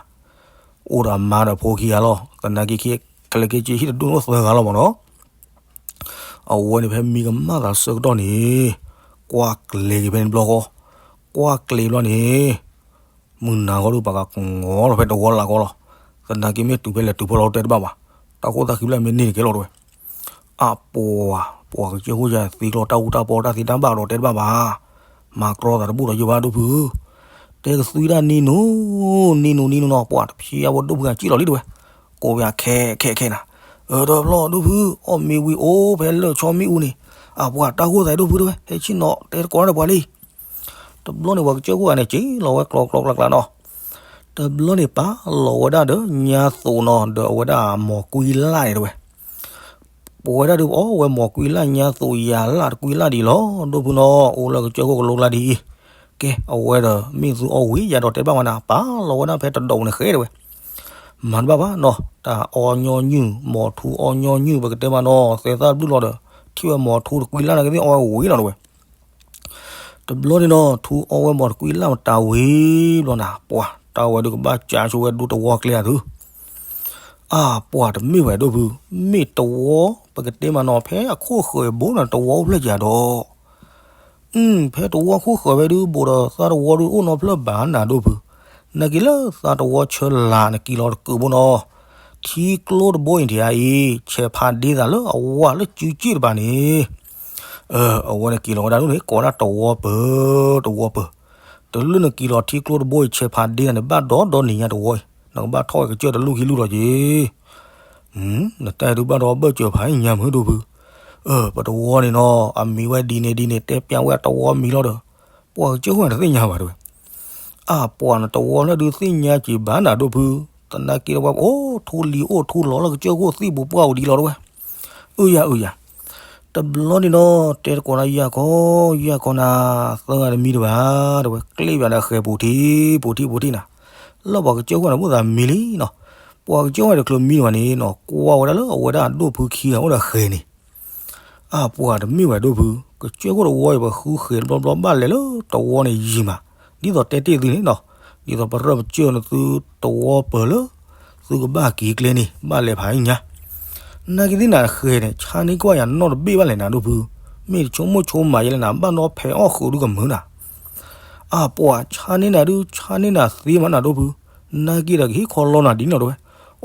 အိၣ်ဒီးအမါဒီးဖိခံဂၤလီၤ သနာ်က့ခံ ကလဲၤက့ၤက့ၤဟံၣ်တဒူၣ်န့ၣ်အိၣ်သၢဂၤလီၤမးနီၤ, အဝဲန့ၣ်ဖဲမံကမၣ်သးဆၢကတီၢ်န့ၣ် ကွၢ်ကျဲၤက့ၤဖဲန့ၣ်တဘျီဃီ, ကွၢ်ကျဲၤဘျီန့ၣ် မုၢ်နၤဂီၢ်ဒုးပှၤကကငီလီၤဖဲတဝီလၢ်ကီလီၤ, သနာ်က့မ့ၢ်တုၤဖဲလဲၣ်တုၤဖဲလဲၣ်တဲတဘၣ်ဘၣ်, တၢ်ခိၣ်သၣ်ဃံဖျၢၣ်မ့ၢ်န့ၢ်တကဲလီၤတဝဲ အပှၤ ပှၤကစၢၢ်ခိၣ်ယၤသ့ကျီတၢ်အူတၢ်ပီတၢ်သ့တၢ်ဘၣ်ဒီးတဲတဘၣ်ဘၣ်, မၤကြီသးတဘူၣ်ဒီးယဘၣ်ဒိၣ်ဖုဧၢ, တဲကသွံဒၣ်နံၤနူၤ နံၤနူၤ နံၤနူၤနီၤ ပှၤတဖျါဝဲဒိၣ်ဖုဂၤကံၣ်လီၤလံတဝဲ, ကိးဝဲခဲခဲခဲနၤ, အၢ ဒီဖျီၣ်ဒိၣ်ဖု အီၣ်မ့ၤဝံၤအိၣ်ဖဲလၢၢ်ဆီမ့ၣ်အူန့ၣ်, အပှၤတၢ်ဂိၢ်သးဒိၣ်ဖုတဝဲ ဟဲဆ့ၣ်နီၤတဲသကိးဒီးပှၤလံ တဘျီန့ၣ် ပှၤကစၢၢ်ခိၣ်ဂၤန့ၣ် က့ၤလီၤဝဲကျီကျီကျါကျါနီၤ, တဘျီန့ၣ်ပာ်လီၤဝဲဒၣ်ဒီးညါသိးနီၤ ဒီးအဝဲဒၣ်မိၢ်ကွံလၢ်န့ၣ်တဝဲ, ပဝဲဒၣ်ဒုးပအီၣ်ဝဲမိၢ်ကွံလၢ်ညါသိးယၤလၢ်တကွံလၢ်ဒံးလီၤ, ဒိၣ်ဖုနီၤ အိၣ်လၢကစၢၢ်ခိၣ်ကလိကျါဒ်အံၤ, ကဲ အဝဲဒီး မ့ၢ်သုအီၣ်ဝံၤယၤဒီးတဲဘၣ်ဝဲနၤ ပာ်လီၤဝဲဒၣ်ဖဲတဒိးန့ၣ်ဃဲတဝဲ မၤတဘၣ်ဘၣ်နီၤ, တၢ်အီညီနုၢ် မိၢ်ထူအီညီနုၢ် ပကတဲမးနီၤ သဲသၣ်ဘျုၣ်လီၤဒီး ထံၣ်ဝဲမိၢ်ထူတကွံလၢ်န့ၣ်ကသ့ၣ်အီၣ်ဝဲဝံၤလီၤတဝဲ, တဘျီန့ၣ်နီၤ ထူအီဝဲမိၢ်တကွံလၢ်မတၤဝံၤဘျီနၤ ပှၤတၢ်ဝဲဒုးကဘၣ်ကၠါဆိဝဲဒူတဝီကျဲဧါသု, အါ ပှၤတမ့ၢ်ဝဲဒိၣ်ဖု, မ့ၢ်တဝီ ပကတဲမးနီၤ ဖဲအခိၣ်ဃၢၤဘိနီၤ တဝီအိၣ်ဖျဲၣ်ကဒီး အု ဖဲတဝီခိၣ်ဃၢၤဝဲဒုး ဘူးဒီးသးတဝီဒုးအိၣ်နီဖျၢၣ်ဘၣ်နၤဒိၣ်ဖု, နာ်က့လၢသးတဝီဆၢလာ်နက့ၤလီၤတကုးဘိနီၤ, ထံကျိတဘိအံၤဒံးအံၤ ဆဲးဖးဒ့သးလၢအဝၤလၢစုက့ၣ်တပၤန့ၣ်, အဝဲန့ၣ်က့ၤလီၤဝဲဒၣ်ဒ်န့ၣ် ကိးဒၣ်တဝီပၢၤ တဝီပၢၤ, တလုၢ်နက့ၤလီၤထံကျိတဘိအံၤ ဆဲးဖးဒ့နၤန့ၣ် ဘၣ်ဒီဒီနံၤညါတဝီအံၤ နကဘၣ်ထီၣ်ဝဲကစၢၢ်တလုၢ်ခံလုၢ်လီၤက့ၤ နတၢ်ဒုးဘၣ်ဒီဘၢၣ်စၢၤဖးညါမုၢ်ဒိၣ်ဖု, ပတဝီန့ၣ်နီၤ အမံၤဝဲဒ်န့ၣ်ဒ်န့ၣ် တဲပျးဝဲအတဝီမံၤလီၤဒီး, ပှၤကစၢၢ်ခိၣ်န့ၣ်တသ့ၣ်ညါဘၣ်တဲဝဲ. အပှၤန့ၣ်တဝီလၢဒုးသ့ၣ်ညါက့ၤဘၣ်နၤဒိၣ်ဖု, သနာ်က့ဒီးဝဲအိၣ်ထူလံၤအိၣ်ထူလီၤလၢကစၢၢ်ခိၣ်သံၣ်ပူၤပှၢ်အိၣ်ဒံးလီၤတဲဝဲ. အၢယၤအၢယၤ, တဘျီန့ၣ်ဒီး တဲတကိးနၤယၤခီ, ယၤခီနၤ, သၢဂၤတမံတဘၣ်တဲဝဲ, ကျ့ၣ်ဘၣ်ဒီးဃဲၤပူၤထံ ပူၤထံပူၤထံနၤ, လၢပှၤကစၢၢ်ခိၣ်န့ၣ်မိၣ်သးမံလံနီၤ, ပှၤကစၢၢ်ခိၣ်တချုးမံတဘၣ်န့ၣ်နီၤ ကွၢ်ဝဲဒၣ်လၢအဝဲဒၣ်ဒိၣ်ဖုခံဂၤအိၣ်ဒီးဃဲၤန့ၣ် အပှၤတမ့ၢ်ဝဲဒိၣ်ဖု, ကစၢၢ်ခိၣ်တဝီအံၤ ပဃုဃဲၤတဘျီဘျီဘၣ်လဲၤလၢတဝီန့ၣ်ယံၤမး, ဒ်သိးတဲတ့ၢ်သုန့ၣ်နီၤ, ဒ်သိးပရၢပကၢၢ်နသုတဝီပၢၢ်လၢ သုကဘၣ်က့ၤကျဲန့ၣ် ဘၣ်လဲၤဖးအံၤညါ, နာ်က့သ့ၣ်နၤဃဲၤန့ၣ် ဆါန့ၢ်ကွၢ်ယၤနီတဘ့ၣ်ဘၣ်လဲၣ်နၤဒိၣ်ဖု, မ့ၢ်တဆိကမိၣ်ဆိကမးယဲလဲၣ်နၤ ဘၣ်နီဖဲးအီၣ်ဃုာ်ဒုကမုာ်နၤ အပှၤဆါန့ၢ်နၤဒုး ဆါန့ၢ်နၤသ့မးနၤဒိၣ်ဖု, နာ်က့ဒီးကဟ့ၣ်ခီလီနၤဒ်နီၤတဲဝဲ,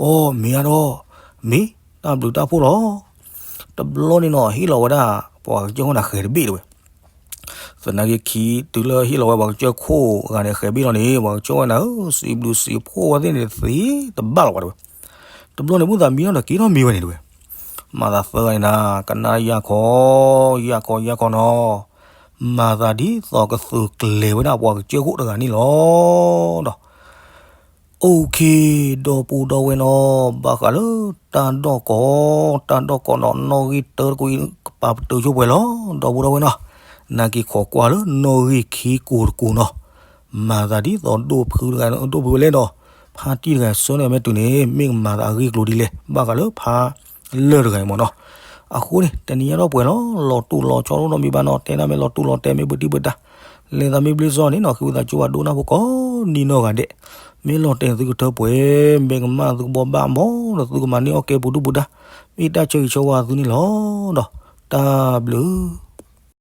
အိ မ့ၢ်ဧါဒီး, မ့ၢ်တၢ်ဘျုးတၢ်ဖှိၣ်လီၤ. တဘျီန့ၣ်နီၤ ဟ့ၣ်လီၤဝဲဒၣ် ပှၤကစၢၢ်ခိၣ်န့ၣ်ဃဲၤတဘ့ၣ်တဲဝဲ, သနာ်က့ခံတုၤလၢဟ့ၣ်လီၤဝဲပှၤကစၢၢ်ခိၣ်ဂၤန့ၣ်ဃဲၤဘ့ၣ်လီၤန့ၣ် ပှၤကစၢၢ်ဝဲနၤဧၢ စံးဘျုးစံးဖှိၣ်ဝဲသ့ၣ်န့ၣ်သ့တဘၣ်လီၤဝဲတဲဝဲ, တဘျီန့ၣ်မုၢ်သးမံထီၣ်ဒီးက့ၤထီၣ်မံဝဲန့ၣ်တဲဝဲ, မၤသးသၢဂၤန့ၣ်နၤ ကနၣ်ယၤခီ, ယၤခီယၤခီနီၤ, မၤသးဒ်သိးကသုးကျဲၤဝဲဒၣ်ပှၤကစၢၢ်ခိၣ်တဂၤန့ၣ်လီၤဒီး အိၣ်ခ့ ဒီပုၢ်ဒီဝဲၢ်နီၤ, ဘၣ်ဃးလၢတၢ်ဒီၣ်ကိး, တၢ်ဒီၣ်ကိးဒီးနီၣ်ဂံၢ်တၢတကိးအံၤ ကပာ်ပတုာ်ဆိပှဲၤလီၤ ဒီပုၢ်ဒီဝဲၢ်နီၤ, နာ်က့ခိးကွၢ်လၢနီၣ်ဂံၢ်ခံကိးတကိးနီၤ, မၤသးဒ်သိးဒိၣ်ဖုတဂၤဒိၣ်ဖုဝဲလဲၣ်ဒီး, ဖါတံၢ်တဂၤဆၢန့ၣ်မဲာ်တုၤန့ၣ် မ့ၢ်ကမၤသးအဂ့ၢ်ကျိၤဒ်လဲၣ် ဘၣ်ဃးလၢဖါ လၢၢ်တဂၤအံၤမ့ၢ်နီၤ, အဃိန့ၣ် တနံၤညါဒီးပှဲၤလီၤ လီၤတူၢ်လီၤဆီဒိၣ်နီတမံၤဘၣ်နီၤ, တဲဒၣ်မ့ၢ်လီၤတူၢ်လီၤတဲာ်မ့ၢ်ပတံၢ်ပတၢ်, လဲၤသးမ့ၢ်ဘျ့စီန့ၣ်နီၤ ဃ့ဝံသးစူၤဘၣ်ဒိကနၣ်ဖိကိးနံၤနီၢ်ဂၤဒဲး, မ့ၢ်လီၤတဲာ်သုကထၢပှဲၤ, မ့ၢ်ကမၣ်သုကဘီဘၣ်ဘီဒီးသုကမၤန့ၢ်အီၣ်ကဲပူၤဒုၣ်ပူၤဒါ, မ့ၢ်တၢ်ဆၢဂ့ၤဆၢဝါသုန့ၣ်လီၤဒီး, တၢ်ဘျုး